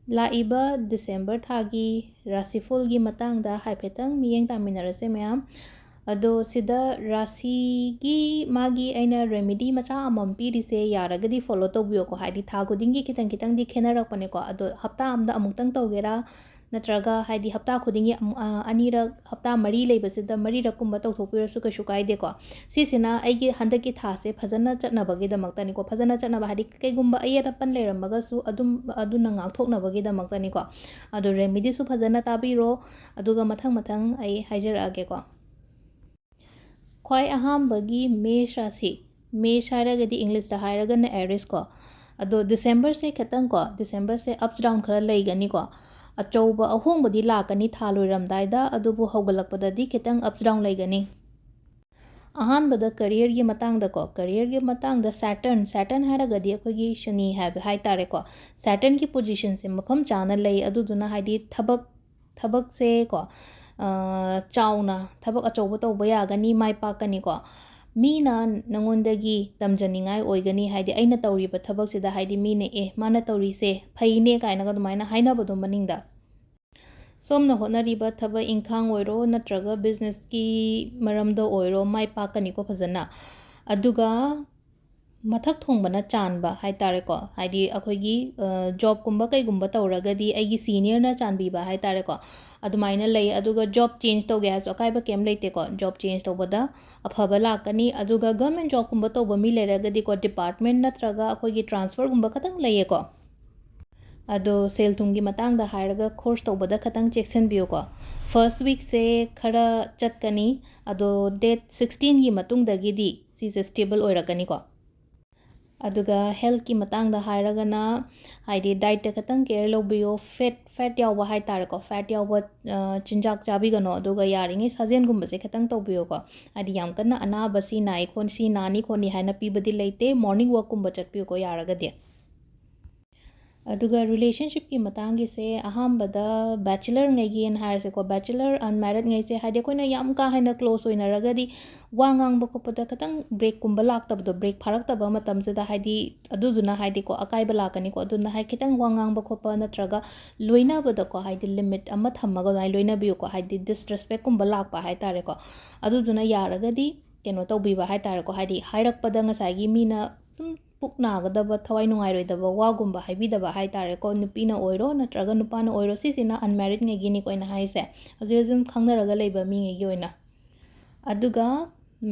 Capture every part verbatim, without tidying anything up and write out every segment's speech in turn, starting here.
ꯂꯥꯛꯏꯕ ꯗꯤꯁꯦꯝꯕꯔ ꯊꯥꯒꯤ ꯔꯥꯁꯤꯐꯣꯜꯒꯤ ꯃꯇꯥꯡꯗ ꯍꯥꯏꯐꯦꯠꯇꯪ ꯃꯤꯠꯌꯦꯡ ꯇꯥꯃꯤꯟꯅꯔꯁꯦ ꯃꯌꯥꯝ꯫ ꯑꯗꯣ ꯁꯤꯗ ꯔꯥꯁꯤꯒꯤ ꯃꯥꯒꯤ ꯑꯩꯅ ꯔꯦꯃꯤꯗꯤ ꯃꯆꯥ ꯑꯃꯃꯝ ꯄꯤꯔꯤꯁꯦ, ꯌꯥꯔꯒꯗꯤ ꯐꯣꯂꯣ ꯇꯧꯕꯤꯌꯣꯀꯣ꯫ ꯍꯥꯏꯗꯤ ꯊꯥ ꯈꯨꯗꯤꯡꯒꯤ ꯈꯤꯇꯪ ꯈꯤꯇꯪꯗꯤ ꯈꯦꯠꯅꯔꯛꯄꯅꯦꯀꯣ꯫ ꯑꯗꯣ ꯍꯞꯇꯥ ꯑꯃꯗ ꯑꯃꯨꯛꯇꯪ ꯇꯧꯒꯦꯔꯥ, ꯅꯠꯇ꯭ꯔꯒ ꯍꯥꯏꯗꯤ ꯍꯞꯇꯥ ꯈꯨꯗꯤꯡꯒꯤ ꯑꯃꯨꯛ, ꯑ, ꯑꯅꯤꯔꯛ, ꯍꯞꯇꯥ ꯃꯔꯤ ꯂꯩꯕꯁꯤꯗ ꯃꯔꯤꯔꯛꯀꯨꯝꯕ ꯇꯧꯊꯣꯛꯄꯤꯔꯁꯨ ꯀꯩꯁꯨ ꯀꯥꯏꯗꯦꯀꯣ꯫ ꯁꯤꯁꯤꯅ ꯑꯩꯒꯤ ꯍꯟꯗꯛꯀꯤ ꯊꯥꯁꯦ ꯐꯖꯅ ꯆꯠꯅꯕꯒꯤꯗꯃꯛꯇꯅꯤꯀꯣ꯫ ꯐꯖꯅ ꯆꯠꯅꯕ ꯍꯥꯏꯗꯤ ꯀꯩꯒꯨꯝꯕ ꯑꯌꯦꯠ ꯑꯄꯟ ꯂꯩꯔꯝꯃꯒꯁꯨ ꯑꯗꯨꯝ, ꯑꯗꯨꯅ ꯉꯥꯛꯊꯣꯛꯅꯕꯒꯤꯗꯃꯛꯇꯅꯤꯀꯣ꯫ ꯑꯗꯣ ꯔꯦꯃꯤꯗꯤꯁꯨ ꯐꯖꯅ ꯇꯥꯕꯤꯔꯣ, ꯑꯗꯨꯒ ꯃꯊꯪ ꯃꯊꯪ ꯑꯩ ꯍꯥꯏꯖꯔꯛꯑꯒꯦꯀꯣ꯫ ꯈ꯭ꯋꯥꯏ ꯑꯍꯥꯟꯕꯒꯤ ꯃꯦꯁ ꯔꯥꯁꯤ꯫ ꯃꯦꯁ ꯍꯥꯏꯔꯒꯗꯤ ꯏꯪꯂꯤꯁꯇ ꯍꯥꯏꯔꯒꯅ ꯑꯦꯔꯤꯁ ꯀꯣ꯫ ꯑꯗꯣ ꯗꯤꯁꯦꯝꯕꯔꯁꯦ ꯈꯤꯇꯪ ꯀꯣ, ꯗꯤꯁꯦꯝꯕꯔꯁꯦ ups down ꯈꯔ ꯂꯩꯒꯅꯤꯀꯣ꯫ ꯑꯆꯧꯕ ꯑꯍꯣꯡꯕꯗꯤ ꯂꯥꯛꯀꯅꯤ ꯊꯥ ꯂꯣꯏꯔꯝꯗꯥꯏꯗ, ꯑꯗꯨꯕꯨ ꯍꯧꯒꯠꯂꯛꯄꯗꯗꯤ ꯈꯤꯇꯪ ups down ꯂꯩꯒꯅꯤ꯫ ꯑꯍꯥꯟꯕꯗ ꯀꯔꯤꯌꯔꯒꯤ ꯃꯇꯥꯡꯗꯀꯣ, ꯀꯔꯤꯌꯔꯒꯤ ꯃꯇꯥꯡꯗ ꯁꯦꯇꯔꯟ, ꯁꯦꯇꯔꯟ ꯍꯥꯏꯔꯒꯗꯤ ꯑꯩꯈꯣꯏꯒꯤ ꯁꯅꯤ ꯍꯥꯏꯕ ꯍꯥꯏ ꯇꯥꯔꯦꯀꯣ꯫ ꯁꯦꯇꯔꯟꯒꯤ ꯄꯣꯖꯤꯁꯟꯁꯦ ꯃꯐꯝ ꯆꯥꯅ ꯂꯩ, ꯑꯗꯨꯗꯨꯅ ꯍꯥꯏꯗꯤ ꯊꯕꯛ, ꯊꯕꯛꯁꯦ ꯀꯣ, ꯑ, ꯆꯥꯎꯅ ꯊꯕꯛ ꯑꯆꯧꯕ ꯇꯧꯕ ꯌꯥꯒꯅꯤ, ꯃꯥꯏ ꯄꯥꯛꯀꯅꯤꯀꯣ꯫ ꯃꯤꯅ ꯅꯉꯣꯟꯗꯒꯤ ꯇꯝꯖꯅꯤꯡꯉꯥꯏ ꯑꯣꯏꯒꯅꯤ, ꯍꯥꯏꯗꯤ ꯑꯩꯅ ꯇꯧꯔꯤꯕ ꯊꯕꯛꯁꯤꯗ ꯍꯥꯏꯗꯤ ꯃꯤꯅ "ꯑꯦ, ꯃꯥꯅ ꯇꯧꯔꯤꯁꯦ ꯐꯩꯅꯦ" ꯀꯥꯏꯅꯒ ꯑꯗꯨꯃꯥꯏꯅ ꯍꯥꯏꯅꯕꯗꯣ ꯃꯅꯤꯡꯗ꯫ ꯁꯣꯝꯅ ꯍꯣꯠꯅꯔꯤꯕ ꯊꯕꯛ ꯏꯪꯈꯥꯡ ꯑꯣꯏꯔꯣ, ꯅꯠꯇ꯭ꯔꯒ ꯕꯤꯖꯤꯅꯦꯁꯀꯤ ꯃꯔꯝꯗ ꯑꯣꯏꯔꯣ, ꯃꯥꯏ ꯄꯥꯛꯀꯅꯤꯀꯣ ꯐꯖꯅ꯫ ꯑꯗꯨꯒ ꯃꯊꯛ ꯊꯣꯡꯕꯅ ꯆꯥꯟꯕ ꯍꯥꯏ ꯇꯥꯔꯦꯀꯣ, ꯍꯥꯏꯗꯤ ꯑꯩꯈꯣꯏꯒꯤ, ꯑ, ꯖꯣꯕꯀꯨꯝꯕ ꯀꯩꯒꯨꯝꯕ ꯇꯧꯔꯒꯗꯤ ꯑꯩꯒꯤ ꯁꯤꯅꯤꯌꯔꯅ ꯆꯥꯟꯕꯤꯕ ꯍꯥꯏ ꯇꯥꯔꯦꯀꯣ, ꯑꯗꯨꯃꯥꯏꯅ ꯂꯩ꯫ ꯑꯗꯨꯒ ꯖꯣꯕ ꯆꯦꯟꯖ ꯇꯧꯒꯦ ꯍꯥꯏꯔꯁꯨ ꯑꯀꯥꯏꯕ ꯀꯩꯝ ꯂꯩꯇꯦꯀꯣ, ꯖꯣꯕ ꯆꯦꯟꯖ ꯇꯧꯕꯗ ꯑꯐꯕ ꯂꯥꯛꯀꯅꯤ꯫ ꯑꯗꯨꯒ ꯒꯚꯔꯟꯃꯦꯟ ꯖꯣꯕꯀꯨꯝꯕ ꯇꯧꯕ ꯃꯤ ꯂꯩꯔꯒꯗꯤꯀꯣ, ꯗꯤꯄꯥꯔꯠꯃꯦꯟ ꯅꯠꯇ꯭ꯔꯒ ꯑꯩꯈꯣꯏꯒꯤ ꯇ꯭ꯔꯥꯟꯁꯐꯔꯒꯨꯝꯕ ꯈꯇꯪ ꯂꯩꯌꯦꯀꯣ꯫ ꯑꯗꯣ ꯁꯦꯜ ꯊꯨꯝꯒꯤ ꯃꯇꯥꯡꯗ ꯍꯥꯏꯔꯒ ꯈꯣꯔꯁ ꯇꯧꯕꯗ ꯈꯇꯪ ꯆꯦꯛꯁꯤꯟꯕꯤꯌꯨꯀꯣ꯫ ꯐꯥꯔꯁ ꯋꯤꯛꯁꯦ ꯈꯔ ꯆꯠꯀꯅꯤ, ꯑꯗꯣ ꯗꯦꯠ ꯁꯤꯛꯁꯇꯤꯟꯒꯤ ꯃꯇꯨꯡꯗꯒꯤꯗꯤ ꯁꯤꯁꯦ ꯁ꯭ꯇꯦꯕꯜ ꯑꯣꯏꯔꯛꯀꯅꯤꯀꯣ꯫ ꯑꯗꯨꯒ ꯍꯦꯜꯠꯀꯤ ꯃꯇꯥꯡꯗ ꯍꯥꯏꯔꯒꯅ, ꯍꯥꯏꯗꯤ ꯗꯥꯏꯠꯇ ꯈꯇꯪ ꯀꯦꯌꯔ ꯂꯧꯕꯤꯌꯣ꯫ ꯐꯦꯠ, ꯐꯦꯠ ꯌꯥꯎꯕ ꯍꯥꯏ ꯇꯥꯔꯦꯀꯣ, ꯐꯦꯠ ꯌꯥꯎꯕ, ꯑ, ꯆꯤꯟꯖꯥꯛ ꯆꯥꯕꯤꯒꯅꯣ꯫ ꯑꯗꯨꯒ ꯌꯥꯔꯤꯉꯩ ꯁꯥꯖꯦꯜꯒꯨꯝꯕꯁꯦ ꯈꯇꯪ ꯇꯧꯕꯤꯌꯨꯀꯣ꯫ ꯍꯥꯏꯗꯤ ꯌꯥꯝ ꯀꯟꯅ ꯑꯅꯥꯕ ꯁꯤ ꯅꯥꯏ ꯈꯣꯠ-, ꯁꯤ ꯅꯥꯅꯤ ꯈꯣꯠꯅꯤ ꯍꯥꯏꯅ ꯄꯤꯕꯗꯤ ꯂꯩꯇꯦ꯫ ꯃꯣꯔꯅꯤꯡ ꯋꯥꯛꯀꯨꯝꯕ ꯆꯠꯄꯤꯌꯨꯀꯣ ꯌꯥꯔꯒꯗꯤ꯫ ꯑꯗꯨꯒ ꯔꯤꯂꯦꯁꯟꯁꯤꯞꯀꯤ ꯃꯇꯥꯡꯒꯤꯁꯦ, ꯑꯍꯥꯟꯕꯗ ꯕꯦꯆꯂꯔꯉꯩꯒꯤꯅ ꯍꯥꯏꯔꯁꯦꯀꯣ, ꯕꯦꯆꯂꯔ ꯑꯟꯃꯦꯔꯤꯠꯉꯩꯁꯦ, ꯍꯥꯏꯗꯤ ꯑꯩꯈꯣꯏꯅ ꯌꯥꯝ ꯀꯥ ꯍꯦꯟꯅ ꯀ꯭ꯂꯣꯁ ꯑꯣꯏꯅꯔꯒꯗꯤ ꯋꯥ ꯉꯥꯡꯕ ꯈꯣꯠꯄꯗ ꯈꯤꯇꯪ ꯕ꯭ꯔꯦꯛꯀꯨꯝꯕ ꯂꯥꯛꯇꯕꯗꯣ, ꯕ꯭ꯔꯦꯛ ꯐꯥꯔꯛꯇꯕ ꯃꯇꯝꯁꯤꯗ, ꯍꯥꯏꯗꯤ ꯑꯗꯨꯗꯨꯅ ꯍꯥꯏꯗꯤꯀꯣ ꯑꯀꯥꯏꯕ ꯂꯥꯛꯀꯅꯤꯀꯣ꯫ ꯑꯗꯨꯅ ꯍꯥꯏ ꯈꯤꯇꯪ ꯋꯥ ꯉꯥꯡꯕ ꯈꯣꯠꯄ ꯅꯠꯇ꯭ꯔꯒ ꯂꯣꯏꯅꯕꯗꯀꯣ, ꯍꯥꯏꯗꯤ ꯂꯤꯃꯤꯠ ꯑꯃ ꯊꯝꯃꯒ ꯑꯗꯨꯃꯥꯏꯅ ꯂꯣꯏꯅꯕꯤꯌꯨꯀꯣ, ꯍꯥꯏꯗꯤ ꯗꯤꯁꯔꯦꯁꯄꯦꯛꯀꯨꯝꯕ ꯂꯥꯛꯄ ꯍꯥꯏꯇꯥꯔꯦꯀꯣ꯫ ꯑꯗꯨꯗꯨꯅ ꯌꯥꯔꯒꯗꯤ ꯀꯩꯅꯣ ꯇꯧꯕꯤꯕ ꯍꯥꯏꯇꯥꯔꯦꯀꯣ, ꯍꯥꯏꯗꯤ ꯍꯥꯏꯔꯛꯄꯗ ꯉꯁꯥꯏꯒꯤ ꯃꯤꯅ ꯁꯨꯝ ꯄꯨꯛ ꯅꯥꯒꯗꯕ, ꯊꯋꯥꯏ ꯅꯨꯡꯉꯥꯏꯔꯣꯏꯗꯕ ꯋꯥꯒꯨꯝꯕ ꯍꯥꯏꯕꯤꯗꯕ ꯍꯥꯏꯇꯥꯔꯦꯀꯣ, ꯅꯨꯄꯤꯅ ꯑꯣꯏꯔꯣ ꯅꯠꯇ꯭ꯔꯒ ꯅꯨꯄꯥꯅ ꯑꯣꯏꯔꯣ, ꯁꯤꯁꯤꯅ ꯑꯟꯃꯦꯔꯤꯠꯉꯩꯒꯤꯅꯤꯀꯣ ꯑꯩꯅ ꯍꯥꯏꯁꯦ, ꯍꯧꯖꯤꯛ ꯍꯧꯖꯤꯛ ꯈꯪꯅꯔꯒ ꯂꯩꯕ ꯃꯤꯉꯩꯒꯤ ꯑꯣꯏꯅ꯫ ꯑꯗꯨꯒ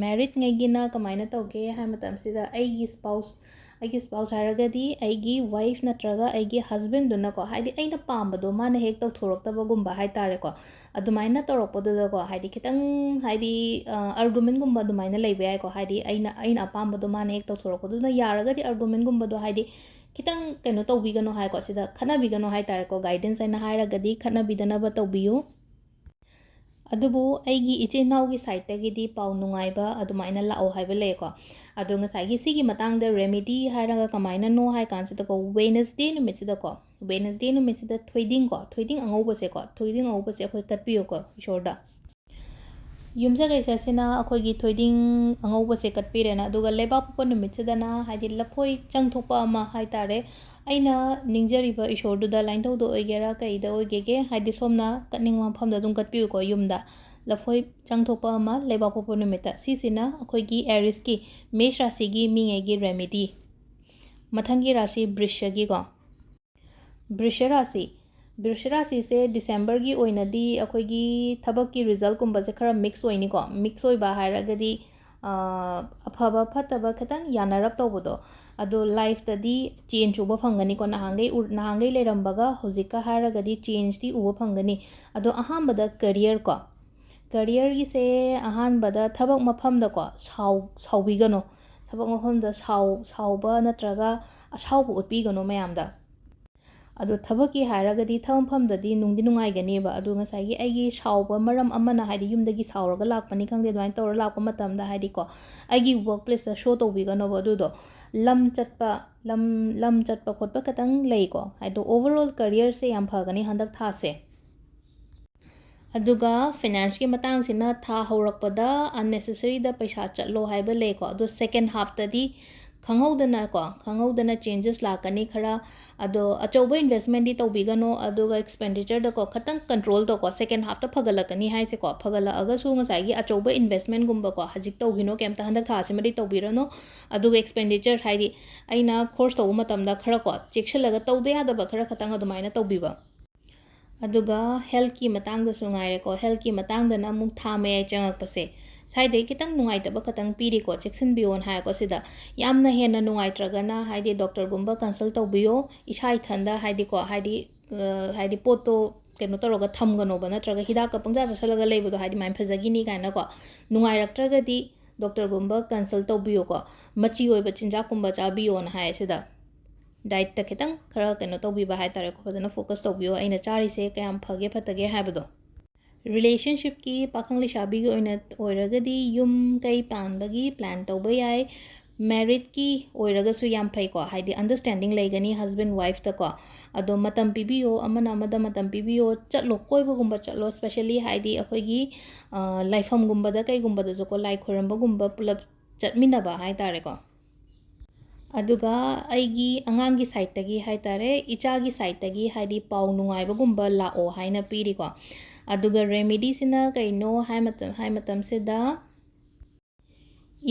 ꯃꯦꯔꯤꯠꯉꯩꯒꯤꯅ ꯀꯃꯥꯏꯅ ꯇꯧꯒꯦ ꯍꯥꯏ ꯃꯇꯝꯁꯤꯗ, ꯑꯩꯒꯤ ꯁ꯭ꯄꯥꯎꯁ, ꯑꯩꯒꯤ ꯁ꯭ꯄꯥꯎꯁ ꯍꯥꯏꯔꯒꯗꯤ ꯑꯩꯒꯤ ꯋꯥꯏꯐ ꯅꯠꯇ꯭ꯔꯒ ꯑꯩꯒꯤ ꯍꯁꯕꯦꯟꯗꯨꯅꯀꯣ, ꯍꯥꯏꯗꯤ ꯑꯩꯅ ꯄꯥꯝꯕꯗꯣ ꯃꯥꯅ ꯍꯦꯛ ꯇꯧꯊꯣꯔꯛꯇꯕꯒꯨꯝꯕ ꯍꯥꯏꯇꯥꯔꯦꯀꯣ, ꯑꯗꯨꯃꯥꯏꯅ ꯇꯧꯔꯛꯄꯗꯨꯗꯀꯣ, ꯍꯥꯏꯗꯤ ꯈꯤꯇꯪ, ꯍꯥꯏꯗꯤ ꯑꯥꯔꯒꯨꯃꯦꯟꯒꯨꯝꯕ ꯑꯗꯨꯃꯥꯏꯅ ꯂꯩꯕ ꯌꯥꯏꯀꯣ, ꯍꯥꯏꯗꯤ ꯑꯩꯅ, ꯑꯩꯅ ꯑꯄꯥꯝꯕꯗꯣ ꯃꯥꯅ ꯍꯦꯛ ꯇꯧꯊꯣꯔꯛꯄꯗꯨꯅ꯫ ꯌꯥꯔꯒꯗꯤ ꯑꯥꯔꯒꯨꯃꯦꯟꯒꯨꯝꯕꯗꯣ ꯍꯥꯏꯗꯤ ꯈꯤꯇꯪ ꯀꯩꯅꯣ ꯇꯧꯕꯤꯒꯅꯣ ꯍꯥꯏꯀꯣ, ꯁꯤꯗ ꯈꯠꯅꯕꯤꯒꯅꯣ ꯍꯥꯏꯇꯥꯔꯦꯀꯣ, ꯒꯥꯏꯗꯦꯟꯁ ꯑꯩꯅ ꯍꯥꯏꯔꯒꯗꯤ ꯈꯠꯅꯕꯤꯗꯅꯕ ꯇꯧꯕꯤꯌꯨ꯫ ꯑꯗꯨꯕꯨ ꯑꯩꯒꯤ ꯏꯆꯤꯟ ꯏꯅꯥꯎꯒꯤ ꯁꯥꯏꯠꯇꯒꯤꯗꯤ ꯄꯥꯎ ꯅꯨꯡꯉꯥꯏꯕ ꯑꯗꯨꯃꯥꯏꯅ ꯂꯥꯛꯑꯣ ꯍꯥꯏꯕ ꯂꯩꯌꯦꯀꯣ꯫ ꯑꯗꯣ ꯉꯁꯥꯏꯒꯤ ꯁꯤꯒꯤ ꯃꯇꯥꯡꯗ ꯔꯦꯃꯤꯗꯤ ꯍꯥꯏꯔꯒ ꯀꯃꯥꯏꯅꯅꯣ ꯍꯥꯏ ꯀꯥꯟꯁꯤꯗꯀꯣ, ꯋꯦꯅꯁꯗꯦ ꯅꯨꯃꯤꯠꯁꯤꯗꯀꯣ, ꯋꯦꯅꯁꯗꯦ ꯅꯨꯃꯤꯠꯁꯤꯗ ꯊꯣꯏꯗꯤꯡꯀꯣ, ꯊꯣꯏꯗꯤꯡ ꯑꯉꯧꯕꯁꯦꯀꯣ, ꯊꯣꯏꯗꯤꯡ ꯑꯉꯧꯕꯁꯦ ꯑꯩꯈꯣꯏ ꯀꯠꯄꯤꯌꯨꯀꯣ ꯏꯁꯣꯔꯗ꯫ ꯌꯨꯝꯁꯀꯩꯁ ꯑꯁꯤꯅ ꯑꯩꯈꯣꯏꯒꯤ ꯊꯣꯏꯗꯤꯡ ꯑꯉꯧꯕꯁꯦ ꯀꯠꯄꯤꯔꯦꯅ, ꯑꯗꯨꯒ ꯂꯩꯕꯥꯛꯄꯣꯛꯄ ꯅꯨꯃꯤꯠꯁꯤꯗꯅ ꯍꯥꯏꯗꯤ ꯂꯐꯣꯏ ꯆꯪꯊꯣꯛꯄ ꯑꯃ ꯍꯥꯏꯇꯥꯔꯦ꯫ ꯑꯩꯅ ꯅꯤꯡꯖꯔꯤꯕ ꯏꯁꯣꯔꯗꯨꯗ, ꯂꯥꯏꯅꯤꯡꯊꯧꯗ ꯑꯣꯏꯒꯦꯔꯥ ꯀꯩꯗ ꯑꯣꯏꯒꯦꯒꯦ, ꯍꯥꯏꯗꯤ ꯁꯣꯝꯅ ꯀꯠꯅꯤꯡꯕ ꯃꯐꯝꯗ ꯑꯗꯨꯝ ꯀꯠꯄꯤꯌꯨꯀꯣ ꯌꯨꯝꯗ꯫ ꯂꯐꯣꯏ ꯆꯪꯊꯣꯛꯄ ꯑꯃ ꯂꯩꯕꯥꯛꯄꯣꯛꯄ ꯅꯨꯃꯤꯠꯇ꯫ ꯁꯤꯁꯤꯅ ꯑꯩꯈꯣꯏꯒꯤ ꯑꯦꯔꯤꯁꯀꯤ, ꯃꯦꯁ ꯔꯥꯁꯤꯒꯤ ꯃꯤꯉꯩꯒꯤ ꯔꯦꯃꯤꯗꯤ꯫ ꯃꯊꯪꯒꯤ ꯔꯥꯁꯤ ꯕ꯭ꯔꯤꯁꯒꯤꯀꯣ꯫ ꯕ꯭ꯔꯤꯁ ꯔꯥꯁꯤ꯫ ꯕ꯭ꯔꯤꯁ ꯔꯥꯁꯤꯁꯦ ꯗꯤꯁꯦꯝꯕꯔꯒꯤ ꯑꯣꯏꯅꯗꯤ ꯑꯩꯈꯣꯏꯒꯤ ꯊꯕꯛꯀꯤ ꯔꯤꯖꯜꯀꯨꯝꯕꯁꯦ ꯈꯔ ꯃꯤꯛꯁ ꯑꯣꯏꯅꯤꯀꯣ꯫ ꯃꯤꯛꯁ ꯑꯣꯏꯕ ꯍꯥꯏꯔꯒꯗꯤ, ꯑ, ꯑꯐꯕ ꯐꯠꯇꯕ ꯈꯤꯇꯪ ꯌꯥꯅꯔꯞ ꯇꯧꯕꯗꯣ, ꯑꯗꯣ ꯂꯥꯏꯐꯇꯗꯤ ꯆꯦꯟꯖ ꯎꯕ ꯐꯪꯒꯅꯤꯀꯣ꯫ ꯅꯍꯥꯟꯈꯩ ꯎ-, ꯅꯍꯥꯟꯈꯩ ꯂꯩꯔꯝꯕꯒ ꯍꯧꯖꯤꯛꯀ ꯍꯥꯏꯔꯒꯗꯤ ꯆꯦꯟꯖꯇꯤ ꯎꯕ ꯐꯪꯒꯅꯤ꯫ ꯑꯗꯣ ꯑꯍꯥꯟꯕꯗ ꯀꯦꯔꯤꯌꯔꯀꯣ, ꯀꯦꯔꯤꯌꯔꯒꯤꯁꯦ ꯑꯍꯥꯟꯕꯗ ꯊꯕꯛ ꯃꯐꯝꯗꯀꯣ ꯁꯥꯎ-, ꯁꯥꯎꯕꯤꯒꯅꯨ꯫ ꯊꯕꯛ ꯃꯐꯝꯗ ꯁꯥꯎ-, ꯁꯥꯎꯕ ꯅꯠꯇ꯭ꯔꯒ ꯑꯁꯥꯎꯕ ꯎꯠꯄꯤꯒꯅꯨ ꯃꯌꯥꯝꯗ꯫ ꯑꯗꯣ ꯊꯕꯛꯀꯤ ꯍꯥꯏꯔꯒꯗꯤ ꯊꯕꯛ ꯃꯐꯝꯗꯗꯤ ꯅꯨꯡꯗꯤ ꯅꯨꯡꯉꯥꯏꯒꯅꯦꯕ꯫ ꯑꯗꯣ ꯉꯁꯥꯏꯒꯤ ꯑꯩꯒꯤ ꯁꯥꯎꯕ ꯃꯔꯝ ꯑꯃꯅ, ꯍꯥꯏꯗꯤ ꯌꯨꯝꯗꯒꯤ ꯁꯥꯎꯔꯒ ꯂꯥꯛꯄꯅꯤ ꯈꯪꯗꯦ, ꯑꯗꯨꯃꯥꯏꯅ ꯇꯧꯔ ꯂꯥꯛꯄ ꯃꯇꯝꯗ, ꯍꯥꯏꯗꯤꯀꯣ, ꯑꯩꯒꯤ ꯋꯔꯛ ꯄ꯭ꯂꯦꯁꯇ ꯁꯣ ꯇꯧꯕꯤꯒꯅꯣꯕ ꯑꯗꯨꯗꯣ꯫ ꯂꯝ ꯆꯠꯄ, ꯂꯝ, ꯂꯝ ꯆꯠꯄ ꯈꯣꯠꯄ ꯈꯇꯪ ꯂꯩꯀꯣ꯫ ꯑꯗꯣ overall careerꯁꯦ ꯌꯥꯝ ꯐꯒꯅꯤ ꯍꯟꯗꯛ ꯊꯥꯁꯦ꯫ ꯑꯗꯨꯒ ꯐꯥꯏꯅꯥꯟꯁꯀꯤ ꯃꯇꯥꯡꯁꯤꯅ ꯊꯥ ꯍꯧꯔꯛꯄꯗ unnecessaryꯗ ꯄꯩꯁꯥ ꯆꯠꯂꯣ ꯍꯥꯏꯕ ꯂꯩꯀꯣ꯫ ꯑꯗꯣ second halfꯇꯗꯤ ꯈꯪꯍꯧꯗꯅꯀꯣ, ꯈꯪꯍꯧꯗꯅ changes ꯂꯥꯛꯀꯅꯤ ꯈꯔ꯫ ꯑꯗꯣ ꯑꯆꯧꯕ investmentꯗꯤ ꯇꯧꯕꯤꯒꯅꯣ, ꯑꯗꯨꯒ expenditureꯗꯀꯣ ꯈꯇꯪ control ꯇꯧꯀꯣ꯫ Second halfꯇ ꯐꯒꯠꯂꯛꯀꯅꯤ ꯍꯥꯏꯁꯦꯀꯣ, ꯐꯒꯠꯂꯛꯑꯒꯁꯨ ꯉꯁꯥꯏꯒꯤ ꯑꯆꯧꯕ investmentꯒꯨꯝꯕꯀꯣ ꯍꯧꯖꯤꯛ ꯇꯧꯈꯤꯅꯣ, ꯀꯩꯝꯇ ꯍꯟꯗꯛ ꯊꯥꯁꯤꯃꯗꯤ ꯇꯧꯕꯤꯔꯅꯨ꯫ ꯑꯗꯨꯒ expenditure, ꯍꯥꯏꯗꯤ ꯑꯩꯅ ꯈꯣꯔꯁ ꯇꯧꯕ ꯃꯇꯝꯗ ꯈꯔꯀꯣ ꯆꯦꯛꯁꯤꯜꯂꯒ ꯇꯧꯗ ꯌꯥꯗꯕ ꯈꯔ ꯈꯇꯪ ꯑꯗꯨꯃꯥꯏꯅ ꯇꯧꯕꯤꯕ꯫ ꯑꯗꯨꯒ healthꯀꯤ ꯃꯇꯥꯡꯗꯁꯨ ꯉꯥꯏꯔꯦꯀꯣ, healthꯀꯤ ꯃꯇꯥꯡꯗꯅ ꯑꯃꯨꯛ ꯊꯥ ꯃꯌꯥꯏ ꯆꯪꯉꯛꯄꯁꯦ, ꯁ꯭ꯋꯥꯏꯗꯩ ꯈꯤꯇꯪ ꯅꯨꯡꯉꯥꯏꯇꯕ ꯈꯇꯪ ꯄꯤꯔꯤꯀꯣ, ꯆꯦꯛꯁꯤꯟꯕꯤꯌꯣꯅ ꯍꯥꯏꯀꯣ꯫ ꯁꯤꯗ ꯌꯥꯝꯅ ꯍꯦꯟꯅ ꯅꯨꯡꯉꯥꯏꯇ꯭ꯔꯒꯅ, ꯍꯥꯏꯗꯤ doctorꯒꯨꯝꯕ consult ꯇꯧꯕꯤꯌꯣ꯫ ꯏꯁꯥ ꯏꯊꯟꯗ, ꯍꯥꯏꯗꯤꯀꯣ, ꯍꯥꯏꯗꯤ, ꯑ, ꯍꯥꯏꯗꯤ ꯄꯣꯠꯇꯣ ꯀꯩꯅꯣ ꯇꯧꯔꯒ ꯊꯝꯒꯅꯣꯕ, ꯅꯠꯇ꯭ꯔꯒ ꯍꯤꯗꯥꯛꯀ ꯄꯪꯆꯥ ꯆꯥꯁꯤꯜꯂꯒ ꯂꯩꯕꯗꯣ, ꯍꯥꯏꯗꯤ ꯃꯥꯏꯅ ꯐꯖꯈꯤꯅꯤ ꯀꯥꯏꯅꯀꯣ꯫ ꯅꯨꯡꯉꯥꯏꯔꯛꯇ꯭ꯔꯒꯗꯤ doctorꯒꯨꯝꯕ consult ꯇꯧꯕꯤꯌꯣꯀꯣ꯫ ꯃꯆꯤ ꯑꯣꯏꯕ ꯆꯤꯟꯖꯥꯛꯀꯨꯝꯕ ꯆꯥꯕꯤꯌꯣꯅ ꯍꯥꯏ ꯁꯤꯗ꯫ Dietꯇ ꯈꯤꯇꯪ ꯈꯔ ꯀꯩꯅꯣ ꯇꯧꯕꯤꯕ ꯍꯥꯏꯇꯥꯔꯦꯀꯣ, ꯐꯖꯅ focus ꯇꯧꯕꯤꯌꯣ, ꯑꯩꯅ ꯆꯥꯔꯤꯁꯦ ꯀꯌꯥꯝ ꯐꯒꯦ ꯐꯠꯇꯒꯦ ꯍꯥꯏꯕꯗꯣ꯫ Relationshipꯀꯤ, ꯄꯥꯈꯪ ꯂꯩꯁꯥꯕꯤꯒꯤ ꯑꯣꯏꯅ ꯑꯣꯏꯔꯒꯗꯤ ꯌꯨꯝ ꯀꯩ ꯄꯥꯟꯕꯒꯤ plan ꯇꯧꯕ ꯌꯥꯏ꯫ Marriedꯀꯤ ꯑꯣꯏꯔꯒꯁꯨ ꯌꯥꯝ ꯐꯩꯀꯣ, ꯍꯥꯏꯗꯤ understanding ꯂꯩꯒꯅꯤ husband wifeꯇꯀꯣ꯫ ꯑꯗꯣ ꯃꯇꯝ ꯄꯤꯕꯤꯌꯣ, ꯑꯃꯅ ꯑꯃꯗ ꯃꯇꯝ ꯄꯤꯕꯤꯌꯣ, ꯆꯠꯂꯣ, ꯀꯣꯏꯕꯒꯨꯝꯕ ꯆꯠꯂꯣ, specially ꯍꯥꯏꯗꯤ ꯑꯩꯈꯣꯏꯒꯤ, ꯑ, ꯂꯥꯏꯐꯝꯒꯨꯝꯕꯗ ꯀꯩꯒꯨꯝꯕꯗꯁꯨꯀꯣ, ꯂꯥꯏ ꯈꯣꯏꯔꯝꯕꯒꯨꯝꯕ ꯄꯨꯂꯞ ꯆꯠꯃꯤꯟꯅꯕ ꯍꯥꯏꯇꯥꯔꯦꯀꯣ꯫ ꯑꯗꯨꯒ ꯑꯩꯒꯤ ꯑꯉꯥꯡꯒꯤ sideꯇꯒꯤ ꯍꯥꯏꯇꯥꯔꯦ, ꯏꯆꯥꯒꯤ sideꯇꯒꯤ ꯍꯥꯏꯗꯤ ꯄꯥꯎ ꯅꯨꯡꯉꯥꯏꯕꯒꯨꯝꯕ ꯂꯥꯛꯑꯣ ꯍꯥꯏꯅ ꯄꯤꯔꯤꯀꯣ꯫ ꯑꯗꯨꯒ remedyꯁꯤꯅ ꯀꯩꯅꯣ ꯍꯥꯏ ꯃꯇꯝ-, ꯍꯥꯏ ꯃꯇꯝꯁꯤꯗ,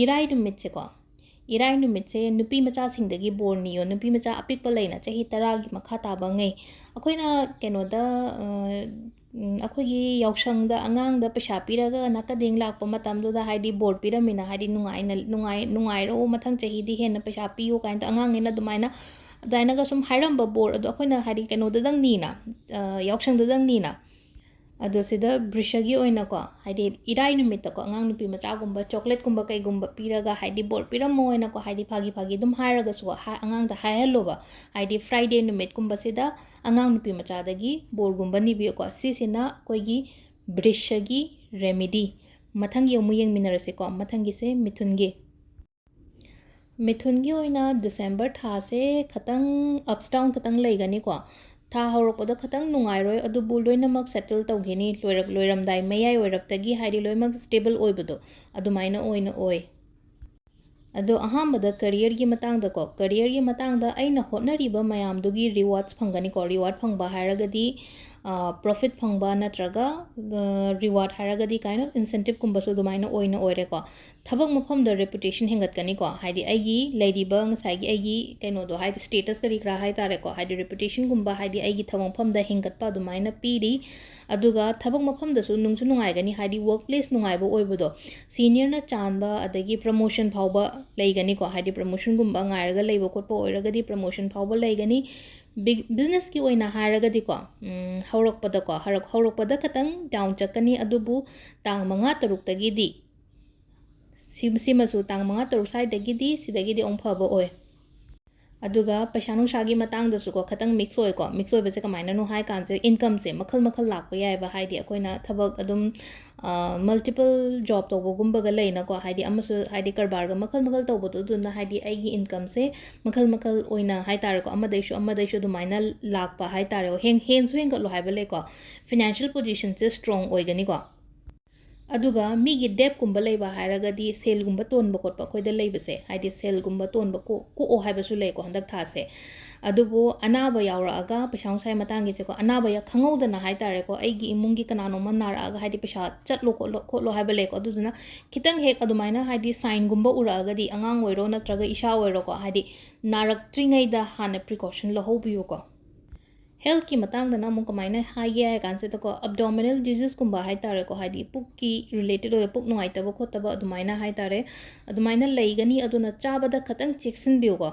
ꯏꯔꯥꯏ ꯅꯨꯃꯤꯠꯁꯦꯀꯣ, ꯏꯔꯥꯏ ꯅꯨꯃꯤꯠꯁꯦ ꯅꯨꯄꯤ ꯃꯆꯥꯁꯤꯡꯗꯒꯤ ꯕꯣꯔ ꯅꯤꯌꯣ꯫ ꯅꯨꯄꯤ ꯃꯆꯥ ꯑꯄꯤꯛꯄ ꯂꯩꯅ, ꯆꯍꯤ ꯇꯔꯥꯒꯤ ꯃꯈꯥ ꯇꯥꯕꯉꯩ, ꯑꯩꯈꯣꯏꯅ ꯀꯩꯅꯣꯗ, ꯑ, ꯎꯝ, ꯑꯩꯈꯣꯏꯒꯤ ꯌꯥꯎꯁꯪꯗ ꯑꯉꯥꯡꯗ ꯄꯩꯁꯥ ꯄꯤꯔꯒ ꯅꯥꯀꯗꯦꯡ ꯂꯥꯛꯄ ꯃꯇꯝꯗꯨꯗ, ꯍꯥꯏꯗꯤ ꯕꯣꯔ ꯄꯤꯔꯝꯃꯤꯅ, ꯍꯥꯏꯗꯤ ꯅꯨꯡꯉꯥꯏꯅ, ꯅꯨꯡꯉꯥꯏ-, ꯅꯨꯡꯉꯥꯏꯔꯛꯑꯣ, ꯃꯊꯪ ꯆꯍꯤꯗꯤ ꯍꯦꯟꯅ ꯄꯩꯁꯥ ꯄꯤꯌꯨ ꯀꯥꯏꯅ ꯑꯉꯥꯡꯈꯩꯅ ꯑꯗꯨꯃꯥꯏꯅ, ꯑꯗꯨꯃꯥꯏꯅꯒ ꯁꯨꯝ ꯍꯥꯏꯔꯝꯕ ꯕꯣꯔ ꯑꯗꯣ ꯑꯩꯈꯣꯏꯅ ꯍꯥꯏꯗꯤ ꯀꯩꯅꯣꯗꯗꯪ ꯅꯤꯅ, ꯑ, ꯌꯥꯎꯁꯪꯗꯗꯪ ꯅꯤꯅ꯫ ꯑꯗꯣ ꯁꯤꯗ ꯕ꯭ꯔꯤꯁꯒꯤ ꯑꯣꯏꯅꯀꯣ, ꯍꯥꯏꯗꯤ ꯏꯔꯥꯏ ꯅꯨꯃꯤꯠꯇꯀꯣ, ꯑꯉꯥꯡ ꯅꯨꯄꯤ ꯃꯆꯥꯒꯨꯝꯕ ꯆꯣꯀ꯭ꯂꯦꯠꯀꯨꯝꯕ ꯀꯩꯒꯨꯝꯕ ꯄꯤꯔꯒ, ꯍꯥꯏꯗꯤ ꯕꯣꯔ ꯄꯤꯔꯝꯃꯣ ꯍꯥꯏꯅꯀꯣ, ꯍꯥꯏꯗꯤ ꯐꯥꯒꯤ ꯐꯥꯒꯤ ꯑꯗꯨꯝ ꯍꯥꯏꯔꯒꯁꯨꯀꯣ, ꯍꯥ-, ꯑꯉꯥꯡꯗ ꯍꯥꯏꯍꯜꯂꯣꯕ꯫ ꯍꯥꯏꯗꯤ ꯐ꯭ꯔꯥꯏꯗꯦ ꯅꯨꯃꯤꯠꯀꯨꯝꯕꯁꯤꯗ ꯑꯉꯥꯡ ꯅꯨꯄꯤ ꯃꯆꯥꯗꯒꯤ ꯕꯣꯔꯒꯨꯝꯕ ꯅꯤꯕꯤꯌꯨꯀꯣ꯫ ꯁꯤꯁꯤꯅ ꯑꯩꯈꯣꯏꯒꯤ ꯕ꯭ꯔꯤꯁꯒꯤ ꯔꯦꯃꯤꯗꯤ꯫ ꯃꯊꯪꯒꯤ ꯑꯃꯨꯛ ꯌꯦꯡꯃꯤꯟꯅꯔꯁꯤꯀꯣ꯫ ꯃꯊꯪꯒꯤꯁꯦ ꯃꯤꯊꯨꯟꯒꯤ꯫ ꯃꯤꯊꯨꯟꯒꯤ ꯑꯣꯏꯅ ꯗꯤꯁꯦꯝꯕꯔ ꯊꯥꯁꯦ ꯈꯇꯪ ups down ꯈꯇꯪ ꯂꯩꯒꯅꯤꯀꯣ꯫ ꯊꯥ ꯍꯧꯔꯛꯄꯗ ꯈꯇꯪ ꯅꯨꯡꯉꯥꯏꯔꯣꯏ, ꯑꯗꯨꯕꯨ ꯂꯣꯏꯅꯃꯛ ꯁꯦꯇꯜ ꯇꯧꯈꯤꯅꯤ꯫ ꯂꯣꯏꯔꯛ-, ꯂꯣꯏꯔꯝꯗꯥꯏ ꯃꯌꯥꯏ ꯑꯣꯏꯔꯞꯇꯒꯤ, ꯍꯥꯏꯗꯤ, ꯂꯣꯏꯅꯃꯛ ꯁ꯭ꯇꯦꯕꯜ ꯑꯣꯏꯕꯗꯣ ꯑꯗꯨꯃꯥꯏꯅ ꯑꯣꯏꯅ ꯑꯣꯏ꯫ ꯑꯗꯣ ꯑꯍꯥꯟꯕꯗ ꯀꯦꯔꯤꯌꯔꯒꯤ ꯃꯇꯥꯡꯗꯀꯣ, ꯀꯦꯔꯤꯌꯔꯒꯤ ꯃꯇꯥꯡꯗ ꯑꯩꯅ ꯍꯣꯠꯅꯔꯤꯕ ꯃꯌꯥꯝꯗꯨꯒꯤ ꯔꯤꯋꯥꯔꯗꯁ ꯐꯪꯒꯅꯤꯀꯣ꯫ ꯔꯤꯋꯥꯔꯗ ꯐꯪꯕ ꯍꯥꯏꯔꯒꯗꯤ, ꯑ, ꯄ꯭ꯔꯣꯐꯤꯠ ꯐꯪꯕ ꯅꯠꯇ꯭ꯔꯒ, ꯑ, ꯔꯤꯋꯥꯔꯗ ꯍꯥꯏꯔꯒꯗꯤ kind of incentive ꯀꯨꯝꯕꯁꯨ ꯑꯗꯨꯃꯥꯏꯅ ꯑꯣꯏꯅ ꯑꯣꯏꯔꯦꯀꯣ꯫ ꯊꯕꯛ ꯃꯐꯝꯗ ꯔꯦꯄꯨꯇꯦꯁꯟ ꯍꯦꯟꯒꯠꯀꯅꯤꯀꯣ, ꯍꯥꯏꯗꯤ ꯑꯩꯒꯤ ꯂꯩꯔꯤꯕ ꯉꯁꯥꯏꯒꯤ ꯑꯩꯒꯤ ꯀꯩꯅꯣꯗꯣ, ꯍꯥꯏꯗꯤ ꯁ꯭ꯇꯦꯇꯁ ꯀꯔꯤ ꯀꯔꯥ ꯍꯥꯏ ꯇꯥꯔꯦꯀꯣ, ꯍꯥꯏꯗꯤ ꯔꯦꯄꯨꯇꯦꯁꯟꯒꯨꯝꯕ, ꯍꯥꯏꯗꯤ ꯑꯩꯒꯤ ꯊꯕꯛ ꯃꯐꯝꯗ ꯍꯦꯟꯒꯠꯄ ꯑꯗꯨꯃꯥꯏꯅ ꯄꯤꯔꯤ꯫ ꯑꯗꯨꯒ ꯊꯕꯛ ꯃꯐꯝꯗꯁꯨ ꯅꯨꯡꯁꯨ ꯅꯨꯡꯉꯥꯏꯒꯅꯤ, ꯍꯥꯏꯗꯤ ꯋꯔꯛ ꯄ꯭ꯂꯦꯁ ꯅꯨꯡꯉꯥꯏꯕ ꯑꯣꯏꯕꯗꯣ, ꯁꯤꯅꯤꯌꯔꯅ ꯆꯥꯟꯕ ꯑꯗꯒꯤ ꯄ꯭ꯔꯃꯣꯁꯟ ꯐꯥꯎꯕ ꯂꯩꯒꯅꯤꯀꯣ, ꯍꯥꯏꯗꯤ ꯄ꯭ꯔꯃꯣꯁꯟꯒꯨꯝꯕ ꯉꯥꯏꯔꯒ ꯂꯩꯕ ꯈꯣꯠꯄ ꯑꯣꯏꯔꯒꯗꯤ ꯄ꯭ꯔꯃꯣꯁꯟ ꯐꯥꯎꯕ ꯂꯩꯒꯅꯤ꯫ ꯕꯤꯒ-, ꯕꯤꯖꯤꯅꯦꯁꯀꯤ ꯑꯣꯏꯅ ꯍꯥꯏꯔꯒꯗꯤꯀꯣ, ꯎꯝ, ꯍꯧꯔꯛꯄꯗꯀꯣ, ꯍꯧꯔꯛ-, ꯍꯧꯔꯛꯄꯗ ꯈꯇꯪ ꯗꯥꯎꯟ ꯆꯠꯀꯅꯤ, ꯑꯗꯨꯕꯨ ꯇꯥꯡ ꯃꯉꯥ ꯇꯔꯨꯛꯇꯒꯤꯗꯤ ꯁꯤ-, ꯁꯤꯃꯁꯨ ꯇꯥꯡ ꯃꯉꯥ ꯇꯔꯨꯛ ꯁ꯭ꯋꯥꯏꯗꯒꯤꯗꯤ, ꯁꯤꯗꯒꯤꯗꯤ ꯑꯃꯨꯛ ꯐꯕ ꯑꯣꯏ꯫ ꯑꯗꯨꯒ ꯄꯩꯁꯥ ꯅꯨꯡꯁꯥꯒꯤ ꯃꯇꯥꯡꯗꯁꯨꯀꯣ, ꯈꯇꯪ ꯃꯤꯛꯁ ꯑꯣꯏꯀꯣ꯫ ꯃꯤꯛꯁ ꯑꯣꯏꯕꯁꯦ ꯀꯃꯥꯏꯅꯅꯣ ꯍꯥꯏ ꯀꯥꯟꯁꯦ, ꯏꯟꯀꯝꯁꯦ ꯃꯈꯜ ꯃꯈꯜ ꯂꯥꯛꯄ ꯌꯥꯏꯑꯕ꯫ ꯍꯥꯏꯗꯤ ꯑꯩꯈꯣꯏꯅ ꯊꯕꯛ ꯑꯗꯨꯝ, ꯑ, ꯃꯜꯇꯤꯄꯜ ꯖꯣꯕ ꯇꯧꯕꯒꯨꯝꯕꯒ ꯂꯩꯅꯀꯣ, ꯍꯥꯏꯗꯤ ꯑꯃꯁꯨ, ꯍꯥꯏꯗꯤ ꯀꯔꯕꯥꯔꯒ ꯃꯈꯜ ꯃꯈꯜ ꯇꯧꯕꯗꯣ, ꯑꯗꯨꯅ ꯍꯥꯏꯗꯤ ꯑꯩꯒꯤ ꯏꯟꯀꯝꯁꯦ ꯃꯈꯜ ꯃꯈꯜ ꯑꯣꯏꯅ ꯍꯥꯏ ꯇꯥꯔꯦꯀꯣ, ꯑꯃꯗꯩꯁꯨ ꯑꯃꯗꯩꯁꯨ ꯑꯗꯨꯃꯥꯏꯅ ꯂꯥꯛꯄ ꯍꯥꯏ ꯇꯥꯔꯦ꯫ ꯍꯦꯟ-, ꯍꯦꯟꯁꯨ ꯍꯦꯟꯒꯠꯂꯣ ꯍꯥꯏꯕ ꯂꯩꯀꯣ꯫ ꯐꯤꯅꯥꯟꯁꯤꯌꯦꯜ ꯄꯣꯖꯤꯁꯟꯁꯦ ꯁ꯭ꯇ꯭ꯔꯣꯡ ꯑꯣꯏꯒꯅꯤꯀꯣ꯫ ꯑꯗꯨꯒ ꯃꯤꯒꯤ ꯗꯦꯞꯀꯨꯝꯕ ꯂꯩꯕ ꯍꯥꯏꯔꯒꯗꯤ ꯁꯦꯜꯒꯨꯝꯕ ꯇꯣꯟꯕ ꯈꯣꯠꯄ ꯑꯩꯈꯣꯏꯗ ꯂꯩꯕꯁꯦ, ꯍꯥꯏꯗꯤ ꯁꯦꯜꯒꯨꯝꯕ ꯇꯣꯟꯕ ꯀꯣ-, ꯀꯣꯛꯑꯣ ꯍꯥꯏꯕꯁꯨ ꯂꯩꯀꯣ ꯍꯟꯗꯛ ꯊꯥꯁꯦ꯫ ꯑꯗꯨꯕꯨ ꯑꯅꯥꯕ ꯌꯥꯎꯔꯛꯑꯒ, ꯄꯩꯁꯥ ꯅꯨꯡꯁꯥꯒꯤ ꯃꯇꯥꯡꯒꯤꯁꯦꯀꯣ, ꯑꯅꯥꯕ ꯌꯥ-, ꯈꯪꯍꯧꯗꯅ ꯍꯥꯏ ꯇꯥꯔꯦꯀꯣ, ꯑꯩꯒꯤ ꯏꯃꯨꯡꯒꯤ ꯀꯅꯥꯅꯣꯝꯃ ꯅꯥꯔꯛꯑꯒ, ꯍꯥꯏꯗꯤ ꯄꯩꯁꯥ ꯆꯠꯂꯣ ꯈꯣꯠꯂꯣ, ꯈꯣꯠꯂꯣ ꯍꯥꯏꯕ ꯂꯩꯀꯣ꯫ ꯑꯗꯨꯗꯨꯅ ꯈꯤꯇꯪ ꯍꯦꯛ ꯑꯗꯨꯃꯥꯏꯅ, ꯍꯥꯏꯗꯤ ꯁꯥꯏꯟꯒꯨꯝꯕ ꯎꯔꯛꯑꯒꯗꯤ, ꯑꯉꯥꯡ ꯑꯣꯏꯔꯣ ꯅꯠꯇ꯭ꯔꯒ ꯏꯁꯥ ꯑꯣꯏꯔꯣꯀꯣ, ꯍꯥꯏꯗꯤ ꯅꯥꯔꯛꯇ꯭ꯔꯤꯉꯩꯗ ꯍꯥꯟꯅ ꯄ꯭ꯔꯤꯀꯣꯁꯟ ꯂꯧꯍꯧꯕꯤꯌꯨꯀꯣ꯫ ꯍꯦꯜꯠꯀꯤ ꯃꯇꯥꯡꯗꯅ ꯑꯃꯨꯛ ꯀꯃꯥꯏꯅ ꯍꯥꯏꯒꯦ ꯍꯥꯏ ꯀꯥꯟꯁꯤꯗꯀꯣ, ꯑꯦꯕꯗꯣꯃꯤꯅꯦꯜ ꯗꯤꯖꯤꯁꯀꯨꯝꯕ ꯍꯥꯏ ꯇꯥꯔꯦꯀꯣ, ꯍꯥꯏꯗꯤ ꯄꯨꯛꯀꯤ ꯔꯤꯂꯦꯇꯦꯠ ꯑꯣꯏꯕ, ꯄꯨꯛ ꯅꯨꯡꯉꯥꯏꯇꯕ ꯈꯣꯠꯇꯕ ꯑꯗꯨꯃꯥꯏꯅ ꯍꯥꯏ ꯇꯥꯔꯦ, ꯑꯗꯨꯃꯥꯏꯅ ꯂꯩꯒꯅꯤ꯫ ꯑꯗꯨꯅ ꯆꯥꯕꯗ ꯈꯇꯪ ꯆꯦꯛꯁꯤꯟꯕꯤꯌꯨꯀꯣ꯫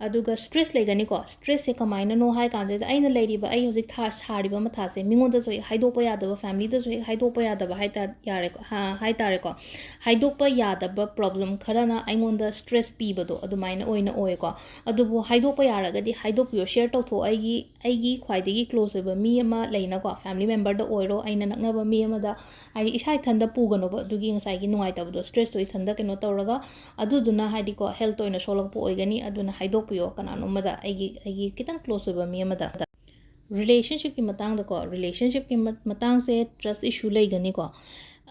ꯑꯗꯨꯒ ꯁ꯭ꯇ꯭ꯔꯦꯁ ꯂꯩꯒꯅꯤꯀꯣ꯫ ꯁ꯭ꯇ꯭ꯔꯦꯁꯁꯦ ꯀꯃꯥꯏꯅꯅꯣ ꯍꯥꯏ ꯀꯥꯟꯁꯤꯗ, ꯑꯩꯅ ꯂꯩꯔꯤꯕ, ꯑꯩ ꯍꯧꯖꯤꯛ ꯊꯥ ꯁꯥꯔꯤꯕ ꯃꯊꯥꯁꯦ ꯃꯤꯉꯣꯟꯗꯁꯨ ꯍꯦꯛ ꯍꯥꯏꯗꯣꯛꯄ ꯌꯥꯗꯕ, ꯐꯦꯃꯤꯂꯤꯗꯁꯨ ꯍꯦꯛ ꯍꯥꯏꯗꯣꯛꯄ ꯌꯥꯗꯕ ꯍꯥꯏ ꯇꯥ-, ꯌꯥꯔꯦꯀꯣ, ꯍꯥ-, ꯍꯥꯏ ꯇꯥꯔꯦꯀꯣ꯫ ꯍꯥꯏꯗꯣꯛꯄ ꯌꯥꯗꯕ ꯄ꯭ꯔꯣꯕ꯭ꯂꯦꯝ ꯈꯔꯅ ꯑꯩꯉꯣꯟꯗ ꯁ꯭ꯇ꯭ꯔꯦꯁ ꯄꯤꯕꯗꯣ ꯑꯗꯨꯃꯥꯏꯅ ꯑꯣꯏꯅ ꯑꯣꯏꯀꯣ꯫ ꯑꯗꯨꯕꯨ ꯍꯥꯏꯗꯣꯛꯄ ꯌꯥꯔꯒꯗꯤ ꯍꯥꯏꯗꯣꯛꯄꯤꯌꯣ, ꯁꯤꯌꯔ ꯇꯧꯊꯣꯛꯑꯣ꯫ ꯑꯩꯒꯤ, ꯑꯩꯒꯤ ꯈ꯭ꯋꯥꯏꯗꯒꯤ ꯀ꯭ꯂꯣꯁ ꯑꯣꯏꯕ ꯃꯤ ꯑꯃ ꯂꯩꯅꯀꯣ, ꯐꯦꯃꯤꯂꯤ ꯃꯦꯝꯕꯔꯗ ꯑꯣꯏꯔꯣ, ꯑꯩꯅ ꯅꯛꯅꯕ ꯃꯤ ꯑꯃꯗ, ꯍꯥꯏꯗꯤ ꯏꯁꯥ ꯏꯊꯟꯗ ꯄꯨꯒꯅꯣꯕ ꯑꯗꯨꯒꯤ ꯉꯁꯥꯏꯒꯤ ꯅꯨꯡꯉꯥꯏꯇꯕꯗꯣ, ꯁ꯭ꯇ꯭ꯔꯦꯁꯇꯣ ꯏꯊꯟꯗ ꯀꯩꯅꯣ ꯇꯧꯔꯒ, ꯑꯗꯨꯗꯨꯅ ꯍꯥꯏꯗꯤꯀꯣ, ꯍꯦꯜꯠꯇ ꯑꯣꯏꯅ ꯁꯣꯛꯂꯛꯄ ꯑꯣꯏꯒꯅꯤ꯫ ꯑꯗꯨꯅ ꯍꯥꯏꯗꯣꯛꯄꯤꯌꯣ ꯀꯅꯥꯅꯣꯝꯃꯗ, ꯑꯩꯒꯤ, ꯑꯩꯒꯤ ꯈꯤꯇꯪ ꯀ꯭ꯂꯣꯁ ꯑꯣꯏꯕ ꯃꯤ ꯑꯃꯗ꯫ ꯔꯤꯂꯦꯁꯟꯁꯤꯞꯀꯤ ꯃꯇꯥꯡꯗꯀꯣ, ꯔꯤꯂꯦꯁꯟꯁꯤꯞꯀꯤ ꯃ-, ꯃꯇꯥꯡꯁꯦ ꯇ꯭ꯔꯁ ꯏꯁꯨ ꯂꯩꯒꯅꯤꯀꯣ꯫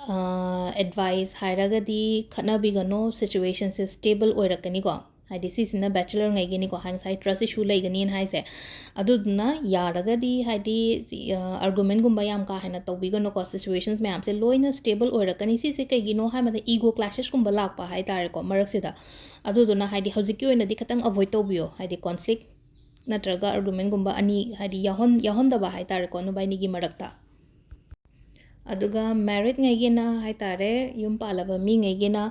ꯑꯦꯗꯚꯥꯏꯁ ꯍꯥꯏꯔꯒꯗꯤ ꯈꯠꯅꯕꯤꯒꯅꯣ, ꯁꯤꯆꯨꯋꯦꯁꯟꯁꯦ ꯁ꯭ꯇꯦꯕꯜ ꯑꯣꯏꯔꯛꯀꯅꯤꯀꯣ꯫ ꯍꯥꯏꯗꯤ ꯁꯤꯁꯤꯅ ꯕꯦꯆꯂꯔꯉꯩꯒꯤꯅꯤꯀꯣ, ꯍꯥꯏ-, ꯉꯁꯥꯏ ꯇ꯭ꯔꯁ ꯏꯁꯨ ꯂꯩꯒꯅꯤꯅ ꯍꯥꯏꯁꯦ꯫ ꯑꯗꯨꯗꯨꯅ ꯌꯥꯔꯒꯗꯤ ꯍꯥꯏꯗꯤ ꯁꯤ, ꯑ, ꯑꯥꯔꯒꯨꯃꯦꯟꯒꯨꯝꯕ ꯌꯥꯝ ꯀꯥ ꯍꯦꯟꯅ ꯇꯧꯕꯤꯒꯅꯨꯀꯣ꯫ ꯁꯤꯆꯨꯋꯦꯁꯟꯁ ꯃꯌꯥꯝꯁꯦ ꯂꯣꯏꯅ ꯁ꯭ꯇꯦꯕꯜ ꯑꯣꯏꯔꯛꯀꯅꯤ꯫ ꯁꯤꯁꯦ ꯀꯩꯒꯤꯅꯣ ꯍꯥꯏꯕꯗ ꯏꯒꯣ ꯀ꯭ꯂꯥꯁꯦꯁꯀꯨꯝꯕ ꯂꯥꯛꯄ ꯍꯥꯏ ꯇꯥꯔꯦꯀꯣ ꯃꯔꯛꯁꯤꯗ꯫ ꯑꯗꯨꯗꯨꯅ ꯍꯥꯏꯗꯤ ꯍꯧꯖꯤꯛꯀꯤ ꯑꯣꯏꯅꯗꯤ ꯈꯤꯇꯪ ꯑꯦꯚꯣꯏꯗ ꯇꯧꯕꯤꯌꯣ, ꯍꯥꯏꯗꯤ ꯀꯣꯟꯐ꯭ꯂꯤꯛ ꯅꯠꯇ꯭ꯔꯒ ꯑꯥꯔꯒꯨꯃꯦꯟꯒꯨꯝꯕ ꯑꯅꯤ ꯍꯥꯏꯗꯤ ꯌꯥꯎꯍꯟ-, ꯌꯥꯎꯍꯟꯗꯕ ꯍꯥꯏ ꯇꯥꯔꯦꯀꯣ ꯅꯕꯥꯏꯅꯤꯒꯤ ꯃꯔꯛꯇ꯫ ꯑꯗꯨꯒ ꯃꯦꯔꯤꯗꯉꯩꯒꯤꯅ ꯍꯥꯏ ꯇꯥꯔꯦ, ꯌꯨꯝ ꯄꯥꯜꯂꯕ ꯃꯤꯉꯩꯒꯤꯅ,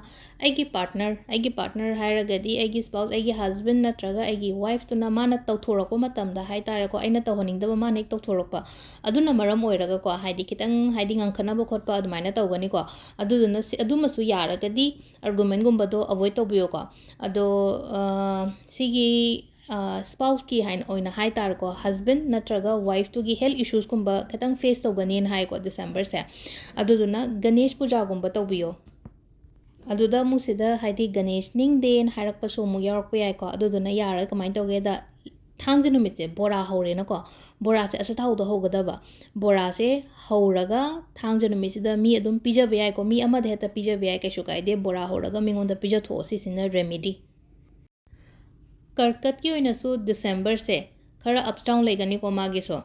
ꯑꯩꯒꯤ ꯄꯥꯔꯠꯅꯔ, ꯑꯩꯒꯤ ꯄꯥꯔꯠꯅꯔ ꯍꯥꯏꯔꯒꯗꯤ ꯑꯩꯒꯤ ꯁ꯭ꯄꯥꯎꯁ, ꯑꯩꯒꯤ ꯍꯁꯕꯦꯟ ꯅꯠꯇ꯭ꯔꯒ ꯑꯩꯒꯤ ꯋꯥꯏꯐꯇꯨꯅ ꯃꯥꯅ ꯇꯧꯊꯣꯔꯛꯄ ꯃꯇꯝꯗ ꯍꯥꯏ ꯇꯥꯔꯦꯀꯣ, ꯑꯩꯅ ꯇꯧꯍꯟꯅꯤꯡꯗꯕ ꯃꯥꯅ ꯍꯦꯛ ꯇꯧꯊꯣꯔꯛꯄ, ꯑꯗꯨꯅ ꯃꯔꯝ ꯑꯣꯏꯔꯒꯀꯣ, ꯍꯥꯏꯗꯤ ꯈꯤꯇꯪ ꯍꯥꯏꯗꯤ ꯉꯪꯈꯠꯅꯕ ꯈꯣꯠꯄ ꯑꯗꯨꯃꯥꯏꯅ ꯇꯧꯒꯅꯤꯀꯣ꯫ ꯑꯗꯨꯗꯨꯅ ꯁꯤ, ꯑꯗꯨꯃꯁꯨ ꯌꯥꯔꯒꯗꯤ ꯑꯥꯔꯒꯨꯃꯦꯟꯒꯨꯝꯕꯗꯣ ꯑꯦꯚꯣꯏꯗ ꯇꯧꯕꯤꯌꯣꯀꯣ꯫ ꯑꯗꯣ, ꯑ, ꯁꯤꯒꯤ ꯁ꯭ꯄꯥꯎꯁꯀꯤ ꯍꯥꯏꯅ, ꯑꯣꯏꯅ ꯍꯥꯏ ꯇꯥꯔꯦꯀꯣ, ꯍꯁꯕꯦꯟ ꯅꯠꯇ꯭ꯔꯒ ꯋꯥꯏꯐꯇꯨꯒꯤ ꯍꯦꯜꯠ ꯏꯁꯨꯁꯀꯨꯝꯕ ꯈꯤꯇꯪ ꯐꯦꯁ ꯇꯧꯒꯅꯤꯅ ꯍꯥꯏꯀꯣ ꯗꯤꯁꯦꯝꯕꯔꯁꯦ꯫ ꯑꯗꯨꯗꯨꯅ ꯒꯅꯦꯁ ꯄꯨꯖꯥꯒꯨꯝꯕ ꯇꯧꯕꯤꯌꯣ꯫ ꯑꯗꯨꯗ ꯑꯃꯨꯛ ꯁꯤꯗ ꯍꯥꯏꯗꯤ ꯒꯅꯦꯁ ꯅꯤꯡꯗꯦꯅ ꯍꯥꯏꯔꯛꯄꯁꯨ ꯑꯃꯨꯛ ꯌꯥꯎꯔꯛꯄ ꯌꯥꯏꯀꯣ꯫ ꯑꯗꯨꯗꯨꯅ ꯌꯥꯔꯒ ꯀꯃꯥꯏꯅ ꯇꯧꯒꯦꯗ, ꯊꯥꯡꯖ ꯅꯨꯃꯤꯠꯁꯦ ꯕꯣꯔꯥ ꯍꯧꯔꯦꯅꯀꯣ, ꯕꯣꯔꯥꯁꯦ ꯑꯆꯥꯊꯥꯎꯗ ꯍꯧꯒꯗꯕ꯫ ꯕꯣꯔꯥꯁꯦ ꯍꯧꯔꯒ ꯊꯥꯡꯖ ꯅꯨꯃꯤꯠꯁꯤꯗ ꯃꯤ ꯑꯗꯨꯝ ꯄꯤꯖꯕ ꯌꯥꯏꯀꯣ, ꯃꯤ ꯑꯃꯗ ꯍꯦꯛꯇ ꯄꯤꯖꯕ ꯌꯥꯏ, ꯀꯩꯁꯨ ꯀꯥꯏꯗꯦ꯫ ꯕꯣꯔꯥ ꯍꯧꯔꯒ ꯃꯤꯉꯣꯟꯗ ꯄꯤꯖꯊꯣꯛꯑꯣ, ꯁꯤꯁꯤꯅ ꯔꯦꯃꯤꯗꯤ꯫ ꯀꯔꯀꯠꯀꯤ ꯑꯣꯏꯅꯁꯨ ꯗꯤꯁꯦꯝꯕꯔꯁꯦ ꯈꯔ ꯑꯞꯁ ꯗꯥꯎꯟ ꯂꯩꯒꯅꯤꯀꯣ ꯃꯥꯒꯤꯁꯨ꯫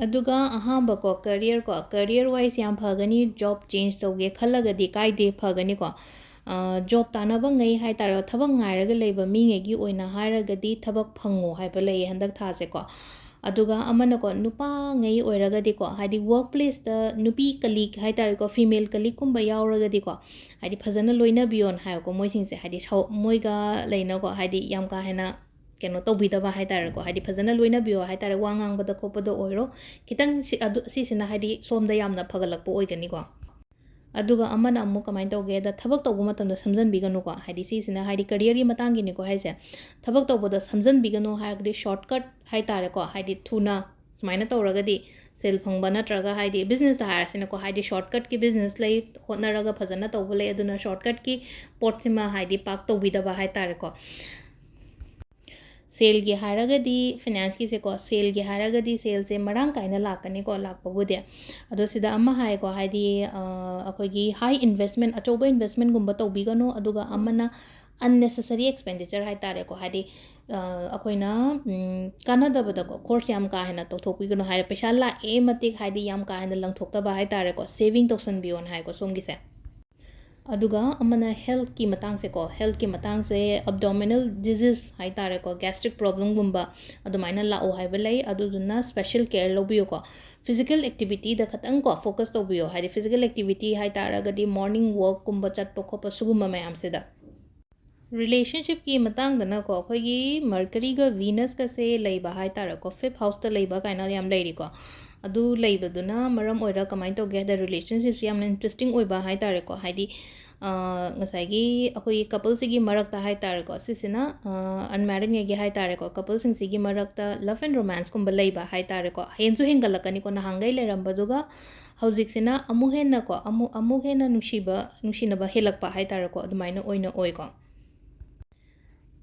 ꯑꯗꯨꯒ ꯑꯍꯥꯟꯕꯀꯣ, ꯀꯦꯔꯤꯌꯔꯀꯣ, ꯀꯦꯔꯤꯌꯔ ꯋꯥꯏꯁ ꯌꯥꯝ ꯐꯒꯅꯤ, ꯖꯣꯕ ꯆꯦꯟꯖ ꯇꯧꯒꯦ ꯈꯜꯂꯒꯗꯤ ꯀꯥꯏꯗꯦ, ꯐꯒꯅꯤꯀꯣ꯫ ꯑ, ꯖꯣꯕ ꯇꯥꯟꯅꯕꯉꯩ ꯍꯥꯏ ꯇꯥꯔꯦ, ꯊꯕꯛ ꯉꯥꯏꯔꯒ ꯂꯩꯕ ꯃꯤꯉꯩꯒꯤ ꯑꯣꯏꯅ ꯍꯥꯏꯔꯒꯗꯤ ꯊꯕꯛ ꯐꯪꯉꯣ ꯍꯥꯏꯕ ꯂꯩꯌꯦ ꯍꯟꯗꯛ ꯊꯥꯁꯦꯀꯣ꯫ ꯑꯗꯨꯒ ꯑꯃꯅꯀꯣ, ꯅꯨꯄꯥꯉꯩ ꯑꯣꯏꯔꯒꯗꯤꯀꯣ, ꯍꯥꯏꯗꯤ work placeꯇ ꯅꯨꯄꯤ colleague ꯍꯥꯏ ꯇꯥꯔꯦꯀꯣ, female colleagueꯀꯨꯝꯕ ꯌꯥꯎꯔꯒꯗꯤꯀꯣ, ꯍꯥꯏꯗꯤ ꯐꯖꯅ ꯂꯣꯏꯅꯕꯤꯌꯣꯅ ꯍꯥꯏꯕꯀꯣ, ꯃꯣꯏꯁꯤꯡꯁꯦ꯫ ꯍꯥꯏꯗꯤ ꯁꯥꯎ-, ꯃꯣꯏꯒ ꯂꯩꯅꯀꯣ, ꯍꯥꯏꯗꯤ ꯌꯥꯝ ꯀꯥ ꯍꯦꯟꯅ ꯀꯩꯅꯣ ꯇꯧꯕꯤꯗꯕ ꯍꯥꯏ ꯇꯥꯔꯦꯀꯣ, ꯍꯥꯏꯗꯤ ꯐꯖꯅ ꯂꯣꯏꯅꯕꯤꯌꯣ ꯍꯥꯏ ꯇꯥꯔꯦ, ꯋꯥ ꯉꯥꯡꯕꯗ ꯈꯣꯠꯄꯗ ꯑꯣꯏꯔꯣ꯫ ꯈꯤꯇꯪ ꯁꯤ-, ꯑꯗꯨ, ꯁꯤꯁꯤꯅ ꯍꯥꯏꯗꯤ ꯁꯣꯝꯗ ꯌꯥꯝꯅ ꯐꯒꯠꯂꯛꯄ ꯑꯣꯏꯒꯅꯤꯀꯣ꯫ ꯑꯗꯨꯒ ꯑꯃꯅ ꯑꯃꯨꯛ ꯀꯃꯥꯏꯅ ꯇꯧꯒꯦꯗ, ꯊꯕꯛ ꯇꯧꯕ ꯃꯇꯝꯗ ꯁꯝꯖꯟꯕꯤꯒꯅꯨꯀꯣ꯫ ꯍꯥꯏꯗꯤ ꯁꯤꯁꯤꯅ ꯍꯥꯏꯗꯤ careerꯒꯤ ꯃꯇꯥꯡꯒꯤꯅꯤꯀꯣ ꯍꯥꯏꯁꯦ꯫ ꯊꯕꯛ ꯇꯧꯕꯗ ꯁꯝꯖꯟꯕꯤꯒꯅꯨ ꯍꯥꯏꯔꯒꯗꯤ shortcut ꯍꯥꯏ ꯇꯥꯔꯦꯀꯣ, ꯍꯥꯏꯗꯤ ꯊꯨꯅ ꯁꯨꯃꯥꯏꯅ ꯇꯧꯔꯒꯗꯤ ꯁꯦꯜ ꯐꯪꯕ, ꯅꯠꯇ꯭ꯔꯒ ꯍꯥꯏꯗꯤ businessꯇ ꯍꯥꯏꯔꯁꯤꯅꯀꯣ, ꯍꯥꯏꯗꯤ shortcutꯀꯤ business ꯂꯩ, ꯍꯣꯠꯅꯔꯒ ꯐꯖꯅ ꯇꯧꯕ ꯂꯩ, ꯑꯗꯨꯅ shortcutꯀꯤ ꯄꯣꯠꯁꯤꯃ ꯍꯥꯏꯗꯤ ꯄꯥꯛ ꯇꯧꯕꯤꯗꯕ ꯍꯥꯏ ꯇꯥꯔꯦꯀꯣ꯫ ꯁꯦꯜꯒꯤ ꯍꯥꯏꯔꯒꯗꯤ, financeꯀꯤꯁꯦꯀꯣ, ꯁꯦꯜꯒꯤ ꯍꯥꯏꯔꯒꯗꯤ ꯁꯦꯜꯁꯦ ꯃꯔꯥꯡ ꯀꯥꯏꯅ ꯂꯥꯛꯀꯅꯤꯀꯣ, ꯂꯥꯛꯄꯕꯨꯗꯤ꯫ ꯑꯗꯣ ꯁꯤꯗ ꯑꯃ ꯍꯥꯏꯀꯣ, ꯍꯥꯏꯗꯤ, ꯑ, ꯑꯩꯈꯣꯏꯒꯤ high investment, ꯑꯆꯧꯕ investmentꯒꯨꯝꯕ ꯇꯧꯕꯤꯒꯅꯨ, ꯑꯗꯨꯒ ꯑꯃꯅ unnecessary expenditure ꯍꯥꯏ ꯇꯥꯔꯦꯀꯣ, ꯍꯥꯏꯗꯤ, ꯑ, ꯑꯩꯈꯣꯏꯅ, ꯎꯝ, ꯀꯥꯟꯅꯗꯕꯗꯀꯣ, ꯈꯣꯔꯁ ꯌꯥꯝ ꯀꯥ ꯍꯦꯟꯅ ꯇꯧꯊꯣꯛꯄꯤꯒꯅꯨ ꯍꯥꯏꯔꯦ, ꯄꯩꯁꯥ ꯂꯥꯛꯑꯦ ꯃꯇꯤꯛ ꯍꯥꯏꯗꯤ ꯌꯥꯝ ꯀꯥ ꯍꯦꯟꯅ ꯂꯪꯊꯣꯛꯇꯕ ꯍꯥꯏ ꯇꯥꯔꯦꯀꯣ, saving ꯇꯧꯁꯟꯕꯤꯌꯣꯅ ꯍꯥꯏꯀꯣ ꯁꯣꯝꯒꯤꯁꯦ꯫ ꯑꯗꯨꯒ ꯑꯃꯅ healthꯀꯤ ꯃꯇꯥꯡꯁꯦꯀꯣ, healthꯀꯤ ꯃꯇꯥꯡꯁꯦ abdominal disease ꯍꯥꯏ ꯇꯥꯔꯦꯀꯣ, gastric problemꯒꯨꯝꯕ ꯑꯗꯨꯃꯥꯏꯅ ꯂꯥꯛꯑꯣ ꯍꯥꯏꯕ ꯂꯩ, ꯑꯗꯨꯗꯨꯅ special care ꯂꯧꯕꯤꯌꯨꯀꯣ꯫ Physical activityꯗ ꯈꯇꯪ ꯀꯣ focus ꯇꯧꯕꯤꯌꯣ, ꯍꯥꯏꯗꯤ physical activity ꯍꯥꯏ ꯇꯥꯔꯒꯗꯤ morning walkꯀꯨꯝꯕ ꯆꯠꯄ ꯈꯣꯠꯄ ꯁꯤꯒꯨꯝꯕ ꯃꯌꯥꯝꯁꯤꯗ꯫ Relationshipꯀꯤ ꯃꯇꯥꯡꯗꯅꯀꯣ, ꯑꯩꯈꯣꯏꯒꯤ Mercuryꯒ Venusꯀꯁꯦ ꯂꯩꯕ ꯍꯥꯏ ꯇꯥꯔꯦꯀꯣ, fifth houseꯇ ꯂꯩꯕ ꯀꯥꯏꯅ ꯌꯥꯝ ꯂꯩꯔꯤꯀꯣ꯫ ꯑꯗꯨ ꯂꯩꯕꯗꯨꯅ ꯃꯔꯝ ꯑꯣꯏꯔꯒ ꯀꯃꯥꯏꯅ ꯇꯧꯒꯦ ꯍꯥꯏꯗ, relationshipꯁꯦ ꯌꯥꯝꯅ interesting ꯑꯣꯏꯕ ꯍꯥꯏ ꯇꯥꯔꯦꯀꯣ, ꯍꯥꯏꯗꯤ, ꯑ, ꯉꯁꯥꯏꯒꯤ ꯑꯩꯈꯣꯏꯒꯤ coupleꯁꯤꯒꯤ ꯃꯔꯛꯇ ꯍꯥꯏ ꯇꯥꯔꯦꯀꯣ, ꯁꯤꯁꯤꯅ, ꯑ, unmarriedꯉꯩꯒꯤ ꯍꯥꯏ ꯇꯥꯔꯦꯀꯣ, coupleꯁꯤꯡꯁꯤꯒꯤ ꯃꯔꯛꯇ love and romanceꯀꯨꯝꯕ ꯂꯩꯕ ꯍꯥꯏ ꯇꯥꯔꯦꯀꯣ, ꯍꯦꯟꯁꯨ ꯍꯦꯟꯒꯠꯂꯛꯀꯅꯤꯀꯣ, ꯅꯍꯥꯟꯈꯩ ꯂꯩꯔꯝꯕꯗꯨꯒ ꯍꯧꯖꯤꯛꯁꯤꯅ ꯑꯃꯨꯛ ꯍꯦꯟꯅꯀꯣ, ꯑꯃꯨꯛ, ꯑꯃꯨꯛ ꯍꯦꯟꯅ ꯅꯨꯡꯁꯤꯕ, ꯅꯨꯡꯁꯤꯅꯕ ꯍꯦꯜꯂꯛꯄ ꯍꯥꯏ ꯇꯥꯔꯦꯀꯣ, ꯑꯗꯨꯃꯥꯏꯅ ꯑꯣꯏꯅ ꯑꯣꯏꯀꯣ꯫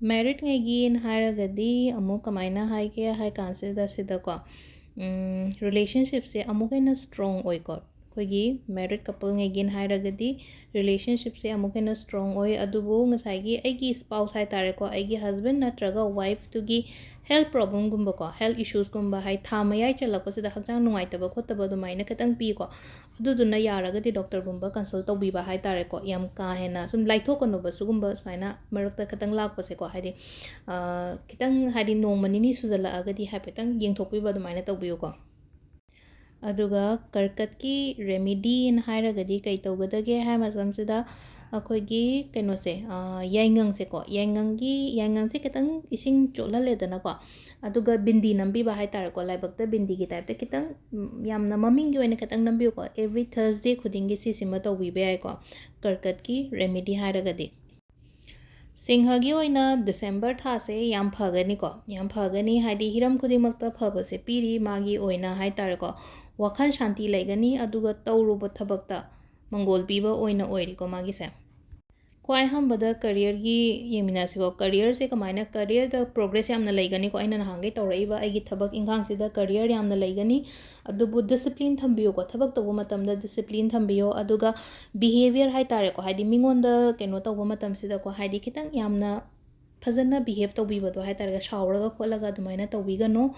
Marriedꯉꯩꯒꯤꯅ ꯍꯥꯏꯔꯒꯗꯤ ꯑꯃꯨꯛ ꯀꯃꯥꯏꯅ ꯍꯥꯏꯒꯦ ꯍꯥꯏ ꯀꯥꯟꯁꯤꯗ ꯁꯤꯗꯀꯣ, ꯎꯝ, relationshipꯁꯦ ꯑꯃꯨꯛ ꯍꯦꯟꯅ strong ꯑꯣꯏꯀꯣ꯫ ꯑꯩꯈꯣꯏꯒꯤ ꯃꯦꯔꯤꯠ ꯀꯄꯜꯉꯩꯒꯤꯅ ꯍꯥꯏꯔꯒꯗꯤ ꯔꯤꯂꯦꯁꯟꯁꯤꯞꯁꯦ ꯑꯃꯨꯛ ꯍꯦꯟꯅ ꯁ꯭ꯇꯔꯣꯡ ꯑꯣꯏ꯫ ꯑꯗꯨꯕꯨ ꯉꯁꯥꯏꯒꯤ ꯑꯩꯒꯤ ꯁ꯭ꯄꯥꯎꯁ ꯍꯥꯏ ꯇꯥꯔꯦꯀꯣ, ꯑꯩꯒꯤ ꯍꯁꯕꯦꯟ ꯅꯠꯇ꯭ꯔꯒ ꯋꯥꯏꯐꯇꯨꯒꯤ ꯍꯦꯜꯊ ꯄ꯭ꯔꯣꯕ꯭ꯂꯦꯝꯒꯨꯝꯕꯀꯣ, ꯍꯦꯜꯊ ꯏꯁꯨꯁꯀꯨꯝꯕ, ꯍꯥꯏ ꯊꯥ ꯃꯌꯥꯏ ꯆꯜꯂꯛꯄꯁꯤꯗ ꯍꯛꯆꯥꯡ ꯅꯨꯡꯉꯥꯏꯇꯕ ꯈꯣꯠꯇꯕ ꯑꯗꯨꯃꯥꯏꯅ ꯈꯤꯇꯪ ꯄꯤꯀꯣ꯫ ꯑꯗꯨꯗꯨꯅ ꯌꯥꯔꯒꯗꯤ ꯗꯣꯛꯇꯔꯒꯨꯝꯕ ꯀꯟꯁꯜ ꯇꯧꯕꯤꯕ ꯍꯥꯏ ꯇꯥꯔꯦꯀꯣ꯫ ꯌꯥꯝ ꯀꯥ ꯍꯦꯟꯅ ꯁꯨꯝ ꯂꯥꯏꯊꯣꯛꯀꯅꯨꯕ ꯁꯤꯒꯨꯝꯕ ꯁꯨꯃꯥꯏꯅ ꯃꯔꯛꯇ ꯈꯤꯇꯪ ꯂꯥꯛꯄꯁꯦꯀꯣ, ꯍꯥꯏꯗꯤ ꯈꯤꯇꯪ ꯍꯥꯏꯗꯤ ꯅꯣꯡꯃ ꯅꯤꯅꯤ ꯁꯨꯖꯜꯂꯛꯑꯒꯗꯤ ꯍꯥꯏꯐꯦꯠꯇꯪ ꯌꯦꯡꯊꯣꯛꯄꯤꯕ ꯑꯗꯨꯃꯥꯏꯅ ꯇꯧꯕꯤꯌꯨꯀꯣ꯫ ꯑꯗꯨꯒ ꯀꯔꯀꯠꯀꯤ ꯔꯦꯃꯤꯗꯤꯅ ꯍꯥꯏꯔꯒꯗꯤ ꯀꯩ ꯇꯧꯒꯗꯒꯦ ꯍꯥꯏ ꯃꯇꯝꯁꯤꯗ ꯑꯩꯈꯣꯏꯒꯤ ꯀꯩꯅꯣꯁꯦ, ꯌꯥꯏꯉꯪꯁꯦꯀꯣ, ꯌꯥꯏꯉꯪꯒꯤ ꯌꯥꯏꯉꯪꯁꯦ ꯈꯤꯇꯪ ꯏꯁꯤꯡ ꯆꯣꯠꯍꯜꯂꯦꯗꯅꯀꯣ꯫ ꯑꯗꯨꯒ ꯕꯤꯟꯗꯤ ꯅꯝꯕꯤꯕ ꯍꯥꯏ ꯇꯥꯔꯦꯀꯣ, ꯂꯥꯏꯕꯛꯇ ꯕꯤꯟꯗꯤꯒꯤ ꯇꯥꯏꯞꯇ ꯈꯤꯇꯪ, ꯌꯥꯝꯅ ꯃꯃꯤꯡꯒꯤ ꯑꯣꯏꯅ ꯈꯤꯇꯪ ꯅꯝꯕꯤꯌꯨꯀꯣ꯫ ꯑꯦꯕ꯭ꯔꯤ ꯊꯔꯁꯗꯦ ꯈꯨꯗꯤꯡꯒꯤ ꯁꯤꯁꯤꯃ ꯇꯧꯕꯤꯕ ꯌꯥꯏꯀꯣ, ꯀꯔꯀꯠꯀꯤ ꯔꯦꯃꯤꯗꯤ ꯍꯥꯏꯔꯒꯗꯤ꯫ ꯁꯤꯡꯍꯒꯤ ꯑꯣꯏꯅ ꯗꯤꯁꯦꯝꯕꯔ ꯊꯥꯁꯦ ꯌꯥꯝ ꯐꯒꯅꯤꯀꯣ, ꯌꯥꯝ ꯐꯒꯅꯤ ꯍꯥꯏꯗꯤ ꯍꯤꯔꯝ ꯈꯨꯗꯤꯡꯃꯛꯇ ꯐꯕꯁꯦ ꯄꯤꯔꯤ꯫ ꯃꯥꯒꯤ ꯑꯣꯏꯅ ꯍꯥꯏ ꯇꯥꯔꯦꯀꯣ, ꯋꯥꯈꯜ ꯁꯥꯟꯇꯤ ꯂꯩꯒꯅꯤ꯫ ꯑꯗꯨꯒ ꯇꯧꯔꯨꯕ ꯊꯕꯛꯇ ꯃꯪꯒꯣꯜ ꯄꯤꯕ ꯑꯣꯏꯅ ꯑꯣꯏꯔꯤꯀꯣ ꯃꯥꯒꯤꯁꯦ꯫ ꯈ꯭ꯋꯥꯏ ꯑꯍꯥꯟꯕꯗ ꯀꯔꯤꯌꯔꯒꯤ ꯌꯦꯡꯃꯤꯟꯅꯁꯤꯀꯣ꯫ ꯀꯔꯤꯌꯔꯁꯦ ꯀꯃꯥꯏꯅ, ꯀꯔꯤꯌꯔꯗ ꯄ꯭ꯔꯣꯒ꯭ꯔꯦꯁ ꯌꯥꯝꯅ ꯂꯩꯒꯅꯤꯀꯣ꯫ ꯑꯩꯅ ꯅꯍꯥꯟꯈꯩ ꯇꯧꯔꯛꯏꯕ ꯑꯩꯒꯤ ꯊꯕꯛ ꯏꯪꯈꯥꯡꯁꯤꯗ ꯀꯔꯤꯌꯔ ꯌꯥꯝꯅ ꯂꯩꯒꯅꯤ꯫ ꯑꯗꯨꯕꯨ ꯗꯤꯁꯤꯄ꯭ꯂꯤꯟ ꯊꯝꯕꯤꯌꯨꯀꯣ, ꯊꯕꯛ ꯇꯧꯕ ꯃꯇꯝꯗ ꯗꯤꯁꯤꯄ꯭ꯂꯤꯟ ꯊꯝꯕꯤꯌꯣ꯫ ꯑꯗꯨꯒ ꯕꯤꯍꯦꯕꯤꯌꯔ ꯍꯥꯏ ꯇꯥꯔꯦꯀꯣ, ꯍꯥꯏꯗꯤ ꯃꯤꯉꯣꯟꯗ ꯀꯩꯅꯣ ꯇꯧꯕ ꯃꯇꯝꯁꯤꯗꯀꯣ, ꯍꯥꯏꯗꯤ ꯈꯤꯇꯪ ꯌꯥꯝꯅ ꯐꯖꯅ ꯕꯤꯍꯦꯕ ꯇꯧꯕꯤꯕꯗꯣ ꯍꯥꯏ ꯇꯥꯔꯦ, ꯁꯥꯎꯔꯒ ꯈꯣꯠꯂꯒ ꯑꯗꯨꯃꯥꯏꯅ ꯇꯧꯕꯤꯒꯅꯣ꯫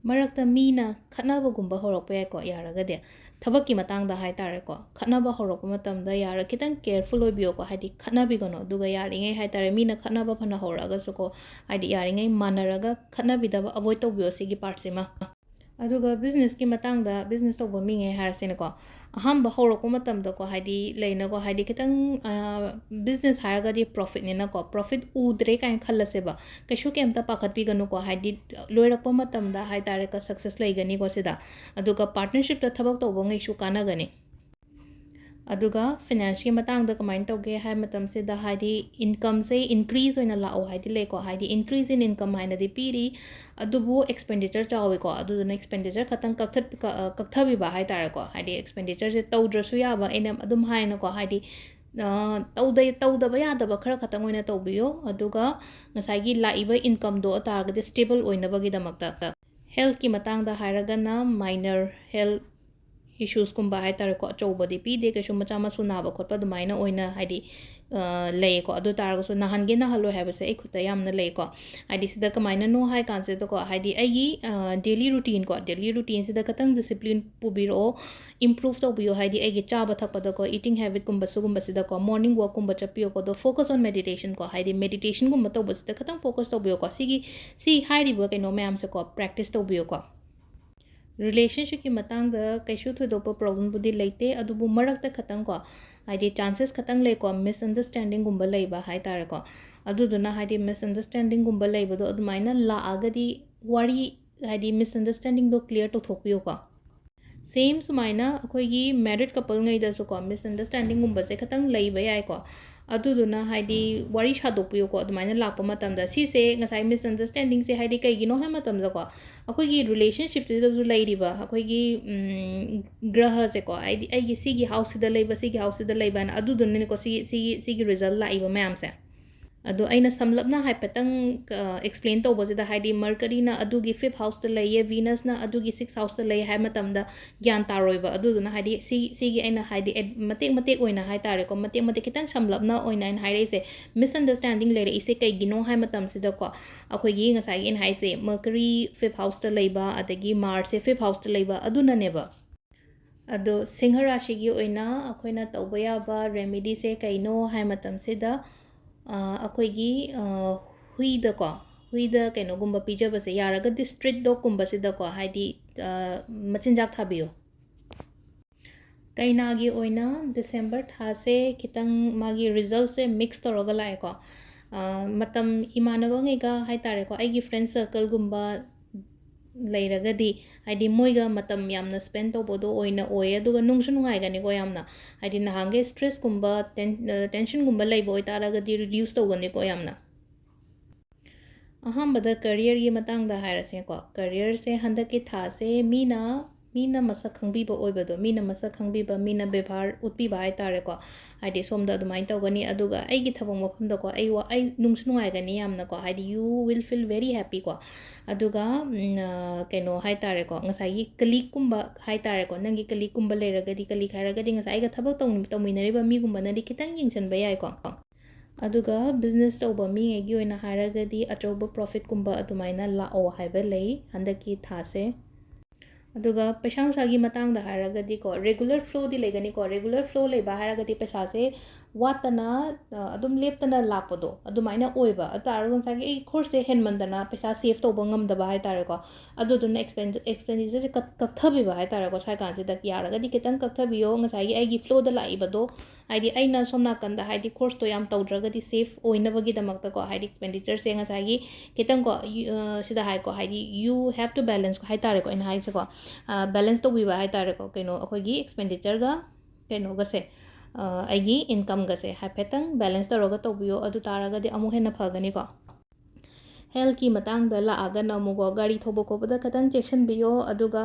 ꯃꯔꯛꯇ ꯃꯤꯅ ꯈꯠꯅꯕꯒꯨꯝꯕ ꯍꯧꯔꯛꯄ ꯌꯥꯏꯀꯣ, ꯌꯥꯔꯒꯗꯤ ꯊꯕꯛꯀꯤ ꯃꯇꯥꯡꯗ ꯍꯥꯏ ꯇꯥꯔꯦꯀꯣ, ꯈꯠꯅꯕ ꯍꯧꯔꯛꯄ ꯃꯇꯝꯗ ꯌꯥꯔ-, ꯈꯤꯇꯪ ꯀꯦꯌꯔꯐꯨꯜ ꯑꯣꯏꯕꯤꯌꯣꯀꯣ, ꯍꯥꯏꯗꯤ ꯈꯠꯅꯕꯤꯒꯅꯣ꯫ ꯑꯗꯨꯒ ꯌꯥꯔꯤꯉꯩ ꯍꯥꯏ ꯇꯥꯔꯦ, ꯃꯤꯅ ꯈꯠꯅꯕ ꯐꯅ ꯍꯧꯔꯛꯑꯒꯁꯨꯀꯣ, ꯍꯥꯏꯗꯤ ꯌꯥꯔꯤꯉꯩ ꯃꯥꯟꯅꯔꯒ ꯈꯠꯅꯕꯤꯗꯕ ꯑꯦꯚꯣꯏꯗ ꯇꯧꯕꯤꯌꯣ ꯁꯤꯒꯤ ꯄꯥꯔꯠꯁꯤꯃ꯫ ꯑꯗꯨꯒ ꯕꯤꯖꯤꯅꯦꯁꯀꯤ ꯃꯇꯥꯡꯗ, ꯕꯤꯖꯤꯅꯦꯁ ꯇꯧꯕ ꯃꯤꯉꯩ ꯍꯥꯏꯔꯁꯤꯅꯦꯀꯣ, ꯑꯍꯥꯟꯕ ꯍꯧꯔꯛꯄ ꯃꯇꯝꯗꯀꯣ, ꯍꯥꯏꯗꯤ ꯂꯩꯅꯀꯣ, ꯍꯥꯏꯗꯤ ꯈꯤꯇꯪ, ꯕꯤꯖꯤꯅꯦꯁ ꯍꯥꯏꯔꯒꯗꯤ ꯄ꯭ꯔꯣꯐꯤꯠꯅꯤꯅꯀꯣ, ꯄ꯭ꯔꯣꯐꯤꯠ ꯎꯗ꯭ꯔꯦ ꯀꯥꯏꯅ ꯈꯜꯂꯁꯦꯕ, ꯀꯩꯁꯨ ꯀꯩꯝꯇ ꯄꯥꯈꯠꯄꯤꯒꯅꯨꯀꯣ, ꯍꯥꯏꯗꯤ ꯂꯣꯏꯔꯛꯄ ꯃꯇꯝꯗ ꯍꯥꯏ ꯇꯥꯔꯦꯀꯣ, ꯁꯛꯁꯦꯁ ꯂꯩꯒꯅꯤꯀꯣ ꯁꯤꯗ꯫ ꯑꯗꯨꯒ ꯄꯥꯔꯠꯅꯔꯁꯤꯞꯇ ꯊꯕꯛ ꯇꯧꯕꯉꯩꯁꯨ ꯀꯥꯟꯅꯒꯅꯤ꯫ ꯑꯗꯨꯒ ꯐꯤꯅꯥꯟꯁꯀꯤ ꯃꯇꯥꯡꯗ ꯀꯃꯥꯏꯅ ꯇꯧꯒꯦ ꯍꯥꯏꯕ ꯃꯇꯝꯁꯤꯗ, ꯍꯥꯏꯗꯤ ꯏꯟꯀꯝꯁꯦ ꯏꯟꯀ꯭ꯔꯤꯖ ꯑꯣꯏꯅ ꯂꯥꯛꯑꯣ ꯍꯥꯏꯗꯤ ꯂꯩꯀꯣ, ꯍꯥꯏꯗꯤ ꯏꯟꯀ꯭ꯔꯤꯖ ꯏꯟ ꯏꯟꯀꯝ ꯍꯥꯏꯅꯗꯤ ꯄꯤꯔꯤ, ꯑꯗꯨꯕꯨ ꯑꯦꯛꯁꯄꯦꯟꯗꯤꯆꯔ ꯆꯥꯎꯋꯤꯀꯣ, ꯑꯗꯨꯗꯨꯅ ꯑꯦꯛꯁꯄꯦꯟꯗꯤꯆꯔ ꯈꯛꯇꯪ ꯀꯛꯊꯠ-, ꯀ-, ꯑ, ꯀꯛꯊꯕꯤꯕ ꯍꯥꯏ ꯇꯥꯔꯦꯀꯣ, ꯍꯥꯏꯗꯤ ꯑꯦꯛꯁꯄꯦꯟꯗꯤꯆꯔꯁꯦ ꯇꯧꯗ꯭ꯔꯁꯨ ꯌꯥꯕ, ꯑꯩꯅ ꯑꯗꯨꯝ ꯍꯥꯏꯅꯀꯣ, ꯍꯥꯏꯗꯤ, ꯑ, ꯇꯧꯗ-, ꯇꯧꯗꯕ ꯌꯥꯗꯕ ꯈꯔ ꯈꯛꯇꯪ ꯑꯣꯏꯅ ꯇꯧꯕꯤꯌꯣ, ꯑꯗꯨꯒ ꯉꯁꯥꯏꯒꯤ ꯂꯥꯛꯏꯕ ꯏꯟꯀꯝꯗꯣ ꯑꯣꯏꯇꯥꯔꯒꯗꯤ ꯁ꯭ꯇꯦꯕꯜ ꯑꯣꯏꯅꯕꯒꯤꯗꯃꯛꯇ꯫ ꯍꯦꯜꯠꯀꯤ ꯃꯇꯥꯡꯗ ꯍꯥꯏꯔꯒꯅ ꯃꯥꯏꯅꯔ ꯍꯦꯜꯠ ꯏꯁꯨꯁꯀꯨꯝꯕ ꯍꯥꯏ ꯇꯥꯔꯦꯀꯣ, ꯑꯆꯧꯕꯗꯤ ꯄꯤꯗꯦ ꯀꯩꯁꯨ, ꯃꯆꯥ ꯃꯁꯨ ꯅꯥꯕ ꯈꯣꯠꯄ ꯑꯗꯨꯃꯥꯏꯅ ꯑꯣꯏꯅ ꯍꯥꯏꯗꯤ ꯑ, ꯂꯩꯀꯣ꯫ ꯑꯗꯨ ꯇꯥꯔꯒꯁꯨ ꯅꯥꯍꯟꯒꯦ ꯅꯥꯍꯜꯂꯣꯏ ꯍꯥꯏꯕꯁꯦ ꯑꯩ ꯈꯨꯠꯇ ꯌꯥꯝꯅ ꯂꯩꯀꯣ꯫ ꯍꯥꯏꯗꯤ ꯁꯤꯗ ꯀꯃꯥꯏꯅꯅꯣ ꯍꯥꯏ ꯀꯥꯟꯁꯤꯗꯀꯣ, ꯍꯥꯏꯗꯤ ꯑꯩꯒꯤ ꯗꯦꯂꯤ ꯔꯨꯇꯤꯟꯀꯣ, ꯗꯦꯂꯤ ꯔꯨꯇꯤꯟꯁꯤꯗ ꯈꯤꯇꯪ ꯗꯤꯁꯤꯄ꯭ꯂꯤꯟ ꯄꯨꯕꯤꯔꯛꯑꯣ, ꯏꯝꯄ꯭ꯔꯨꯞ ꯇꯧꯕꯤꯌꯣ꯫ ꯍꯥꯏꯗꯤ ꯑꯩꯒꯤ ꯆꯥꯕ ꯊꯛꯄꯗꯀꯣ, ꯏꯇꯤꯡ ꯍꯦꯕꯤꯠꯀꯨꯝꯕ ꯁꯤꯒꯨꯝꯕꯁꯤꯗꯀꯣ, ꯃꯣꯔꯅꯤꯡ ꯋꯥꯛꯀꯨꯝꯕ ꯆꯠꯄꯤꯌꯣꯀꯣ꯫ ꯑꯗꯣ focus on meditation ꯀꯣ, ꯍꯥꯏꯗꯤ ꯃꯦꯗꯤꯇꯦꯁꯟꯒꯨꯝꯕ ꯇꯧꯕꯁꯤꯗ ꯈꯤꯇꯪ ꯐꯣꯀꯁ ꯇꯧꯕꯤꯌꯣꯀꯣ꯫ ꯁꯤꯒꯤ ꯁꯤ ꯍꯥꯏꯔꯤꯕ ꯀꯩꯅꯣ ꯃꯌꯥꯝꯁꯦꯀꯣ, ꯄ꯭ꯔꯦꯛꯇꯤꯁ ꯇꯧꯕꯤꯌꯣꯀꯣ꯫ ꯔꯤꯂꯦꯁꯟꯁꯤꯞꯀꯤ ꯃꯇꯥꯡꯗ ꯀꯩꯁꯨ ꯊꯣꯏꯗꯣꯛꯄ ꯄ꯭ꯔꯣꯕ꯭ꯂꯦꯝꯕꯨꯗꯤ ꯂꯩꯇꯦ, ꯑꯗꯨꯕꯨ ꯃꯔꯛꯇ ꯈꯇꯪꯀꯣ, ꯍꯥꯏꯗꯤ ꯆꯥꯟꯁꯦꯁ ꯈꯇꯪ ꯂꯩꯀꯣ, ꯃꯤꯁꯑꯟꯗꯔꯁ꯭ꯇꯦꯟꯗꯤꯡꯒꯨꯝꯕ ꯂꯩꯕ ꯍꯥꯏ ꯇꯥꯔꯦꯀꯣ꯫ ꯑꯗꯨꯗꯨꯅ ꯍꯥꯏꯗꯤ ꯃꯤꯁꯑꯟꯗꯔꯁ꯭ꯇꯦꯟꯗꯤꯡꯒꯨꯝꯕ ꯂꯩꯕꯗꯣ ꯑꯗꯨꯃꯥꯏꯅ ꯂꯥꯛꯑꯒꯗꯤ ꯋꯥꯔꯤ, ꯍꯥꯏꯗꯤ ꯃꯤꯁꯑꯟꯗꯔꯁ꯭ꯇꯦꯟꯗꯤꯡꯗꯣ ꯀ꯭ꯂꯤꯌꯥꯔ ꯇꯧꯊꯣꯛꯄꯤꯌꯨꯀꯣ꯫ ꯁꯦꯝ ꯁꯨꯃꯥꯏꯅ ꯑꯩꯈꯣꯏꯒꯤ ꯃꯦꯔꯤꯠ ꯀꯄꯜꯉꯩꯗꯁꯨꯀꯣ, ꯃꯤꯁꯑꯟꯗꯔꯁ꯭ꯇꯦꯟꯗꯤꯡꯒꯨꯝꯕꯁꯦ ꯈꯇꯪ ꯂꯩꯕ ꯌꯥꯏꯀꯣ꯫ ꯑꯗꯨꯗꯨꯅ ꯍꯥꯏꯗꯤ ꯋꯥꯔꯤ ꯁꯥꯗꯣꯛꯄꯤꯌꯨꯀꯣ, ꯑꯗꯨꯃꯥꯏꯅ ꯂꯥꯛꯄ ꯃꯇꯝꯗ꯫ ꯁꯤꯁꯦ ꯉꯁꯥꯏ ꯃꯤꯁꯑꯟꯗꯔꯁ꯭ꯇꯦꯟꯗꯤꯡꯁꯦ ꯍꯥꯏꯗꯤ ꯀꯩꯒꯤꯅꯣ ꯍꯥꯏꯕ ꯃꯇꯝꯗꯀꯣ, ꯑꯩꯈꯣꯏꯒꯤ ꯔꯤꯂꯦꯁꯟꯁꯤꯞꯇꯨꯗꯁꯨ ꯂꯩꯔꯤꯕ ꯑꯩꯈꯣꯏꯒꯤ, ꯎꯝ, ꯒ꯭ꯔꯍꯁꯦꯀꯣ, ꯍꯥꯏꯗꯤ ꯑꯩꯒꯤ ꯁꯤꯒꯤ ꯍꯥꯎꯁꯁꯤꯗ ꯂꯩꯕ, ꯁꯤꯒꯤ ꯍꯥꯎꯁꯁꯤꯗ ꯂꯩꯕ ꯍꯥꯏꯅ, ꯑꯗꯨꯗꯨꯅꯅꯦꯀꯣ ꯁꯤꯒꯤ, ꯁꯤꯒꯤ, ꯁꯤꯒꯤ ꯔꯤꯖꯜ ꯂꯥꯛꯏꯕ ꯃꯌꯥꯝꯁꯦ꯫ ꯑꯗꯣ ꯑꯩꯅ ꯁꯝꯂꯞꯅ ꯍꯥꯏꯐꯦꯠꯇꯪ, ꯑ, ꯑꯦꯛꯁꯄ꯭ꯂꯦꯟ ꯇꯧꯕꯁꯤꯗ, ꯍꯥꯏꯗꯤ ꯃꯔꯀꯔꯤꯅ ꯑꯗꯨꯒꯤ ꯐꯤꯐ ꯍꯥꯎꯁꯇ ꯂꯩꯌꯦ, ꯚꯤꯅꯁꯅ ꯑꯗꯨꯒꯤ ꯁꯤꯛꯁ ꯍꯥꯎꯁꯇ ꯂꯩ ꯍꯥꯏꯕ ꯃꯇꯝꯗ ꯒ꯭ꯌꯥꯟ ꯇꯥꯔꯣꯏꯕ꯫ ꯑꯗꯨꯗꯨꯅ ꯍꯥꯏꯗꯤ ꯁꯤ, ꯁꯤꯒꯤ ꯑꯩꯅ ꯍꯥꯏꯗꯤ ꯑꯦ-, ꯃꯇꯦꯛ ꯃꯇꯦꯛ ꯑꯣꯏꯅ ꯍꯥꯏ ꯇꯥꯔꯦꯀꯣ, ꯃꯇꯦꯛ ꯃꯇꯦꯛ ꯈꯤꯇꯪ ꯁꯝꯂꯞꯅ ꯑꯣꯏꯅ ꯑꯩꯅ ꯍꯥꯏꯔꯛꯏꯁꯦ꯫ ꯃꯤꯁꯑꯟꯗꯔꯁ꯭ꯇꯦꯟꯗꯤꯡ ꯂꯩꯔꯛꯏꯁꯦ ꯀꯩꯒꯤꯅꯣ ꯍꯥꯏ ꯃꯇꯝꯁꯤꯗꯀꯣ, ꯑꯩꯈꯣꯏꯒꯤ ꯉꯁꯥꯏꯒꯤ ꯑꯩꯅ ꯍꯥꯏꯁꯦ ꯃꯔꯀꯔꯤ ꯐꯤꯐ ꯍꯥꯎꯁꯇ ꯂꯩꯕ, ꯑꯗꯒꯤ ꯃꯥꯔꯁꯁꯦ ꯐꯤꯐ ꯍꯥꯎꯁꯇ ꯂꯩꯕ, ꯑꯗꯨꯅꯅꯦꯕ꯫ ꯑꯗꯣ ꯁꯤꯡꯍ ꯔꯥꯁꯤꯒꯤ ꯑꯣꯏꯅ ꯑꯩꯈꯣꯏꯅ ꯇꯧꯕ ꯌꯥꯕ ꯔꯦꯃꯤꯗꯤꯁꯦ ꯀꯩꯅꯣ ꯍꯥꯏ ꯃꯇꯝꯁꯤꯗ, ꯑ, ꯑꯩꯈꯣꯏꯒꯤ, ꯑ, ꯍꯨꯏꯗꯀꯣ, ꯍꯨꯏꯗ ꯀꯩꯅꯣꯒꯨꯝꯕ ꯄꯤꯖꯕꯁꯦ, ꯌꯥꯔꯒꯗꯤ ꯁ꯭ꯇ꯭ꯔꯤꯠ ꯗꯣꯒꯀꯨꯝꯕꯁꯤꯗꯀꯣ, ꯍꯥꯏꯗꯤ, ꯑ, ꯃꯆꯤꯟꯖꯥꯛ ꯊꯥꯕꯤꯌꯨ꯫ ꯀꯩꯅꯥꯒꯤ ꯑꯣꯏꯅ ꯗꯤꯁꯦꯝꯕꯔ ꯊꯥꯁꯦ ꯈꯤꯇꯪ ꯃꯥꯒꯤ ꯔꯤꯖꯜꯁꯦ ꯃꯤꯛꯁ ꯇꯧꯔꯒ ꯂꯥꯛꯑꯦꯀꯣ꯫ ꯑ, ꯃꯇꯝ ꯏꯃꯥꯟꯅꯕꯉꯩꯒ ꯍꯥꯏ ꯇꯥꯔꯦꯀꯣ, ꯑꯩꯒꯤ ꯐ꯭ꯔꯦꯟ ꯁꯔꯀꯜꯒꯨꯝꯕ ꯂꯩꯔꯒꯗꯤ, ꯍꯥꯏꯗꯤ ꯃꯣꯏꯒ ꯃꯇꯝ ꯌꯥꯝꯅ ꯁ꯭ꯄꯦꯟ ꯇꯧꯕꯗꯣ ꯑꯣꯏꯅ ꯑꯣꯏꯌꯦ, ꯑꯗꯨꯒ ꯅꯨꯡꯁꯨ ꯅꯨꯡꯉꯥꯏꯒꯅꯤꯀꯣ ꯌꯥꯝꯅ꯫ ꯍꯥꯏꯗꯤ ꯅꯍꯥꯟꯈꯩ ꯁ꯭ꯇ꯭ꯔꯦꯁꯀꯨꯝꯕ, ꯇꯦꯟ-, ꯑ, ꯇꯦꯟꯁꯟꯒꯨꯝꯕ ꯂꯩꯕ ꯑꯣꯏꯇꯥꯔꯒꯗꯤ ꯔꯤꯗ꯭ꯌꯨꯁ ꯇꯧꯒꯅꯤꯀꯣ ꯌꯥꯝꯅ꯫ ꯑꯍꯥꯟꯕꯗ ꯀꯦꯔꯤꯌꯔꯒꯤ ꯃꯇꯥꯡꯗ ꯍꯥꯏꯔꯁꯦꯀꯣ꯫ ꯀꯦꯔꯤꯌꯔꯁꯦ ꯍꯟꯗꯛꯀꯤ ꯊꯥꯁꯦ ꯃꯤꯅ ꯃꯤꯅ ꯃꯁꯛ ꯈꯪꯕꯤꯕ ꯑꯣꯏꯕꯗꯣ, ꯃꯤꯅ ꯃꯁꯛ ꯈꯪꯕꯤꯕ, ꯃꯤꯅ ꯕꯦꯕꯥꯔ ꯎꯠꯄꯤꯕ ꯍꯥꯏꯇꯥꯔꯦꯀꯣ꯫ ꯍꯥꯏꯗꯤ ꯁꯣꯝꯗ ꯑꯗꯨꯃꯥꯏꯅ ꯇꯧꯒꯅꯤ, ꯑꯗꯨꯒ ꯑꯩꯒꯤ ꯊꯕꯛ ꯃꯐꯝꯗꯀꯣ, ꯑꯩ ꯋꯥ-, ꯑꯩ ꯅꯨꯡꯁꯨ ꯅꯨꯡꯉꯥꯏꯒꯅꯤ ꯌꯥꯝꯅꯀꯣ, ꯍꯥꯏꯗꯤ you will feel very happy ꯀꯣ꯫ ꯑꯗꯨꯒ ꯎꯝ, ꯑ, ꯀꯩꯅꯣ ꯍꯥꯏꯇꯥꯔꯦꯀꯣ, ꯉꯁꯥꯏꯒꯤ ꯀꯂꯤꯛꯀꯨꯝꯕ ꯍꯥꯏꯇꯥꯔꯦꯀꯣ, ꯅꯪꯒꯤ ꯀꯂꯤꯛꯀꯨꯝꯕ ꯂꯩꯔꯒꯗꯤ, ꯀꯂꯤꯛ ꯍꯥꯏꯔꯒꯗꯤ ꯉꯁꯥꯏ ꯑꯩꯒ ꯊꯕꯛ ꯇꯧ-, ꯇꯧꯃꯤꯟꯅꯔꯤꯕ ꯃꯤꯒꯨꯝꯕꯅꯗꯤ ꯈꯤꯇꯪ ꯌꯦꯡꯁꯤꯟꯕ ꯌꯥꯏꯀꯣ꯫ ꯑꯗꯨꯒ ꯕꯤꯖꯤꯅꯦꯁ ꯇꯧꯕ ꯃꯤꯉꯩꯒꯤ ꯑꯣꯏꯅ ꯍꯥꯏꯔꯒꯗꯤ ꯑꯆꯧꯕ ꯄ꯭ꯔꯣꯐꯤꯠꯀꯨꯝꯕ ꯑꯗꯨꯃꯥꯏꯅ ꯂꯥꯛꯑꯣ ꯍꯥꯏꯕ ꯂꯩ ꯍꯟꯗꯛꯀꯤ ꯊꯥꯁꯦ꯫ ꯑꯗꯨꯒ ꯄꯩꯁꯥ ꯅꯨꯡꯁꯥꯒꯤ ꯃꯇꯥꯡꯗ ꯍꯥꯏꯔꯒꯗꯤꯀꯣ, ꯔꯦꯒꯨꯂꯔ ꯐ꯭ꯂꯣꯗꯤ ꯂꯩꯒꯅꯤꯀꯣ꯫ ꯔꯦꯒꯨꯂꯔ ꯐ꯭ꯂꯣ ꯂꯩꯕ ꯍꯥꯏꯔꯒꯗꯤ ꯄꯩꯁꯥꯁꯦ ꯋꯥꯠꯇꯅ, ꯑ, ꯑꯗꯨꯝ ꯂꯦꯞꯇꯅ ꯂꯥꯛꯄꯗꯣ ꯑꯗꯨꯃꯥꯏꯅ ꯑꯣꯏꯕ꯫ ꯑꯗꯨ ꯇꯥꯔꯒ ꯉꯁꯥꯏꯒꯤ ꯑꯩ ꯈꯣꯔꯁꯁꯦ ꯍꯦꯟꯃꯟꯗꯅ ꯄꯩꯁꯥ ꯁꯦꯐ ꯇꯧꯕ ꯉꯝꯗꯕ ꯍꯥꯏꯇꯥꯔꯦꯀꯣ꯫ ꯑꯗꯨꯗꯨꯅ ꯑꯦꯛꯁꯄꯦꯟ-, ꯑꯦꯛꯁꯄꯦꯟꯗꯤꯆꯔꯁꯦ ꯀꯛ-, ꯀꯛꯊꯕꯤꯕ ꯍꯥꯏꯇꯥꯔꯦꯀꯣ꯫ ꯁ꯭ꯋꯥꯏ ꯀꯥꯟꯁꯤꯗ ꯌꯥꯔꯒꯗꯤ ꯈꯤꯇꯪ ꯀꯛꯊꯕꯤꯌꯣ꯫ ꯉꯁꯥꯏꯒꯤ ꯑꯩꯒꯤ ꯐ꯭ꯂꯣꯗ ꯂꯥꯛꯏꯕꯗꯣ, ꯍꯥꯏꯗꯤ ꯑꯩꯅ ꯁꯣꯝ ꯅꯥꯀꯟꯗ ꯍꯥꯏꯗꯤ ꯈꯣꯔꯁꯇꯣ ꯌꯥꯝ ꯇꯧꯗ꯭ꯔꯒꯗꯤ ꯁꯦꯐ ꯑꯣꯏꯅꯕꯒꯤꯗꯃꯛꯇꯀꯣ, ꯍꯥꯏꯗꯤ ꯑꯦꯛꯁꯄꯦꯟꯗꯤꯆꯔꯁꯦ ꯉꯁꯥꯏꯒꯤ ꯈꯤꯇꯪꯀꯣ, ꯌꯨ-, ꯑ, ꯁꯤꯗ ꯍꯥꯏꯀꯣ, ꯍꯥꯏꯗꯤ you have to balance ꯍꯥꯏꯇꯥꯔꯦꯀꯣ, ꯑꯩꯅ ꯍꯥꯏꯁꯦꯀꯣ, ꯕꯦꯂꯦꯟꯁ ꯇꯧꯕꯤꯕ ꯍꯥꯏꯇꯥꯔꯦꯀꯣ, ꯀꯩꯅꯣ ꯑꯩꯈꯣꯏꯒꯤ ꯑꯦꯛꯁꯄꯦꯟꯗꯤꯆꯔꯒ ꯀꯩꯅꯣꯒꯁꯦ, ꯑ, ꯑꯩꯒꯤ ꯏꯟꯀꯝꯒꯁꯦ ꯍꯥꯏꯐꯦꯠꯇꯪ ꯕꯦꯂꯦꯟꯁ ꯇꯧꯔꯒ ꯇꯧꯕꯤꯌꯣ꯫ ꯑꯗꯨ ꯇꯥꯔꯒꯗꯤ ꯑꯃꯨꯛ ꯍꯦꯟꯅ ꯐꯒꯅꯤꯀꯣ꯫ ꯍꯦꯜꯊꯀꯤ ꯃꯇꯥꯡꯗ ꯂꯥꯛꯑꯒꯅ ꯑꯃꯨꯛꯀꯣ, ꯒꯥꯔꯤ ꯊꯧꯕ ꯈꯣꯠꯄꯗ ꯈꯤꯇꯪ ꯆꯦꯛꯁꯤꯟꯕꯤꯌꯣ꯫ ꯑꯗꯨꯒ,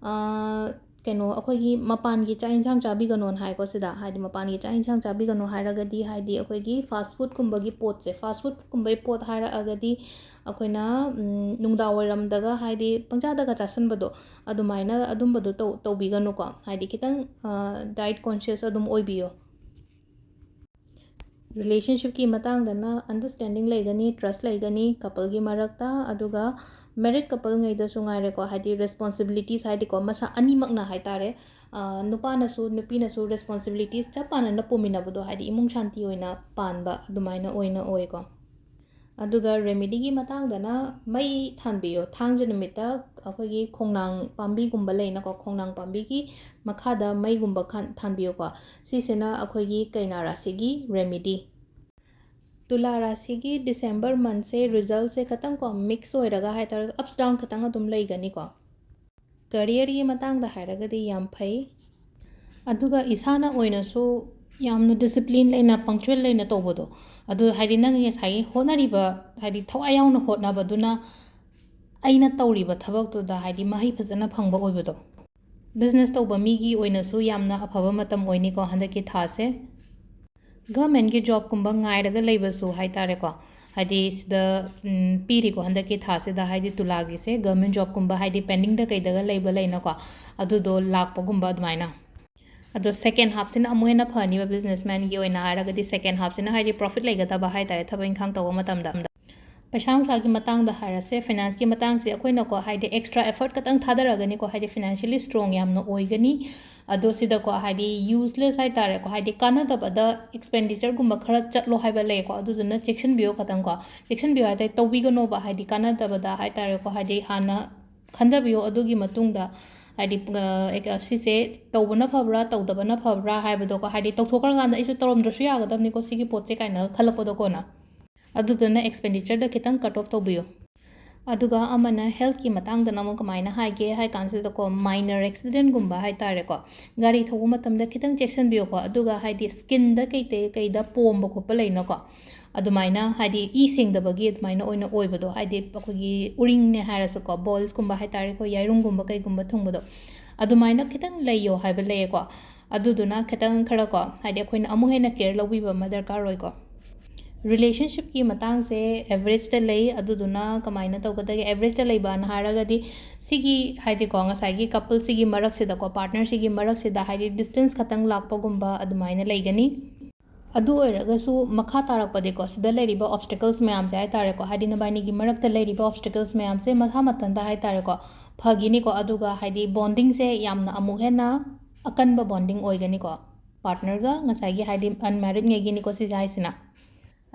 ꯑ, ꯀꯩꯅꯣ, ꯑꯩꯈꯣꯏꯒꯤ ꯃꯄꯥꯟꯒꯤ ꯆꯥꯛ ꯌꯦꯟꯁꯥꯡ ꯆꯥꯕꯤꯒꯅꯣꯅ ꯍꯥꯏꯀꯣ ꯁꯤꯗ, ꯍꯥꯏꯗꯤ ꯃꯄꯥꯟꯒꯤ ꯆꯥꯛ ꯌꯦꯟꯁꯥꯡ ꯆꯥꯕꯤꯒꯅꯣ ꯍꯥꯏꯔꯒꯗꯤ, ꯍꯥꯏꯗꯤ ꯑꯩꯈꯣꯏꯒꯤ ꯐꯥꯁ ꯐꯨꯗꯀꯨꯝꯕꯒꯤ ꯄꯣꯠꯁꯦ, ꯐꯥꯁ ꯐꯨꯗꯀꯨꯝꯕꯒꯤ ꯄꯣꯠ ꯍꯥꯏꯔꯛꯑꯒꯗꯤ ꯑꯩꯈꯣꯏꯅ, ꯎꯝ, ꯅꯨꯡꯗꯥꯡ ꯋꯥꯏꯔꯝꯗꯒ ꯍꯥꯏꯗꯤ ꯄꯪꯆꯥꯗꯒ ꯆꯥꯁꯟꯕꯗꯣ, ꯑꯗꯨꯃꯥꯏꯅ ꯑꯗꯨꯝꯕꯗꯣ ꯇꯧ-, ꯇꯧꯕꯤꯒꯅꯨꯀꯣ꯫ ꯍꯥꯏꯗꯤ ꯈꯤꯇꯪ, ꯑ, ꯗꯥꯏꯠ ꯀꯣꯟꯁꯤꯌꯁ ꯑꯗꯨꯝ ꯑꯣꯏꯕꯤꯌꯣ꯫ ꯔꯤꯂꯦꯁꯟꯁꯤꯞꯀꯤ ꯃꯇꯥꯡꯗꯅ ꯑꯟꯗꯔꯁ꯭ꯇꯦꯟꯗꯤꯡ ꯂꯩꯒꯅꯤ, ꯇ꯭ꯔꯁ ꯂꯩꯒꯅꯤ, ꯀꯄꯜꯒꯤ ꯃꯔꯛꯇ꯫ ꯑꯗꯨꯒ ꯃꯦꯔꯤꯠ ꯀꯄꯜꯉꯩꯗꯁꯨ ꯉꯥꯏꯔꯦꯀꯣ, ꯍꯥꯏꯗꯤ ꯔꯦꯁꯄꯣꯟꯁꯤꯕꯤꯂꯤꯇꯤꯁ ꯍꯥꯏꯗꯤꯀꯣ, ꯃꯁꯥ ꯑꯅꯤꯃꯛꯅ ꯍꯥꯏꯇꯥꯔꯦ, ꯑ, ꯅꯨꯄꯥꯅꯁꯨ ꯅꯨꯄꯤꯅꯁꯨ ꯔꯦꯁꯄꯣꯟꯁꯤꯕꯤꯂꯤꯇꯤꯁ ꯆꯞ ꯃꯥꯟꯅꯅ ꯄꯨꯃꯤꯟꯅꯕꯗꯣ, ꯍꯥꯏꯗꯤ ꯏꯃꯨꯡ ꯁꯥꯟꯇꯤ ꯑꯣꯏꯅ ꯄꯥꯟꯕ ꯑꯗꯨꯃꯥꯏꯅ ꯑꯣꯏꯅ ꯑꯣꯏꯀꯣ꯫ ꯑꯗꯨꯒ ꯔꯦꯃꯤꯗꯤꯒꯤ ꯃꯇꯥꯡꯗꯅ ꯃꯩ ꯊꯥꯟꯕꯤꯌꯣ꯫ ꯊꯥꯡꯖ ꯅꯨꯃꯤꯠꯇ ꯑꯩꯈꯣꯏꯒꯤ ꯈꯣꯡꯅꯥꯡ ꯄꯥꯝꯕꯤꯒꯨꯝꯕ ꯂꯩꯅꯀꯣ, ꯈꯣꯡꯅꯥꯡ ꯄꯥꯝꯕꯤꯒꯤ ꯃꯈꯥꯗ ꯃꯩꯒꯨꯝꯕ ꯈꯟ-, ꯊꯥꯟꯕꯤꯌꯨꯀꯣ꯫ ꯁꯤꯁꯤꯅ ꯑꯩꯈꯣꯏꯒꯤ ꯀꯩꯅꯥ ꯔꯥꯁꯤꯒꯤ ꯔꯦꯃꯤꯗꯤ꯫ ꯇꯨꯂꯥ ꯔꯥꯁꯤꯒꯤ ꯗꯤꯁꯦꯝꯕꯔ ꯃꯟꯊꯁꯦ ꯔꯤꯖꯜꯁꯦ ꯈꯇꯪ ꯀꯣ ꯃꯤꯛꯁ ꯑꯣꯏꯔꯒ ꯍꯥꯏꯇꯥꯔꯦ, ꯑꯞꯁ ꯗꯥꯎꯟ ꯈꯇꯪ ꯑꯗꯨꯝ ꯂꯩꯒꯅꯤꯀꯣ꯫ ꯀꯦꯔꯤꯌꯔꯒꯤ ꯃꯇꯥꯡꯗ ꯍꯥꯏꯔꯒꯗꯤ ꯌꯥꯝ ꯐꯩ, ꯑꯗꯨꯒ ꯏꯁꯥꯅ ꯑꯣꯏꯅꯁꯨ ꯌꯥꯝꯅ ꯗꯤꯁꯤꯄ꯭ꯂꯤꯟ ꯂꯩꯅ, ꯄꯪꯆꯨꯋꯦꯜ ꯂꯩꯅ ꯇꯧꯕꯗꯣ, ꯑꯗꯨ ꯍꯥꯏꯗꯤ ꯅꯪꯒꯤ ꯉꯁꯥꯏꯒꯤ ꯍꯣꯠꯅꯔꯤꯕ, ꯍꯥꯏꯗꯤ ꯊꯋꯥꯏ ꯌꯥꯎꯅ ꯍꯣꯠꯅꯕꯗꯨꯅ ꯑꯩꯅ ꯇꯧꯔꯤꯕ ꯊꯕꯛꯇꯨꯗ ꯍꯥꯏꯗꯤ ꯃꯍꯩ ꯐꯖꯅ ꯐꯪꯕ ꯑꯣꯏꯕꯗꯣ꯫ ꯕꯤꯖꯤꯅꯦꯁ ꯇꯧꯕ ꯃꯤꯒꯤ ꯑꯣꯏꯅꯁꯨ ꯌꯥꯝꯅ ꯑꯐꯕ ꯃꯇꯝ ꯑꯣꯏꯅꯤꯀꯣ ꯍꯟꯗꯛꯀꯤ ꯊꯥꯁꯦ꯫ ꯒꯚꯔꯟꯃꯦꯟꯠꯀꯤ ꯖꯣꯕꯀꯨꯝꯕ ꯉꯥꯏꯔꯒ ꯂꯩꯕꯁꯨ ꯍꯥꯏꯇꯥꯔꯦꯀꯣ, ꯍꯥꯏꯗꯤ ꯁꯤꯗ, ꯎꯝ, ꯄꯤꯔꯤꯀꯣ ꯍꯟꯗꯛꯀꯤ ꯊꯥꯁꯤꯗ, ꯍꯥꯏꯗꯤ ꯇꯨꯂꯥꯒꯤꯁꯦ ꯒꯚꯔꯟꯃꯦꯟꯠ ꯖꯣꯕꯀꯨꯝꯕ, ꯍꯥꯏꯗꯤ ꯄꯦꯟꯗꯤꯡꯗ ꯀꯩꯗꯒ ꯂꯩꯕ ꯂꯩꯅꯀꯣ, ꯑꯗꯨꯗꯣ ꯂꯥꯛꯄꯒꯨꯝꯕ ꯑꯗꯨꯃꯥꯏꯅ꯫ ꯑꯗꯣ ꯁꯦꯀꯦꯟ ꯍꯥꯐꯁꯤꯅ ꯑꯃꯨꯛ ꯍꯦꯟꯅ ꯐꯅꯤꯕ ꯕꯤꯖꯤꯅꯦꯁꯃꯦꯟꯒꯤ ꯑꯣꯏꯅ ꯍꯥꯏꯔꯒꯗꯤ, ꯁꯦꯀꯦꯟ ꯍꯥꯐꯁꯤꯅ ꯍꯥꯏꯗꯤ ꯄ꯭ꯔꯣꯐꯤꯠ ꯂꯩꯒꯗꯕ ꯍꯥꯏꯇꯥꯔꯦ ꯊꯕꯛ ꯏꯪꯈꯥꯡ ꯇꯧꯕ ꯃꯇꯝꯗ꯫ ꯄꯩꯁꯥ ꯅꯨꯡꯁꯥꯒꯤ ꯃꯇꯥꯡꯗ ꯍꯥꯏꯔꯁꯦ, ꯐꯥꯏꯅꯥꯟꯁꯀꯤ ꯃꯇꯥꯡꯁꯦ ꯑꯩꯈꯣꯏꯅꯀꯣ ꯍꯥꯏꯗꯤ ꯑꯦꯛꯁꯇ꯭ꯔꯥ ꯑꯦꯐꯔꯠ ꯈꯛꯇꯪ ꯊꯥꯗꯔꯒꯅꯤꯀꯣ, ꯍꯥꯏꯗꯤ ꯐꯥꯏꯅꯥꯟꯁꯤꯌꯦꯜꯂꯤ ꯁ꯭ꯇ꯭ꯔꯣꯡ ꯌꯥꯝꯅ ꯑꯣꯏꯒꯅꯤ꯫ ꯑꯗꯣ ꯁꯤꯗꯀꯣ ꯍꯥꯏꯗꯤ ꯌꯨꯁꯂꯦꯁ ꯍꯥꯏꯇꯥꯔꯦꯀꯣ, ꯍꯥꯏꯗꯤ ꯀꯥꯟꯅꯗꯕꯗ ꯑꯦꯛꯁꯄꯦꯟꯗꯤꯆꯔꯒꯨꯝꯕ ꯈꯔ ꯆꯠꯂꯣ ꯍꯥꯏꯕ ꯂꯩꯀꯣ, ꯑꯗꯨꯗꯨꯅ ꯆꯦꯛꯁꯤꯟꯕꯤꯌꯣ ꯈꯇꯪꯀꯣ꯫ ꯆꯦꯛꯁꯤꯟꯕꯤꯌꯣ ꯍꯥꯏꯇꯥꯔꯦ, ꯇꯧꯕꯤꯒꯅꯣꯕ, ꯍꯥꯏꯗꯤ ꯀꯥꯟꯅꯗꯕꯗ ꯍꯥꯏꯇꯥꯔꯦꯀꯣ, ꯍꯥꯏꯗꯤ ꯍꯥꯟꯅ ꯈꯟꯊꯕꯤꯌꯣ꯫ ꯑꯗꯨꯒꯤ ꯃꯇꯨꯡꯗ ꯍꯥꯏꯗꯤ, ꯑ, ꯑꯦꯛ-, ꯑ, ꯁꯤꯁꯦ ꯇꯧꯕꯅ ꯐꯕ꯭ꯔꯥ ꯇꯧꯗꯕꯅ ꯐꯕ꯭ꯔꯥ ꯍꯥꯏꯕꯗꯣꯀꯣ, ꯍꯥꯏꯗꯤ ꯇꯧꯊꯣꯛꯈ꯭ꯔꯀꯥꯟꯗ ꯑꯩꯁꯨ ꯇꯧꯔꯝꯗ꯭ꯔꯁꯨ ꯌꯥꯒꯗꯕꯅꯤꯀꯣ ꯁꯤꯒꯤ ꯄꯣꯠꯁꯦ ꯀꯥꯏꯅ ꯈꯜꯂꯛꯄꯗꯣ ꯀꯣꯟꯅ꯫ ꯑꯗꯨꯗꯨꯅ ꯑꯦꯛꯁꯄꯦꯟꯗꯤꯆꯔꯗ ꯈꯤꯇꯪ ꯀꯠ ꯑꯣꯐ ꯇꯧꯕꯤꯌꯨ꯫ ꯑꯗꯨꯒ ꯑꯃꯅ ꯍꯦꯜꯠꯀꯤ ꯃꯇꯥꯡꯗꯅ ꯑꯃꯨꯛ ꯀꯃꯥꯏꯅ ꯍꯥꯏꯒꯦ ꯍꯥꯏ ꯀꯥꯟꯁꯤꯗꯀꯣ, ꯃꯥꯏꯅꯔ ꯑꯦꯛꯁꯤꯗꯦꯟꯒꯨꯝꯕ ꯍꯥꯏꯇꯥꯔꯦꯀꯣ, ꯒꯥꯔꯤ ꯊꯧꯕ ꯃꯇꯝꯗ ꯈꯤꯇꯪ ꯆꯦꯛꯁꯤꯟꯕꯤꯌꯣꯀꯣ꯫ ꯑꯗꯨꯒ ꯍꯥꯏꯗꯤ ꯁ꯭ꯀꯤꯟꯗ ꯀꯩꯗ ꯀꯩꯗ ꯄꯣꯝꯕ ꯈꯣꯠꯄ ꯂꯩꯅꯀꯣ, ꯑꯗꯨꯃꯥꯏꯅ ꯍꯥꯏꯗꯤ ꯏ ꯁꯦꯡꯗꯕꯒꯤ ꯑꯗꯨꯃꯥꯏꯅ ꯑꯣꯏꯅ ꯑꯣꯏꯕꯗꯣ, ꯍꯥꯏꯗꯤ ꯑꯩꯈꯣꯏꯒꯤ ꯎꯔꯤꯡꯅꯦ ꯍꯥꯏꯔꯁꯨꯀꯣ, ꯕꯣꯜꯁꯀꯨꯝꯕ ꯍꯥꯏꯇꯥꯔꯦꯀꯣ, ꯌꯥꯏꯔꯨꯝꯒꯨꯝꯕ ꯀꯩꯒꯨꯝꯕ ꯊꯨꯡꯕꯗꯣ, ꯑꯗꯨꯃꯥꯏꯅ ꯈꯤꯇꯪ ꯂꯩꯌꯣ ꯍꯥꯏꯕ ꯂꯩꯌꯦꯀꯣ꯫ ꯑꯗꯨꯗꯨꯅ ꯈꯤꯇꯪ ꯈꯔꯀꯣ, ꯍꯥꯏꯗꯤ ꯑꯩꯈꯣꯏꯅ ꯑꯃꯨꯛ ꯍꯦꯟꯅ ꯀꯦꯌꯔ ꯂꯧꯕꯤꯕ ꯑꯃ ꯗꯔꯀꯥꯔ ꯑꯣꯏꯀꯣ꯫ ꯔꯤꯂꯦꯁꯟꯁꯤꯞꯀꯤ ꯃꯇꯥꯡꯁꯦ ꯑꯦꯚꯔꯦꯖꯇ ꯂꯩ꯫ ꯑꯗꯨꯗꯨꯅ ꯀꯃꯥꯏꯅ ꯇꯧꯒꯗꯒꯦ? ꯑꯦꯚꯔꯦꯖꯇ ꯂꯩꯕꯅ ꯍꯥꯏꯔꯒꯗꯤ ꯁꯤꯒꯤ, ꯍꯥꯏꯗꯤꯀꯣ, ꯉꯁꯥꯏꯒꯤ ꯀꯄꯜꯁꯤꯒꯤ ꯃꯔꯛꯁꯤꯗꯀꯣ, ꯄꯥꯔꯠꯅꯔꯁꯤꯒꯤ ꯃꯔꯛꯁꯤꯗ ꯍꯥꯏꯗꯤ ꯗꯤꯁꯇꯦꯟꯁ ꯈꯇꯪ ꯂꯥꯛꯄꯒꯨꯝꯕ ꯑꯗꯨꯃꯥꯏꯅ ꯂꯩꯒꯅꯤ꯫ ꯑꯗꯨ ꯑꯣꯏꯔꯒꯁꯨ ꯃꯈꯥ ꯇꯥꯔꯛꯄꯗꯤꯀꯣ, ꯁꯤꯗ ꯂꯩꯔꯤꯕ ꯑꯣꯕꯁꯇꯦꯀꯜꯁ ꯃꯌꯥꯝꯁꯦ ꯍꯥꯏꯇꯥꯔꯦꯀꯣ, ꯍꯥꯏꯗꯤ ꯅꯕꯥꯅꯤꯒꯤ ꯃꯔꯛꯇ ꯂꯩꯔꯤꯕ ꯑꯣꯕꯁꯇꯦꯀꯜꯁ ꯃꯌꯥꯝꯁꯦ ꯃꯁꯥ ꯃꯊꯟꯇ ꯍꯥꯏꯇꯥꯔꯦꯀꯣ, ꯐꯒꯤꯅꯤꯀꯣ꯫ ꯑꯗꯨꯒ ꯍꯥꯏꯗꯤ ꯕꯣꯟꯗꯤꯡꯁꯦ ꯌꯥꯝꯅ ꯑꯃꯨꯛ ꯍꯦꯟꯅ ꯑꯀꯟꯕ ꯕꯣꯟꯗꯤꯡ ꯑꯣꯏꯒꯅꯤꯀꯣ꯫ ꯄꯥꯔꯠꯅꯔꯒ ꯉꯁꯥꯏꯒꯤ ꯍꯥꯏꯗꯤ ꯑꯟꯃꯦꯔꯤꯗꯉꯩꯒꯤꯅꯤꯀꯣ ꯁꯤꯁꯦ ꯍꯥꯏꯁꯤꯅ꯫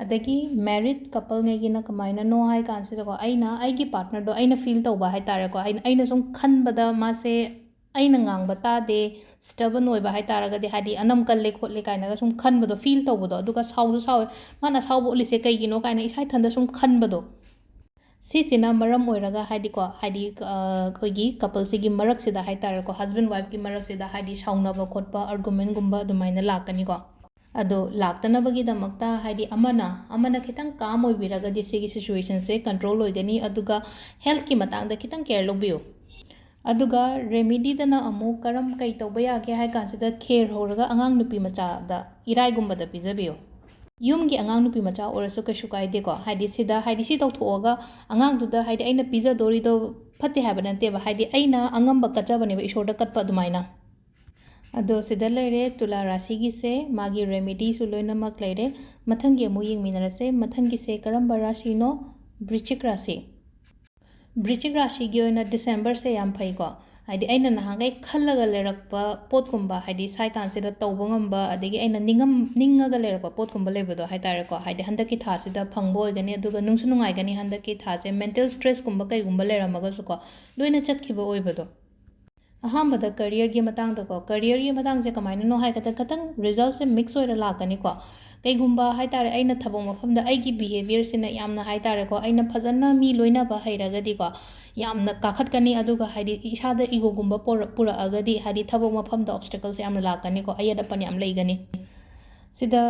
ꯑꯗꯒꯤ ꯃꯦꯔꯤꯠ ꯀꯄꯜꯉꯩꯒꯤꯅ ꯀꯃꯥꯏꯅꯅꯣ ꯍꯥꯏ ꯀꯥꯟꯁꯤꯗꯀꯣ, ꯑꯩꯅ ꯑꯩꯒꯤ ꯄꯥꯔꯠꯅꯔꯗꯣ ꯑꯩꯅ ꯐꯤꯜ ꯇꯧꯕ ꯍꯥꯏꯇꯥꯔꯦꯀꯣ, ꯑꯩꯅ, ꯑꯩꯅ ꯁꯨꯝ ꯈꯟꯕꯗ ꯃꯥꯁꯦ ꯑꯩꯅ ꯉꯥꯡꯕ ꯇꯥꯗꯦ, ꯁ꯭ꯇꯕꯟ ꯑꯣꯏꯕ ꯍꯥꯏꯇꯥꯔꯒꯗꯤ, ꯍꯥꯏꯗꯤ ꯑꯅꯝ ꯀꯜꯂꯦ ꯈꯣꯠꯂꯦ ꯀꯥꯏꯅꯒ ꯁꯨꯝ ꯈꯟꯕꯗꯣ, ꯐꯤꯜ ꯇꯧꯕꯗꯣ, ꯑꯗꯨꯒ ꯁꯥꯎꯁꯨ ꯁꯥꯎꯋꯦ, ꯃꯥꯅ ꯑꯁꯥꯎꯕ ꯎꯠꯂꯤꯁꯦ ꯀꯩꯒꯤꯅꯣ ꯀꯥꯏꯅ ꯏꯁꯥ ꯏꯊꯟꯗ ꯁꯨꯝ ꯈꯟꯕꯗꯣ, ꯁꯤꯁꯤꯅ ꯃꯔꯝ ꯑꯣꯏꯔꯒ ꯍꯥꯏꯗꯤꯀꯣ, ꯍꯥꯏꯗꯤ, ꯑ, ꯑꯩꯈꯣꯏꯒꯤ ꯀꯄꯜꯁꯤꯒꯤ ꯃꯔꯛꯁꯤꯗ ꯍꯥꯏꯇꯥꯔꯦꯀꯣ, ꯍꯁꯕꯦꯟ ꯋꯥꯏꯐꯀꯤ ꯃꯔꯛꯁꯤꯗ ꯍꯥꯏꯗꯤ ꯁꯥꯎꯅꯕ ꯈꯣꯠꯄ, ꯑꯥꯔꯒꯨꯃꯦꯟꯒꯨꯝꯕ ꯑꯗꯨꯃꯥꯏꯅ ꯂꯥꯛꯀꯅꯤꯀꯣ꯫ ꯑꯗꯣ ꯂꯥꯛꯇꯅꯕꯒꯤꯗꯃꯛꯇ ꯍꯥꯏꯗꯤ ꯑꯃꯅ, ꯑꯃꯅ ꯈꯤꯇꯪ ꯀꯥꯝ ꯑꯣꯏꯕꯤꯔꯒꯗꯤ ꯁꯤꯒꯤ ꯁꯤꯆꯨꯋꯦꯁꯟꯁꯦ ꯀꯟꯇ꯭ꯔꯣꯜ ꯑꯣꯏꯒꯅꯤ꯫ ꯑꯗꯨꯒ ꯍꯦꯜꯠꯀꯤ ꯃꯇꯥꯡꯗ ꯈꯤꯇꯪ ꯀꯦꯌꯔ ꯂꯧꯕꯤꯌꯨ꯫ ꯑꯗꯨꯒ ꯔꯦꯃꯤꯗꯤꯗꯅ ꯑꯃꯨꯛ ꯀꯔꯝ ꯀꯩ ꯇꯧꯕ ꯌꯥꯒꯦ ꯍꯥꯏ ꯀꯥꯟꯁꯤꯗ, ꯈꯦꯔ ꯍꯧꯔꯒ ꯑꯉꯥꯡ ꯅꯨꯄꯤ ꯃꯆꯥꯗ ꯏꯔꯥꯏꯒꯨꯝꯕꯗ ꯄꯤꯖꯕꯤꯌꯨ꯫ ꯌꯨꯝꯒꯤ ꯑꯉꯥꯡ ꯅꯨꯄꯤ ꯃꯆꯥ ꯑꯣꯏꯔꯁꯨ ꯀꯩꯁꯨ ꯀꯥꯏꯗꯦꯀꯣ꯫ ꯍꯥꯏꯗꯤ ꯁꯤꯗ, ꯍꯥꯏꯗꯤ ꯁꯤ ꯇꯧꯊꯣꯛꯑꯒ ꯑꯉꯥꯡꯗꯨꯗ, ꯍꯥꯏꯗꯤ ꯑꯩꯅ ꯄꯤꯖꯗꯣꯔꯤꯗꯣ ꯐꯠꯇꯦ ꯍꯥꯏꯕ ꯅꯠꯇꯦꯕ, ꯍꯥꯏꯗꯤ ꯑꯩꯅ ꯑꯉꯝꯕ ꯀꯠꯆꯕꯅꯦꯕ ꯏꯁꯣꯔꯗ ꯀꯠꯄ ꯑꯗꯨꯃꯥꯏꯅ꯫ ꯑꯗꯣ ꯁꯤꯗ ꯂꯩꯔꯦ ꯇꯨꯂꯥ ꯔꯥꯁꯤꯒꯤꯁꯦ, ꯃꯥꯒꯤ ꯔꯦꯃꯤꯗꯤꯁꯨ ꯂꯣꯏꯅꯃꯛ ꯂꯩꯔꯦ꯫ ꯃꯊꯪꯒꯤ ꯑꯃꯨꯛ ꯌꯦꯡꯃꯤꯟꯅꯔꯁꯦ꯫ ꯃꯊꯪꯒꯤꯁꯦ ꯀꯔꯝꯕ ꯔꯥꯁꯤꯅꯣ? ꯕ꯭ꯔꯤꯆꯤꯛ ꯔꯥꯁꯤ꯫ ꯕ꯭ꯔꯤꯆꯤꯛ ꯔꯥꯁꯤꯒꯤ ꯑꯣꯏꯅ ꯗꯤꯁꯦꯝꯕꯔꯁꯦ ꯌꯥꯝ ꯐꯩꯀꯣ꯫ ꯍꯥꯏꯗꯤ ꯑꯩꯅ ꯅꯍꯥꯟꯈꯩ ꯈꯜꯂꯒ ꯂꯩꯔꯛꯄ ꯄꯣꯠꯀꯨꯝꯕ, ꯍꯥꯏꯗꯤ ꯁ꯭ꯋꯥꯏ ꯀꯥꯟꯁꯤꯗ ꯇꯧꯕ ꯉꯝꯕ, ꯑꯗꯒꯤ ꯑꯩꯅ ꯅꯤꯡꯉꯝ-, ꯅꯤꯡꯉꯒ ꯂꯩꯔꯛꯄ ꯄꯣꯠꯀꯨꯝꯕ ꯂꯩꯕꯗꯣ ꯍꯥꯏ ꯇꯥꯔꯦꯀꯣ, ꯍꯥꯏꯗꯤ ꯍꯟꯗꯛꯀꯤ ꯊꯥꯁꯤꯗ ꯐꯪꯕ ꯑꯣꯏꯒꯅꯤ, ꯑꯗꯨꯒ ꯅꯨꯡꯁꯨ ꯅꯨꯡꯉꯥꯏꯒꯅꯤ꯫ ꯍꯟꯗꯛꯀꯤ ꯊꯥꯁꯦ ꯃꯦꯟꯇꯦꯜ ꯁ꯭ꯇ꯭ꯔꯦꯁꯀꯨꯝꯕ ꯀꯩꯒꯨꯝꯕ ꯂꯩꯔꯝꯃꯒꯁꯨꯀꯣ, ꯂꯣꯏꯅ ꯆꯠꯈꯤꯕ ꯑꯣꯏꯕꯗꯣ꯫ ꯑꯍꯥꯟꯕꯗ ꯀꯦꯔꯤꯌꯔꯒꯤ ꯃꯇꯥꯡꯗꯀꯣ, ꯀꯦꯔꯤꯌꯔꯒꯤ ꯃꯇꯥꯡꯁꯦ ꯀꯃꯥꯏꯅꯅꯣ ꯍꯥꯏꯒꯗ, ꯈꯤꯇꯪ ꯔꯤꯖꯜꯁꯦ ꯃꯤꯛꯁ ꯑꯣꯏꯔ ꯂꯥꯛꯀꯅꯤꯀꯣ꯫ ꯀꯩꯒꯨꯝꯕ ꯍꯥꯏ ꯇꯥꯔꯦ, ꯑꯩꯅ ꯊꯕꯛ ꯃꯐꯝꯗ ꯑꯩꯒꯤ ꯕꯤꯍꯦꯕꯤꯌꯔꯁꯤꯅ ꯌꯥꯝꯅ ꯍꯥꯏ ꯇꯥꯔꯦꯀꯣ, ꯑꯩꯅ ꯐꯖꯅ ꯃꯤ ꯂꯣꯏꯅꯕ ꯍꯩꯔꯒꯗꯤꯀꯣ, ꯌꯥꯝꯅ ꯀꯥꯈꯠꯀꯅꯤ꯫ ꯑꯗꯨꯒ ꯍꯥꯏꯗꯤ ꯏꯁꯥꯗ ꯏꯒꯣꯒꯨꯝꯕ ꯄꯣꯔꯛ-, ꯄꯨꯔꯛꯑꯒꯗꯤ, ꯍꯥꯏꯗꯤ ꯊꯕꯛ ꯃꯐꯝꯗ ꯑꯣꯕꯁꯇꯦꯀꯜꯁꯦ ꯌꯥꯝꯅ ꯂꯥꯛꯀꯅꯤꯀꯣ, ꯑꯌꯦꯠ ꯑꯄꯟ ꯌꯥꯝ ꯂꯩꯒꯅꯤ꯫ ꯁꯤꯗ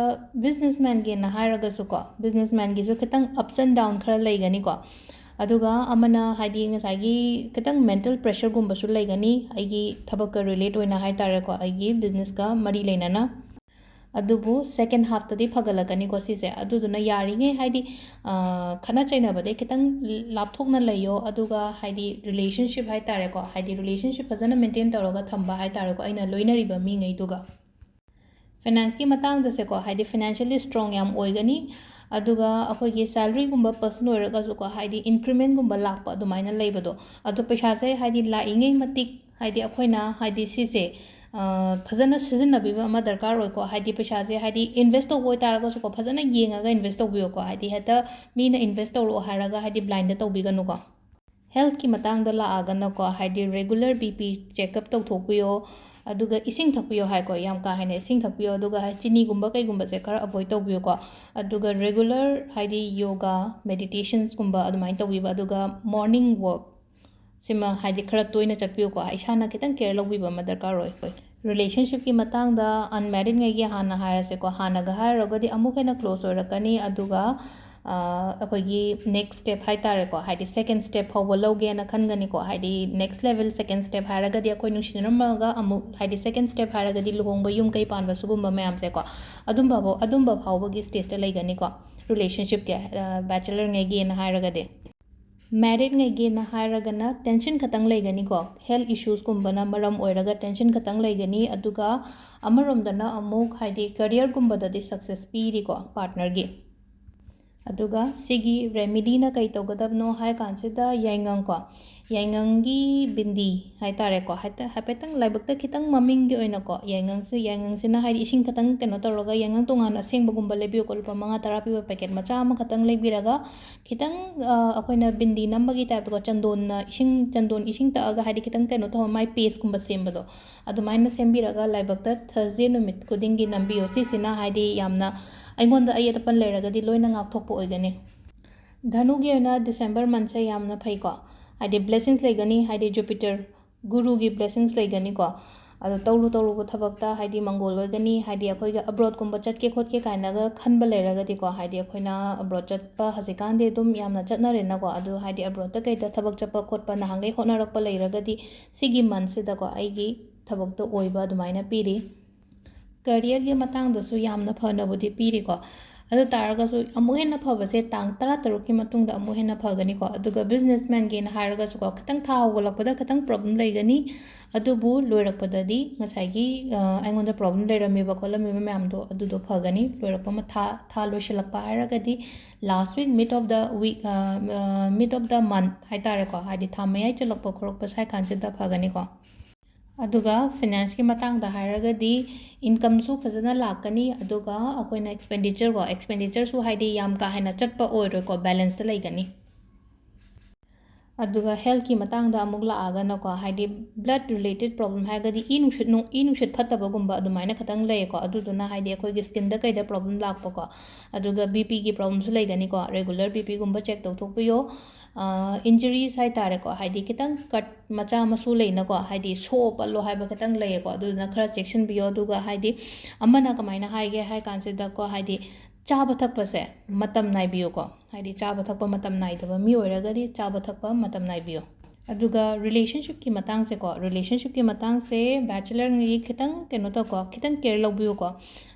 ꯕꯤꯖꯤꯅꯦꯁꯃꯦꯟꯒꯤꯅ ꯍꯥꯏꯔꯒꯁꯨꯀꯣ, ꯕꯤꯖꯤꯅꯦꯁꯃꯦꯟꯒꯤꯁꯨ ꯈꯤꯇꯪ ups and down ꯈꯔ ꯂꯩꯒꯅꯤꯀꯣ꯫ ꯑꯗꯨꯒ ꯑꯃꯅ ꯍꯥꯏꯗꯤ ꯉꯁꯥꯏꯒꯤ ꯈꯤꯇꯪ ꯃꯦꯟꯇꯦꯜ ꯄ꯭ꯔꯦꯁꯔꯒꯨꯝꯕꯁꯨ ꯂꯩꯒꯅꯤ, ꯑꯩꯒꯤ ꯊꯕꯛꯀ ꯔꯤꯂꯦꯠ ꯑꯣꯏꯅ ꯍꯥꯏ ꯇꯥꯔꯦꯀꯣ, ꯑꯩꯒꯤ ꯕꯤꯖꯤꯅꯦꯁꯀ ꯃꯔꯤ ꯂꯩꯅꯅ꯫ ꯑꯗꯨꯕꯨ ꯁꯦꯀꯦꯟ ꯍꯥꯐꯇꯗꯤ ꯐꯒꯠꯂꯛꯀꯅꯤꯀꯣ ꯁꯤꯁꯦ꯫ ꯑꯗꯨꯗꯨꯅ ꯌꯥꯔꯤꯉꯩ ꯍꯥꯏꯗꯤ, ꯑ, ꯈꯠꯅ ꯆꯩꯅꯕꯗꯩ ꯈꯤꯇꯪ ꯂꯥꯞꯊꯣꯛꯅ ꯂꯩꯌꯣ꯫ ꯑꯗꯨꯒ ꯍꯥꯏꯗꯤ ꯔꯤꯂꯦꯁꯟꯁꯤꯞ ꯍꯥꯏ ꯇꯥꯔꯦꯀꯣ, ꯍꯥꯏꯗꯤ ꯔꯤꯂꯦꯁꯟꯁꯤꯞ ꯐꯖꯅ ꯃꯦꯟꯇꯦꯟ ꯇꯧꯔꯒ ꯊꯝꯕ ꯍꯥꯏ ꯇꯥꯔꯦꯀꯣ, ꯑꯩꯅ ꯂꯣꯏꯅꯔꯤꯕ ꯃꯤꯉꯩꯗꯨꯒ꯫ ꯐꯥꯏꯅꯥꯟꯁꯀꯤ ꯃꯇꯥꯡꯗꯁꯦꯀꯣ, ꯍꯥꯏꯗꯤ ꯐꯥꯏꯅꯥꯟꯁꯤꯌꯦꯜꯂꯤ ꯁ꯭ꯇ꯭ꯔꯣꯡ ꯌꯥꯝ ꯑꯣꯏꯒꯅꯤ꯫ ꯑꯗꯨꯒ ꯑꯩꯈꯣꯏꯒꯤ ꯁꯦꯂꯔꯤꯒꯨꯝꯕ ꯄꯔꯁꯟ ꯑꯣꯏꯔꯒꯁꯨꯀꯣ, ꯍꯥꯏꯗꯤ ꯏꯟꯀ꯭ꯔꯤꯃꯦꯟꯒꯨꯝꯕ ꯂꯥꯛꯄ ꯑꯗꯨꯃꯥꯏꯅ ꯂꯩꯕꯗꯣ, ꯑꯗꯣ ꯄꯩꯁꯥꯁꯦ ꯍꯥꯏꯗꯤ ꯂꯥꯛꯏꯉꯩ ꯃꯇꯤꯛ ꯍꯥꯏꯗꯤ ꯑꯩꯈꯣꯏꯅ ꯍꯥꯏꯗꯤ ꯁꯤꯁꯦ, ꯑ, ꯐꯖꯅ ꯁꯤꯖꯤꯟꯅꯕꯤꯕ ꯑꯃ ꯗꯔꯀꯥꯔ ꯑꯣꯏꯀꯣ꯫ ꯍꯥꯏꯗꯤ ꯄꯩꯁꯥꯁꯦ ꯍꯥꯏꯗꯤ ꯏꯟꯚꯦꯁ ꯇꯧꯕ ꯑꯣꯏꯇꯥꯔꯒꯁꯨꯀꯣ, ꯐꯖꯅ ꯌꯦꯡꯉꯒ ꯏꯟꯚꯦꯁ ꯇꯧꯕꯤꯌꯨꯀꯣ꯫ ꯍꯥꯏꯗꯤ ꯍꯦꯛꯇ ꯃꯤꯅ ꯏꯟꯚꯦꯁ ꯇꯧꯔꯛꯑꯣ ꯍꯥꯏꯔꯒ ꯍꯥꯏꯗꯤ ꯕ꯭ꯂꯥꯏꯟꯗ ꯇꯧꯕꯤꯒꯅꯨꯀꯣ꯫ ꯍꯦꯜꯠꯀꯤ ꯃꯇꯥꯡꯗ ꯂꯥꯛꯑꯒꯅꯀꯣ, ꯍꯥꯏꯗꯤ ꯔꯦꯒꯨꯂꯔ ꯕꯤ ꯄꯤ ꯆꯦꯛꯑꯞ ꯇꯧꯊꯣꯛꯄꯤꯌꯣ, ꯑꯗꯨꯒ ꯏꯁꯤꯡ ꯊꯛꯄꯤꯌꯣ ꯍꯥꯏꯀꯣ, ꯌꯥꯝ ꯀꯥ ꯍꯦꯟꯅ ꯏꯁꯤꯡ ꯊꯛꯄꯤꯌꯣ, ꯑꯗꯨꯒ ꯍꯥꯏ-, ꯆꯤꯅꯤꯒꯨꯝꯕ ꯀꯩꯒꯨꯝꯕꯁꯦ ꯈꯔ ꯑꯦꯚꯣꯏꯗ ꯇꯧꯕꯤꯌꯨꯀꯣ꯫ ꯑꯗꯨꯒ ꯔꯦꯒꯨꯂꯔ ꯍꯥꯏꯗꯤ ꯌꯣꯒꯥ, ꯃꯦꯗꯤꯇꯦꯁꯟꯁꯀꯨꯝꯕ ꯑꯗꯨꯃꯥꯏꯅ ꯇꯧꯕꯤꯕ, ꯑꯗꯨꯒ ꯃꯣꯔꯅꯤꯡ ꯋꯥꯛ ꯁꯤꯃ ꯍꯥꯏꯗꯤ ꯈꯔ ꯇꯣꯏꯅ ꯆꯠꯄꯤꯌꯨꯀꯣ, ꯏꯁꯥꯅ ꯈꯤꯇꯪ ꯀꯦꯌꯔ ꯂꯧꯕꯤꯕ ꯑꯃ ꯗꯔꯀꯥꯔ ꯑꯣꯏ꯫ ꯔꯤꯂꯦꯁꯟꯁꯤꯞꯀꯤ ꯃꯇꯥꯡꯗ ꯑꯟꯃꯦꯔꯤꯗꯉꯩꯒꯤ ꯍꯥꯟꯅ ꯍꯥꯏꯔꯁꯦꯀꯣ, ꯍꯥꯟꯅꯒ ꯍꯥꯏꯔꯨꯔꯒꯗꯤ ꯑꯃꯨꯛ ꯍꯦꯟꯅ ꯀ꯭ꯂꯣꯁ ꯑꯣꯏꯔꯛꯀꯅꯤ, ꯑꯗꯨꯒ ꯑꯩꯈꯣꯏꯒꯤ next step ꯍꯥꯏ ꯇꯥꯔꯦꯀꯣ, ꯍꯥꯏꯗꯤ second step ꯐꯥꯎꯕ ꯂꯧꯒꯦꯅ ꯈꯟꯒꯅꯤꯀꯣ꯫ ꯍꯥꯏꯗꯤ next level, second step ꯍꯥꯏꯔꯒꯗꯤ ꯑꯩꯈꯣꯏ ꯅꯨꯡꯁꯤꯅꯔꯝꯃꯒ ꯑꯃꯨꯛ, ꯍꯥꯏꯗꯤ second step ꯍꯥꯏꯔꯒꯗꯤ ꯂꯨꯍꯣꯡꯕ, ꯌꯨꯝ ꯀꯩ ꯄꯥꯟꯕ, ꯁꯤꯒꯨꯝꯕ ꯃꯌꯥꯝꯁꯦꯀꯣ, ꯑꯗꯨꯝꯕ ꯐꯥꯎ-, ꯑꯗꯨꯝꯕ ꯐꯥꯎꯕꯒꯤ stageꯇ ꯂꯩꯒꯅꯤꯀꯣ relationshipꯀꯤ꯫ Bachelorꯉꯩꯒꯤꯅ ꯍꯥꯏꯔꯒꯗꯤ, marriedꯉꯩꯒꯤꯅ ꯍꯥꯏꯔꯒꯅ tension ꯈꯛꯇꯪ ꯂꯩꯒꯅꯤꯀꯣ꯫ Health issuesꯀꯨꯝꯕꯅ ꯃꯔꯝ ꯑꯣꯏꯔꯒ tension ꯈꯛꯇꯪ ꯂꯩꯒꯅꯤ꯫ ꯑꯗꯨꯒ ꯑꯃꯔꯣꯝꯗꯅ ꯑꯃꯨꯛ ꯍꯥꯏꯗꯤ careerꯒꯨꯝꯕꯗꯗꯤ success ꯄꯤꯔꯤꯀꯣ partnerꯒꯤ꯫ ꯑꯗꯨꯒ ꯁꯤꯒꯤ remedyꯅ ꯀꯩ ꯇꯧꯒꯗꯕꯅꯣ ꯍꯥꯏ ꯀꯥꯟꯁꯤꯗ, ꯌꯥꯏꯉꯪꯀꯣ, ꯌꯥꯏꯉꯪꯒꯤ ꯕꯤꯟꯗꯤ ꯍꯥꯏ ꯇꯥꯔꯦꯀꯣ, ꯍꯥꯏꯐꯦꯠ-, ꯍꯥꯏꯐꯦꯠꯇꯪ ꯂꯥꯏꯕꯛꯇ ꯈꯤꯇꯪ ꯃꯃꯤꯡꯒꯤ ꯑꯣꯏꯅꯀꯣ, ꯌꯥꯏꯉꯪꯁꯦ, ꯌꯥꯏꯉꯪꯁꯤꯅ ꯍꯥꯏꯗꯤ ꯏꯁꯤꯡ ꯈꯤꯇꯪ ꯀꯩꯅꯣ ꯇꯧꯔꯒ, ꯌꯥꯏꯉꯪ ꯇꯣꯉꯥꯟꯅ ꯑꯁꯦꯡꯕꯒꯨꯝꯕ ꯂꯩꯕꯤꯌꯨꯀꯣ, ꯂꯨꯄꯥ ꯃꯉꯥ ꯇꯔꯥ ꯄꯤꯕ packet ꯃꯆꯥ ꯑꯃꯈꯛꯇꯪ ꯂꯩꯕꯤꯔꯒ, ꯈꯤꯇꯪ, ꯑ, ꯑꯩꯈꯣꯏꯅ ꯕꯤꯟꯗꯤ ꯅꯝꯕꯒꯤ typeꯀꯣ, ꯆꯟꯗꯣꯟꯅ ꯏꯁꯤꯡ, ꯆꯟꯗꯣꯟ ꯏꯁꯤꯡ ꯇꯛꯑꯒ ꯍꯥꯏꯗꯤ ꯈꯤꯇꯪ ꯀꯩꯅꯣ ꯇꯧꯍꯟ, ꯃꯥꯏ pasteꯀꯨꯝꯕ ꯁꯦꯝꯕꯗꯣ, ꯑꯗꯨꯃꯥꯏꯅ ꯁꯦꯝꯕꯤꯔꯒ ꯂꯥꯏꯕꯛꯇ Thursday ꯅꯨꯃꯤꯠ ꯈꯨꯗꯤꯡꯒꯤ ꯅꯝꯕꯤꯌꯣ꯫ ꯁꯤꯁꯤꯅ ꯍꯥꯏꯗꯤ ꯌꯥꯝꯅ ꯑꯩꯉꯣꯟꯗ ꯑꯌꯦꯠ ꯑꯄꯟ ꯂꯩꯔꯒꯗꯤ ꯂꯣꯏꯅ ꯉꯥꯛꯊꯣꯛꯄ ꯑꯣꯏꯒꯅꯤ꯫ ꯙꯅꯨꯒꯤ ꯑꯣꯏꯅ December monthꯁꯦ ꯌꯥꯝꯅ ꯐꯩꯀꯣ, ꯍꯥꯏꯗꯤ blessings ꯂꯩꯒꯅꯤ, ꯍꯥꯏꯗꯤ Jupiter, ꯒꯨꯔꯨꯒꯤ blessings ꯂꯩꯒꯅꯤꯀꯣ꯫ ꯑꯗꯣ ꯇꯧꯔꯨ ꯇꯧꯔꯨꯕ ꯊꯕꯛꯇ ꯍꯥꯏꯗꯤ ꯃꯪꯒꯣꯜ ꯑꯣꯏꯒꯅꯤ, ꯍꯥꯏꯗꯤ ꯑꯩꯈꯣꯏꯒ abroadꯀꯨꯝꯕ ꯆꯠꯀꯦ ꯈꯣꯠꯀꯦ ꯀꯥꯏꯅꯒ ꯈꯟꯕ ꯂꯩꯔꯒꯗꯤꯀꯣ, ꯍꯥꯏꯗꯤ ꯑꯩꯈꯣꯏꯅ abroad ꯆꯠꯄ ꯍꯧꯖꯤꯛꯀꯥꯟꯗꯤ ꯑꯗꯨꯝ ꯌꯥꯝꯅ ꯆꯠꯅꯔꯦꯅꯀꯣ, ꯑꯗꯨ ꯍꯥꯏꯗꯤ abroadꯇ ꯀꯩꯗ ꯊꯕꯛ ꯆꯠꯄ ꯈꯣꯠꯄ ꯅꯍꯥꯟꯈꯩ ꯍꯣꯠꯅꯔꯛꯄ ꯂꯩꯔꯒꯗꯤ ꯁꯤꯒꯤ monthꯁꯤꯗꯀꯣ ꯑꯩꯒꯤ ꯊꯕꯛꯇꯣ ꯑꯣꯏꯕ ꯑꯗꯨꯃꯥꯏꯅ ꯄꯤꯔꯤ꯫ Careerꯒꯤ ꯃꯇꯥꯡꯗꯁꯨ ꯌꯥꯝꯅ ꯐꯅꯕꯨꯗꯤ ꯄꯤꯔꯤꯀꯣ, ꯑꯗꯨ ꯇꯥꯔꯒꯁꯨ ꯑꯃꯨꯛ ꯍꯦꯟꯅ ꯐꯕꯁꯦ ꯇꯥꯡ ꯇꯔꯥꯇꯔꯨꯛꯀꯤ ꯃꯇꯨꯡꯗ ꯑꯃꯨꯛ ꯍꯦꯟꯅ ꯐꯒꯅꯤꯀꯣ꯫ ꯑꯗꯨꯒ businessmanꯒꯤꯅ ꯍꯥꯏꯔꯒꯁꯨꯀꯣ, ꯈꯤꯇꯪ ꯊꯥ ꯍꯧꯒꯠꯂꯛꯄꯗ ꯈꯤꯇꯪ problem ꯂꯩꯒꯅꯤ, ꯑꯗꯨꯕꯨ ꯂꯣꯏꯔꯛꯄꯗꯗꯤ ꯉꯁꯥꯏꯒꯤ, ꯑ, ꯑꯩꯉꯣꯟꯗ problem ꯂꯩꯔꯝꯃꯤꯕ ꯈꯣꯠꯂꯝꯃꯤꯕ ꯃꯌꯥꯝꯗꯣ ꯑꯗꯨꯗꯣ ꯐꯒꯅꯤ꯫ ꯂꯣꯏꯔꯛꯄ ꯃ-, ꯊꯥ, ꯊꯥ ꯂꯣꯏꯁꯤꯜꯂꯛꯄ ꯍꯥꯏꯔꯒꯗꯤ last week, mid of the week, ꯑ, ꯑ, mid of the month ꯍꯥꯏ ꯇꯥꯔꯦꯀꯣ, ꯍꯥꯏꯗꯤ ꯊꯥ ꯃꯌꯥꯏ ꯆꯜꯂꯛꯄ ꯈꯣꯠꯂꯛꯄ ꯁ꯭ꯋꯥꯏ ꯀꯥꯟꯁꯤꯗ ꯐꯒꯅꯤꯀꯣ꯫ ꯑꯗꯨꯒ financeꯀꯤ ꯃꯇꯥꯡꯗ ꯍꯥꯏꯔꯒꯗꯤ incomeꯁꯨ ꯐꯖꯅ ꯂꯥꯛꯀꯅꯤ, ꯑꯗꯨꯒ ꯑꯩꯈꯣꯏꯅ expenditure ꯀꯣ, expenditure ꯁꯨ ꯍꯥꯏꯗꯤ ꯌꯥꯝ ꯀꯥ ꯍꯦꯟꯅ ꯆꯠꯄ ꯑꯣꯏꯔꯣꯏꯀꯣ, balanceꯇ ꯂꯩꯒꯅꯤ꯫ ꯑꯗꯨꯒ healthꯀꯤ ꯃꯇꯥꯡꯗ ꯑꯃꯨꯛ ꯂꯥꯛꯑꯒꯅꯀꯣ, ꯍꯥꯏꯗꯤ blood related problem ꯍꯥꯏꯔꯒꯗꯤ ꯏ ꯅꯨꯡꯁꯤꯠ ꯅꯨꯡ-, ꯏ ꯅꯨꯡꯁꯤꯠ ꯐꯠꯇꯕꯒꯨꯝꯕ ꯑꯗꯨꯃꯥꯏꯅ ꯈꯇꯪ ꯂꯩꯌꯦꯀꯣ, ꯑꯗꯨꯗꯨꯅ ꯍꯥꯏꯗꯤ ꯑꯩꯈꯣꯏꯒꯤ skinꯗ ꯀꯩꯗ problem ꯂꯥꯛꯄꯀꯣ, ꯑꯗꯨꯒ BPꯒꯤ problemꯁꯨ ꯂꯩꯒꯅꯤꯀꯣ, regular BPꯒꯨꯝꯕ check ꯇꯧꯊꯣꯛꯄꯤꯌꯣ꯫ ꯑ, injuries ꯍꯥꯏ ꯇꯥꯔꯦꯀꯣ, ꯍꯥꯏꯗꯤ ꯈꯤꯇꯪ cut ꯃꯆꯥ ꯃꯁꯨ ꯂꯩꯅꯀꯣ, ꯍꯥꯏꯗꯤ ꯁꯣꯛꯑ ꯄꯠꯂꯣ ꯍꯥꯏꯕ ꯈꯤꯇꯪ ꯂꯩꯌꯦꯀꯣ, ꯑꯗꯨꯗꯨꯅ ꯈꯔ ꯆꯦꯛꯁꯤꯟꯕꯤꯌꯣ꯫ ꯑꯗꯨꯒ ꯍꯥꯏꯗꯤ ꯑꯃꯅ ꯀꯃꯥꯏꯅ ꯍꯥꯏꯒꯦ ꯍꯥꯏ ꯀꯥꯟꯁꯤꯗꯀꯣ, ꯍꯥꯏꯗꯤ ꯆꯥꯕ ꯊꯛꯄꯁꯦ ꯃꯇꯝ ꯅꯥꯏꯕꯤꯌꯨꯀꯣ꯫ ꯍꯥꯏꯗꯤ ꯆꯥꯕ ꯊꯛꯄ ꯃꯇꯝ ꯅꯥꯏꯗꯕ ꯃꯤ ꯑꯣꯏꯔꯒꯗꯤ ꯆꯥꯕ ꯊꯛꯄ ꯃꯇꯝ ꯅꯥꯏꯕꯤꯌꯨ꯫ ꯑꯗꯨꯒ relationshipꯀꯤ ꯃꯇꯥꯡꯁꯦꯀꯣ, relationshipꯀꯤ ꯃꯇꯥꯡꯁꯦ bachelorꯉꯩ ꯈꯤꯇꯪ ꯀꯩꯅꯣ ꯇꯧꯀꯣ, ꯈꯤꯇꯪ care ꯂꯧꯕꯤꯌꯨꯀꯣ꯫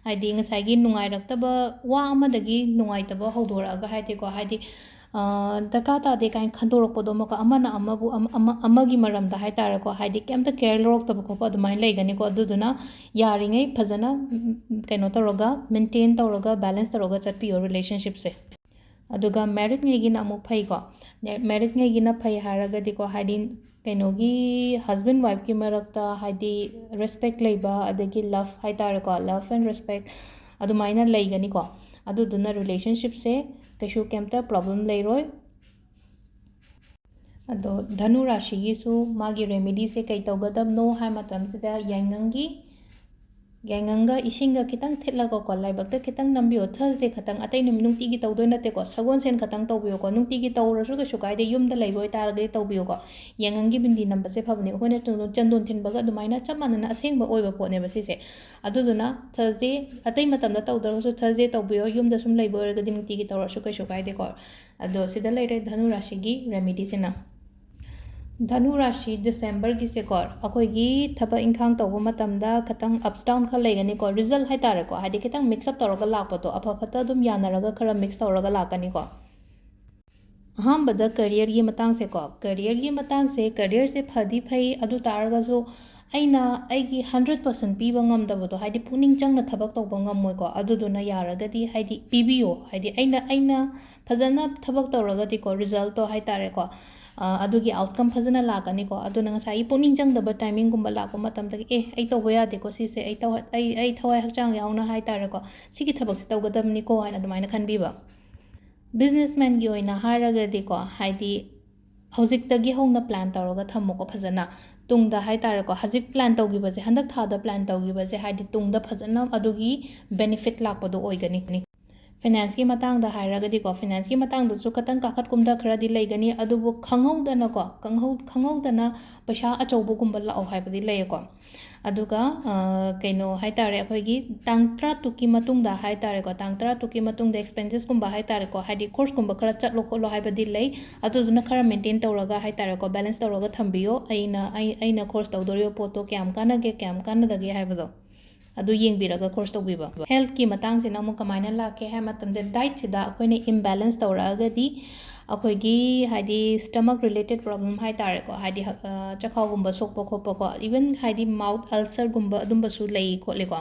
ꯍꯥꯏꯗꯤ ꯉꯁꯥꯏꯒꯤ ꯅꯨꯡꯉꯥꯏꯔꯛꯇꯕ ꯋꯥ ꯑꯃꯗꯒꯤ ꯅꯨꯡꯉꯥꯏꯇꯕ ꯍꯧꯗꯣꯔꯛꯑꯒ ꯍꯥꯏꯗꯤꯀꯣ, ꯍꯥꯏꯗꯤ, ꯑ, ꯗꯔꯀꯥꯔ ꯇꯥꯗꯦ ꯀꯥꯏꯅ ꯈꯟꯗꯣꯔꯛꯄꯗꯣ, ꯑꯃꯨꯛꯀ ꯑꯃꯅ ꯑꯃꯕꯨ, ꯑꯃ, ꯑꯃ, ꯑꯃꯒꯤ ꯃꯔꯝꯗ ꯍꯥꯏꯇꯥꯔꯦꯀꯣ, ꯍꯥꯏꯗꯤ ꯀꯩꯝꯇ care ꯂꯧꯔꯛꯇꯕ ꯈꯣꯠꯄ ꯑꯗꯨꯃꯥꯏꯅ ꯂꯩꯒꯅꯤꯀꯣ꯫ ꯑꯗꯨꯗꯨꯅ ꯌꯥꯔꯤꯉꯩ ꯐꯖꯅ, ꯎꯝ, ꯀꯩꯅꯣ ꯇꯧꯔꯒ, maintain ꯇꯧꯔꯒ, balance ꯇꯧꯔꯒ ꯆꯠꯄꯤꯌꯣ relationshipꯁꯦ꯫ ꯑꯗꯨꯒ marriedꯉꯩꯒꯤꯅ ꯑꯃꯨꯛ ꯐꯩꯀꯣ꯫ ꯅꯦ-, marriedꯉꯩꯒꯤꯅ ꯐꯩ ꯍꯥꯏꯔꯒꯗꯤꯀꯣ, ꯍꯥꯏꯗꯤ ꯀꯩꯅꯣꯒꯤ husband wifeꯀꯤ ꯃꯔꯛꯇ ꯍꯥꯏꯗꯤ respect ꯂꯩꯕ, ꯑꯗꯒꯤ love ꯍꯥꯏꯇꯥꯔꯦꯀꯣ, love and respect ꯑꯗꯨꯃꯥꯏꯅ ꯂꯩꯒꯅꯤꯀꯣ꯫ ꯑꯗꯨꯗꯨꯅ relationshipꯁꯦ ꯀꯩꯁꯨ ꯀꯩꯝꯇ problem ꯂꯩꯔꯣꯏ꯫ ꯑꯗꯣ ꯙꯅꯨ ꯔꯥꯁꯤꯒꯤꯁꯨ ꯃꯥꯒꯤ remedyꯁꯦ ꯀꯩ ꯇꯧꯒꯗꯕꯅꯣ ꯍꯥꯏ ꯃꯇꯝꯁꯤꯗ, ꯌꯥꯏꯉꯪꯒꯤ, ꯌꯥꯏꯉꯪꯒ ꯏꯁꯤꯡꯒ ꯈꯤꯇꯪ ꯊꯤꯠꯂꯒꯀꯣ, ꯂꯥꯏꯕꯛꯇ ꯈꯤꯇꯪ ꯅꯝꯕꯤꯌꯣ꯫ Thursday ꯈꯛꯇꯪ, ꯑꯇꯩ ꯅꯨꯃꯤꯠ ꯅꯨꯡꯇꯤꯒꯤ ꯇꯧꯗꯣꯏ ꯅꯠꯇꯦꯀꯣ, ꯁꯒꯣꯜꯁꯦꯟ ꯈꯛꯇꯪ ꯇꯧꯕꯤꯌꯨꯀꯣ꯫ ꯅꯨꯡꯇꯤꯒꯤ ꯇꯧꯔꯁꯨ ꯀꯩꯁꯨ ꯀꯥꯏꯗꯦ, ꯌꯨꯝꯗ ꯂꯩꯕ ꯑꯣꯏꯇꯥꯔꯒꯗꯤ ꯇꯧꯕꯤꯌꯨꯀꯣ꯫ ꯌꯥꯏꯉꯪꯒꯤ ꯕꯤꯟꯗꯤ ꯅꯝꯕꯁꯦ ꯐꯕꯅꯦ꯫ ꯑꯩꯈꯣꯏꯅ ꯆꯟꯗꯣꯟ, ꯆꯟꯗꯣꯟ ꯊꯤꯟꯕꯒ ꯑꯗꯨꯃꯥꯏꯅ ꯆꯞ ꯃꯥꯟꯅꯅ ꯑꯁꯦꯡꯕ ꯑꯣꯏꯕ ꯄꯣꯠꯅꯦꯕ ꯁꯤꯁꯦ꯫ ꯑꯗꯨꯗꯨꯅ Thursday, ꯑꯇꯩ ꯃꯇꯝꯗ ꯇꯧꯗ꯭ꯔꯒꯁꯨ Thursday ꯇꯧꯕꯤꯌꯣ, ꯌꯨꯝꯗ ꯁꯨꯝ ꯂꯩꯕ ꯑꯣꯏꯔꯒꯗꯤ ꯅꯨꯡꯇꯤꯒꯤ ꯇꯧꯔꯁꯨ ꯀꯩꯁꯨ ꯀꯥꯏꯗꯦꯀꯣ꯫ ꯑꯗꯣ ꯁꯤꯗ ꯂꯩꯔꯦ ꯙꯅꯨ ꯔꯥꯁꯤꯒꯤ remedyꯁꯤꯅ꯫ ꯙꯅꯨ ꯔꯥꯁꯤ Decemberꯒꯤꯁꯦꯀꯣ, ꯑꯩꯈꯣꯏꯒꯤ ꯊꯕꯛ ꯏꯪꯈꯥꯡ ꯇꯧꯕ ꯃꯇꯝꯗ ꯈꯤꯇꯪ ups down ꯈꯔ ꯂꯩꯒꯅꯤꯀꯣ, result ꯍꯥꯏꯇꯥꯔꯦꯀꯣ, ꯍꯥꯏꯗꯤ ꯈꯤꯇꯪ mix up ꯇꯧꯔꯒ ꯂꯥꯛꯄꯗꯣ, ꯑꯐ ꯐꯠꯇ ꯑꯗꯨꯝ ꯌꯥꯅꯔꯒ ꯈꯔ mix ꯇꯧꯔꯒ ꯂꯥꯛꯀꯅꯤꯀꯣ꯫ ꯑꯍꯥꯟꯕꯗ careerꯒꯤ ꯃꯇꯥꯡꯁꯦꯀꯣ, careerꯒꯤ ꯃꯇꯥꯡꯁꯦ, careerꯁꯦ ꯐꯗꯤ ꯐꯩ, ꯑꯗꯨ ꯇꯥꯔꯒꯁꯨ ꯑꯩꯅ ꯑꯩꯒꯤ hundred percent ꯄꯤꯕ ꯉꯝꯗꯕꯗꯣ, ꯍꯥꯏꯗꯤ ꯄꯨꯛꯅꯤꯡ ꯆꯪꯅ ꯊꯕꯛ ꯇꯧꯕ ꯉꯝꯃꯣꯏꯀꯣ, ꯑꯗꯨꯗꯨꯅ ꯌꯥꯔꯒꯗꯤ ꯍꯥꯏꯗꯤ ꯄꯤꯕꯤꯌꯣ, ꯍꯥꯏꯗꯤ ꯑꯩꯅ, ꯑꯩꯅ ꯐꯖꯅ ꯊꯕꯛ ꯇꯧꯔꯒꯗꯤꯀꯣ, resultꯇꯣ ꯍꯥꯏꯇꯥꯔꯦꯀꯣ, ꯑ, ꯑꯗꯨꯒꯤ outcome ꯐꯖꯅ ꯂꯥꯛꯀꯅꯤꯀꯣ꯫ ꯑꯗꯨꯅ ꯉꯁꯥꯏꯒꯤ ꯄꯨꯛꯅꯤꯡ ꯆꯪꯗꯕ timingꯒꯨꯝꯕ ꯂꯥꯛꯄ ꯃꯇꯝꯗꯒꯤ, "ꯑꯦ, ꯑꯩ ꯇꯧꯕ ꯌꯥꯗꯦꯀꯣ ꯁꯤꯁꯦ, ꯑꯩ ꯇꯧ-, ꯑꯩ, ꯑꯩ ꯊꯋꯥꯏ ꯍꯛꯆꯥꯡ ꯌꯥꯎꯅ ꯍꯥꯏꯇꯥꯔꯦꯀꯣ, ꯁꯤꯒꯤ ꯊꯕꯛꯁꯦ ꯇꯧꯒꯗꯕꯅꯤꯀꯣ" ꯍꯥꯏꯅ ꯑꯗꯨꯃꯥꯏꯅ ꯈꯟꯕꯤꯕ꯫ Businessmanꯒꯤ ꯑꯣꯏꯅ ꯍꯥꯏꯔꯒꯗꯤꯀꯣ, ꯍꯥꯏꯗꯤ ꯍꯧꯖꯤꯛꯇꯒꯤ ꯍꯧꯅ plan ꯇꯧꯔꯒ ꯊꯝꯃꯣꯀꯣ ꯐꯖꯅ꯫ ꯇꯨꯡꯗ ꯍꯥꯏꯇꯥꯔꯦꯀꯣ, ꯍꯧꯖꯤꯛ plan ꯇꯧꯈꯤꯕꯁꯦ, ꯍꯟꯗꯛ ꯊꯥꯗ plan ꯇꯧꯈꯤꯕꯁꯦ, ꯍꯥꯏꯗꯤ ꯇꯨꯡꯗ ꯐꯖꯅ ꯑꯗꯨꯒꯤ benefit ꯂꯥꯛꯄꯗꯣ ꯑꯣꯏꯒꯅꯤ꯫ ꯐꯥꯏꯅꯥꯟꯁꯀꯤ ꯃꯇꯥꯡꯗ ꯍꯥꯏꯔꯒꯗꯤꯀꯣ, ꯐꯥꯏꯅꯥꯟꯁꯀꯤ ꯃꯇꯥꯡꯗꯁꯨ ꯈꯇꯪ ꯀꯥꯈꯠ ꯀꯨꯝꯊ ꯈꯔꯗꯤ ꯂꯩꯒꯅꯤ, ꯑꯗꯨꯕꯨ ꯈꯪꯍꯧꯗꯅꯀꯣ, ꯈꯪꯍꯧ-, ꯈꯪꯍꯧꯗꯅ ꯄꯩꯁꯥ ꯑꯆꯧꯕꯒꯨꯝꯕ ꯂꯥꯛꯑꯣ ꯍꯥꯏꯕꯗꯤ ꯂꯩꯌꯦꯀꯣ꯫ ꯑꯗꯨꯒ, ꯑ, ꯀꯩꯅꯣ ꯍꯥꯏ ꯇꯥꯔꯦ, ꯑꯩꯈꯣꯏꯒꯤ ꯇꯥꯡ ꯇꯔꯥꯇꯔꯨꯛꯀꯤ ꯃꯇꯨꯡꯗ ꯍꯥꯏ ꯇꯥꯔꯦꯀꯣ, ꯇꯥꯡ ꯇꯔꯥꯇꯔꯨꯛꯀꯤ ꯃꯇꯨꯡꯗ ꯑꯦꯛꯁꯄꯦꯟꯁꯦꯁꯀꯨꯝꯕ ꯍꯥꯏ ꯇꯥꯔꯦꯀꯣ, ꯍꯥꯏꯗꯤ ꯈꯣꯔꯁꯀꯨꯝꯕ ꯈꯔ ꯆꯠꯂꯣ ꯈꯣꯠꯂꯣ ꯍꯥꯏꯕꯗꯤ ꯂꯩ, ꯑꯗꯨꯗꯨꯅ ꯈꯔ ꯃꯦꯟꯇꯦꯟ ꯇꯧꯔꯒ ꯍꯥꯏ ꯇꯥꯔꯦꯀꯣ, ꯕꯦꯂꯦꯟꯁ ꯇꯧꯔꯒ ꯊꯝꯕꯤꯌꯣ꯫ ꯑꯩꯅ, ꯑꯩ, ꯑꯩꯅ ꯈꯣꯔꯁ ꯇꯧꯗꯣꯔꯤꯕ ꯄꯣꯠꯇꯣ ꯀꯌꯥꯝ ꯀꯥꯟꯅꯒꯦ, ꯀꯌꯥꯝ ꯀꯥꯟꯅꯗꯒꯦ ꯍꯥꯏꯕꯗꯣ꯫ ꯑꯗꯨ ꯌꯦꯡꯕꯤꯔꯒ ꯈꯣꯔꯁ ꯇꯧꯕꯤꯕ꯫ ꯍꯦꯜꯠꯀꯤ ꯃꯇꯥꯡꯁꯤꯅ ꯑꯃꯨꯛ ꯀꯃꯥꯏꯅ ꯂꯥꯛꯀꯦ ꯍꯥꯏ ꯃꯇꯝꯗ, ꯗꯥꯏꯠꯁꯤꯗ ꯑꯩꯈꯣꯏꯅ ꯏꯝꯕꯦꯂꯦꯟꯁ ꯇꯧꯔꯛꯑꯒꯗꯤ, ꯑꯩꯈꯣꯏꯒꯤ ꯍꯥꯏꯗꯤ stomach related problem ꯍꯥꯏ ꯇꯥꯔꯦꯀꯣ, ꯍꯥꯏꯗꯤ ꯍꯛ-, ꯑ, ꯆꯈꯥꯎꯒꯨꯝꯕ ꯁꯣꯛꯄ ꯈꯣꯠꯄꯀꯣ, even ꯍꯥꯏꯗꯤ ꯃꯥꯎꯠ ꯑꯜꯁꯔꯒꯨꯝꯕ ꯑꯗꯨꯝꯕꯁꯨ ꯂꯩ ꯈꯣꯠꯂꯤꯀꯣ,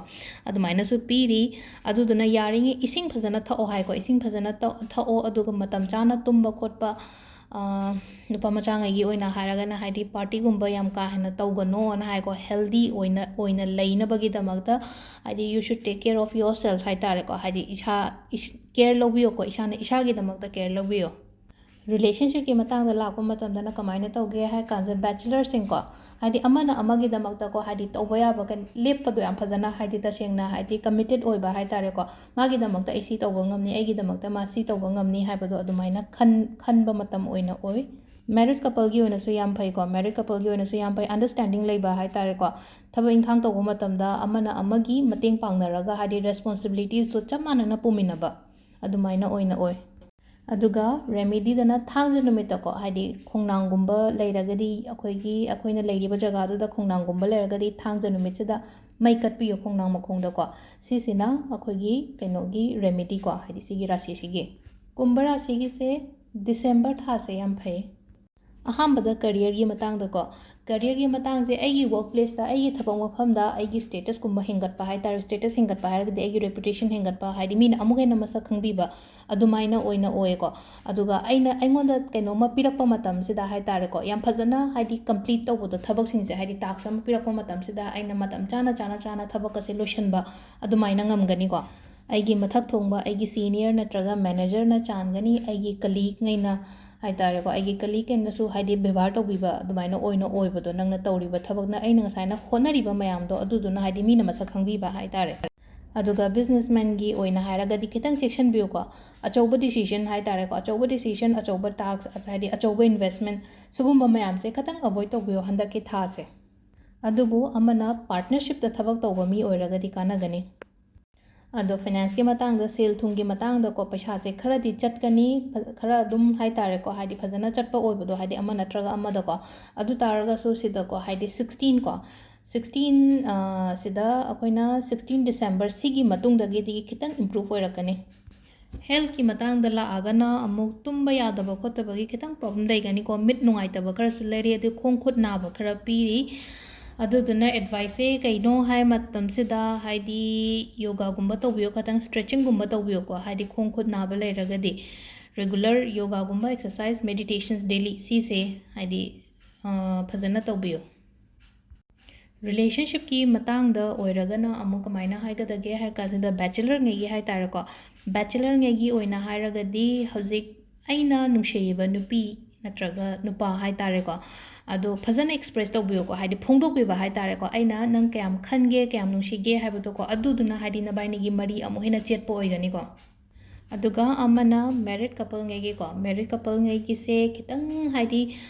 ꯑꯗꯨꯃꯥꯏꯅꯁꯨ ꯄꯤꯔꯤ꯫ ꯑꯗꯨꯗꯨꯅ ꯌꯥꯔꯤꯉꯩ ꯏꯁꯤꯡ ꯐꯖꯅ ꯊꯛꯑꯣ ꯍꯥꯏꯀꯣ, ꯏꯁꯤꯡ ꯐꯖꯅ ꯇ-, ꯊꯛꯑꯣ, ꯑꯗꯨꯒ ꯃꯇꯝ ꯆꯥꯅ ꯇꯨꯝꯕ ꯈꯣꯠꯄ, ꯑ, ꯅꯨꯄꯥ ꯃꯆꯥꯉꯩꯒꯤ ꯑꯣꯏꯅ ꯍꯥꯏꯔꯒꯅ, ꯍꯥꯏꯗꯤ ꯄꯥꯔꯇꯤꯒꯨꯝꯕ ꯌꯥꯝ ꯀꯥ ꯍꯦꯟꯅ ꯇꯧꯒꯅꯣꯅ ꯍꯥꯏꯀꯣ, ꯍꯦꯜꯗꯤ ꯑꯣꯏꯅ, ꯑꯣꯏꯅ ꯂꯩꯅꯕꯒꯤꯗꯃꯛꯇ, ꯍꯥꯏꯗꯤ you should take care of yourself ꯍꯥꯏ ꯇꯥꯔꯦꯀꯣ, ꯍꯥꯏꯗꯤ ꯏꯁꯥ, ꯏꯁ-, ꯀꯦꯌꯔ ꯂꯧꯕꯤꯌꯣꯀꯣ, ꯏꯁꯥꯅ ꯏꯁꯥꯒꯤꯗꯃꯛꯇ ꯀꯦꯌꯔ ꯂꯧꯕꯤꯌꯣ꯫ ꯔꯤꯂꯦꯁꯟꯁꯤꯞꯀꯤ ꯃꯇꯥꯡꯗ ꯂꯥꯛꯄ ꯃꯇꯝꯗꯅ ꯀꯃꯥꯏꯅ ꯇꯧꯒꯦ ꯍꯥꯏ ꯀꯥꯟꯁꯤꯗ, ꯕꯦꯆꯂꯔꯁꯤꯡꯀꯣ, ꯍꯥꯏꯗꯤ ꯑꯃꯅ ꯑꯃꯒꯤꯗꯃꯛꯇꯀꯣ, ꯍꯥꯏꯗꯤ ꯇꯧꯕ ꯌꯥꯕ ꯀꯩ-, ꯂꯦꯞꯄꯗꯣ ꯌꯥꯝ ꯐꯖꯅ, ꯍꯥꯏꯗꯤ ꯇꯁꯦꯡꯅ, ꯍꯥꯏꯗꯤ ꯀꯃꯤꯇꯦꯠ ꯑꯣꯏꯕ ꯍꯥꯏ ꯇꯥꯔꯦꯀꯣ, ꯃꯥꯒꯤꯗꯃꯛꯇ ꯑꯩ ꯁꯤ ꯇꯧꯕ ꯉꯝꯅꯤ, ꯑꯩꯒꯤꯗꯃꯛꯇ ꯃꯥ ꯁꯤ ꯇꯧꯕ ꯉꯝꯅꯤ ꯍꯥꯏꯕꯗꯣ ꯑꯗꯨꯃꯥꯏꯅ ꯈꯟ-, ꯈꯟꯕ ꯃꯇꯝ ꯑꯣꯏꯅ ꯑꯣꯏ꯫ ꯃꯦꯔꯤꯠ ꯀꯄꯜꯒꯤ ꯑꯣꯏꯅꯁꯨ ꯌꯥꯝ ꯐꯩꯀꯣ, ꯃꯦꯔꯤꯠ ꯀꯄꯜꯒꯤ ꯑꯣꯏꯅꯁꯨ ꯌꯥꯝ ꯐꯩ, ꯑꯟꯗꯔꯁ꯭ꯇꯦꯟꯗꯤꯡ ꯂꯩꯕ ꯍꯥꯏ ꯇꯥꯔꯦꯀꯣ꯫ ꯊꯕꯛ ꯏꯪꯈꯥꯡ ꯇꯧꯕ ꯃꯇꯝꯗ ꯑꯃꯅ ꯑꯃꯒꯤ ꯃꯇꯦꯡ ꯄꯥꯡꯅꯔꯒ, ꯍꯥꯏꯗꯤ ꯔꯦꯁꯄꯣꯟꯁꯤꯕꯤꯂꯤꯇꯤꯁꯇꯣ ꯆꯞ ꯃꯥꯟꯅꯅ ꯄꯨꯃꯤꯟꯅꯕ, ꯑꯗꯨꯃꯥꯏꯅ ꯑꯣꯏꯅ ꯑꯣꯏ꯫ ꯑꯗꯨꯒ ꯔꯦꯃꯤꯗꯤꯗꯅ ꯊꯥꯡꯖ ꯅꯨꯃꯤꯠꯇꯀꯣ, ꯍꯥꯏꯗꯤ ꯈꯣꯡꯅꯥꯡꯒꯨꯝꯕ ꯂꯩꯔꯒꯗꯤ, ꯑꯩꯈꯣꯏꯒꯤ, ꯑꯩꯈꯣꯏꯅ ꯂꯩꯔꯤꯕ ꯖꯒꯥꯗꯨꯗ ꯈꯣꯡꯅꯥꯡꯒꯨꯝꯕ ꯂꯩꯔꯒꯗꯤ, ꯊꯥꯡꯖ ꯅꯨꯃꯤꯠꯁꯤꯗ ꯃꯩ ꯀꯠꯄꯤꯌꯨ ꯈꯣꯡꯅꯥꯡ ꯃꯈꯣꯡꯗꯀꯣ꯫ ꯁꯤꯁꯤꯅ ꯑꯩꯈꯣꯏꯒꯤ ꯀꯩꯅꯣꯒꯤ ꯔꯦꯃꯤꯗꯤꯀꯣ, ꯍꯥꯏꯗꯤ ꯁꯤꯒꯤ ꯔꯥꯁꯤꯁꯤꯒꯤ꯫ ꯀꯨꯝꯚ ꯔꯥꯁꯤꯒꯤꯁꯦ ꯗꯤꯁꯦꯝꯕꯔ ꯊꯥꯁꯦ ꯌꯥꯝ ꯐꯩ꯫ ꯑꯍꯥꯟꯕꯗ ꯀꯦꯔꯤꯌꯔꯒꯤ ꯃꯇꯥꯡꯗꯀꯣ, ꯀꯦꯔꯤꯌꯔꯒꯤ ꯃꯇꯥꯡꯁꯦ ꯑꯩꯒꯤ ꯋꯥꯔꯛ ꯄ꯭ꯂꯦꯁꯇ, ꯑꯩꯒꯤ ꯊꯕꯛ ꯃꯐꯝꯗ ꯑꯩꯒꯤ ꯁ꯭ꯇꯦꯇꯁꯀꯨꯝꯕ ꯍꯦꯟꯒꯠꯄ ꯍꯥꯏ ꯇꯥꯔꯦ, ꯁ꯭ꯇꯦꯇꯁ ꯍꯦꯟꯒꯠꯄ ꯍꯥꯏꯔꯒꯗꯤ ꯑꯩꯒꯤ ꯔꯦꯄꯨꯇꯦꯁꯟ ꯍꯦꯟꯒꯠꯄ, ꯍꯥꯏꯗꯤ ꯃꯤꯅ ꯑꯃꯨꯛ ꯍꯦꯟꯅ ꯃꯁꯛ ꯈꯪꯕꯤꯕ, ꯑꯗꯨꯃꯥꯏꯅ ꯑꯣꯏꯅ ꯑꯣꯏꯌꯦꯀꯣ꯫ ꯑꯗꯨꯒ ꯑꯩꯅ, ꯑꯩꯉꯣꯟꯗ ꯀꯩꯅꯣꯝꯃ ꯄꯤꯔꯛꯄ ꯃꯇꯝꯁꯤꯗ ꯍꯥꯏ ꯇꯥꯔꯦꯀꯣ, ꯌꯥꯝ ꯐꯖꯅ ꯍꯥꯏꯗꯤ ꯀꯝꯄ꯭ꯂꯤꯠ ꯇꯧꯕꯗꯣ, ꯊꯕꯛꯁꯤꯡꯁꯦ ꯍꯥꯏꯗꯤ ꯇꯥꯛꯁ ꯑꯃ ꯄꯤꯔꯛꯄ ꯃꯇꯝꯁꯤꯗ ꯑꯩꯅ ꯃꯇꯝ ꯆꯥꯅ, ꯆꯥꯅ, ꯆꯥꯅ ꯊꯕꯛ ꯑꯁꯦ ꯂꯣꯏꯁꯤꯟꯕ, ꯑꯗꯨꯃꯥꯏꯅ ꯉꯝꯒꯅꯤꯀꯣ꯫ ꯑꯩꯒꯤ ꯃꯊꯛ ꯊꯣꯡꯕ, ꯑꯩꯒꯤ ꯁꯤꯅꯤꯌꯔ ꯅꯠꯇ꯭ꯔꯒ ꯃꯦꯅꯦꯖꯔꯅ ꯆꯥꯟꯒꯅꯤ, ꯑꯩꯒꯤ ꯀꯂꯤꯛꯉꯩꯅ ꯍꯥꯏ ꯇꯥꯔꯦꯀꯣ, ꯑꯩꯒꯤ ꯀꯂꯤꯛꯉꯩꯅꯁꯨ ꯍꯥꯏꯗꯤ ꯕꯦꯕꯥꯔ ꯇꯧꯕꯤꯕ, ꯑꯗꯨꯃꯥꯏꯅ ꯑꯣꯏꯅ ꯑꯣꯏꯕꯗꯣ, ꯅꯪꯅ ꯇꯧꯔꯤꯕ ꯊꯕꯛꯅ, ꯑꯩꯅ ꯉꯁꯥꯏꯅ ꯍꯣꯠꯅꯔꯤꯕ ꯃꯌꯥꯝꯗꯣ, ꯑꯗꯨꯗꯨꯅ ꯍꯥꯏꯗꯤ ꯃꯤꯅ ꯃꯁꯛ ꯈꯪꯕꯤꯕ ꯍꯥꯏ ꯇꯥꯔꯦ꯫ ꯑꯗꯨꯒ ꯕꯤꯖꯤꯅꯦꯁꯃꯦꯟꯒꯤ ꯑꯣꯏꯅ ꯍꯥꯏꯔꯒꯗꯤ ꯈꯤꯇꯪ ꯆꯦꯛꯁꯤꯟꯕꯤꯌꯨꯀꯣ꯫ ꯑꯆꯧꯕ ꯗꯤꯁꯤꯖꯟ ꯍꯥꯏ ꯇꯥꯔꯦꯀꯣ, ꯑꯆꯧꯕ ꯗꯤꯁꯤꯖꯟ, ꯑꯆꯧꯕ ꯇꯥꯛꯁ, ꯍꯥꯏꯗꯤ ꯑꯆꯧꯕ ꯏꯟꯚꯦꯁꯃꯦꯟ, ꯁꯤꯒꯨꯝꯕ ꯃꯌꯥꯝꯁꯦ ꯈꯤꯇꯪ ꯑꯦꯚꯣꯏꯗ ꯇꯧꯕꯤꯌꯣ ꯍꯟꯗꯛꯀꯤ ꯊꯥꯁꯦ꯫ ꯑꯗꯨꯕꯨ ꯑꯃꯅ ꯄꯥꯔꯠꯅꯔꯁꯤꯞꯇ ꯊꯕꯛ ꯇꯧꯕ ꯃꯤ ꯑꯣꯏꯔꯒꯗꯤ ꯀꯥꯟꯅꯒꯅꯤ꯫ ꯑꯗꯣ ꯐꯥꯏꯅꯥꯟꯁꯀꯤ ꯃꯇꯥꯡꯗ, ꯁꯦꯜ ꯊꯨꯝꯒꯤ ꯃꯇꯥꯡꯗꯀꯣ, ꯄꯩꯁꯥꯁꯦ ꯈꯔꯗꯤ ꯆꯠꯀꯅꯤ, ꯐ-, ꯈꯔ ꯑꯗꯨꯝ ꯍꯥꯏ ꯇꯥꯔꯦꯀꯣ, ꯍꯥꯏꯗꯤ ꯐꯖꯅ ꯆꯠꯄ ꯑꯣꯏꯕꯗꯣ, ꯍꯥꯏꯗꯤ ꯑꯃ ꯅꯠꯇ꯭ꯔꯒ ꯑꯃꯗꯀꯣ꯫ ꯑꯗꯨ ꯇꯥꯔꯒꯁꯨ ꯁꯤꯗꯀꯣ, ꯍꯥꯏꯗꯤ ꯁꯤꯛꯁꯇꯤꯟ ꯀꯣ, ꯁꯤꯛꯁꯇꯤꯟ, ꯑ, ꯁꯤꯗ ꯑꯩꯈꯣꯏꯅ ꯁꯤꯛꯁꯇꯤꯟ ꯗꯤꯁꯦꯝꯕꯔ ꯁꯤꯒꯤ ꯃꯇꯨꯡꯗꯒꯤꯗꯤ ꯈꯤꯇꯪ ꯏꯝꯄ꯭ꯔꯨꯞ ꯑꯣꯏꯔꯛꯀꯅꯤ꯫ ꯍꯦꯜꯠꯀꯤ ꯃꯇꯥꯡꯗ ꯂꯥꯛꯑꯒꯅ ꯑꯃꯨꯛ ꯇꯨꯝꯕ ꯌꯥꯗꯕ ꯈꯣꯠꯇꯕꯒꯤ ꯈꯤꯇꯪ ꯄ꯭ꯔꯣꯕ꯭ꯂꯦꯝ ꯂꯩꯒꯅꯤꯀꯣ, ꯃꯤꯠ ꯅꯨꯡꯉꯥꯏꯇꯕ ꯈꯔꯁꯨ ꯂꯩꯔꯤ, ꯑꯗꯨ ꯈꯣꯡ ꯈꯨꯠ ꯅꯥꯕ ꯈꯔ ꯄꯤꯔꯤ꯫ ꯑꯗꯨꯗꯨꯅ ꯑꯦꯗꯚꯥꯏꯁꯁꯦ ꯀꯩꯅꯣ ꯍꯥꯏ ꯃꯇꯝꯁꯤꯗ, ꯍꯥꯏꯗꯤ ꯌꯣꯒꯥꯒꯨꯝꯕ ꯇꯧꯕꯤꯌꯣ, ꯈꯇꯪ ꯁ꯭ꯇ꯭ꯔꯦꯆꯤꯡꯒꯨꯝꯕ ꯇꯧꯕꯤꯌꯣꯀꯣ, ꯍꯥꯏꯗꯤ ꯈꯣꯡ ꯈꯨꯠ ꯅꯥꯕ ꯂꯩꯔꯒꯗꯤ꯫ ꯔꯤꯒꯨꯂꯔ ꯌꯣꯒꯥꯒꯨꯝꯕ, ꯑꯦꯛꯁꯔꯁꯥꯏꯁ, ꯃꯦꯗꯤꯇꯦꯁꯟꯁ ꯗꯦꯂꯤ, ꯁꯤꯁꯦ ꯍꯥꯏꯗꯤ, ꯑ, ꯐꯖꯅ ꯇꯧꯕꯤꯌꯨ꯫ ꯔꯤꯂꯦꯁꯟꯁꯤꯞꯀꯤ ꯃꯇꯥꯡꯗ ꯑꯣꯏꯔꯒꯅ ꯑꯃꯨꯛ ꯀꯃꯥꯏꯅ ꯍꯥꯏꯒꯗꯒꯦ ꯍꯥꯏ ꯀꯥꯟꯁꯤꯗ, ꯕꯦꯆꯦꯂꯔꯉꯩꯒꯤ ꯍꯥꯏ ꯇꯥꯔꯦꯀꯣ, ꯕꯦꯆꯦꯂꯔꯉꯩꯒꯤ ꯑꯣꯏꯅ ꯍꯥꯏꯔꯒꯗꯤ ꯍꯧꯖꯤꯛ ꯑꯩꯅ ꯅꯨꯡꯁꯤꯔꯤꯕ ꯅꯨꯄꯤ ꯅꯠꯇ꯭ꯔꯒ ꯅꯨꯄꯥ ꯍꯥꯏ ꯇꯥꯔꯦꯀꯣ, ꯑꯗꯣ ꯐꯖꯅ ꯑꯦꯛꯁꯄ꯭ꯔꯦꯁ ꯇꯧꯕꯤꯌꯨꯀꯣ, ꯍꯥꯏꯗꯤ ꯐꯣꯡꯗꯣꯛꯄꯤꯕ ꯍꯥꯏ ꯇꯥꯔꯦꯀꯣ, ꯑꯩꯅ ꯅꯪ ꯀꯌꯥꯝ ꯈꯟꯒꯦ, ꯀꯌꯥꯝ ꯅꯨꯡꯁꯤꯒꯦ ꯍꯥꯏꯕꯗꯣꯀꯣ, ꯑꯗꯨꯗꯨꯅ ꯍꯥꯏꯗꯤ ꯅꯕꯥꯏꯅꯤꯒꯤ ꯃꯔꯤ ꯑꯃꯨꯛ ꯍꯦꯟꯅ ꯆꯦꯠꯄ ꯑꯣꯏꯒꯅꯤꯀꯣ꯫ ꯑꯗꯨꯒ ꯑꯃꯅ ꯃꯦꯔꯤꯠ ꯀꯄꯜꯉꯩꯒꯤꯀꯣ, ꯃꯦꯔꯤꯠ ꯀꯄꯜꯉꯩꯒꯤꯁꯦ ꯈꯤꯇꯪ ꯍꯥꯏꯗꯤ,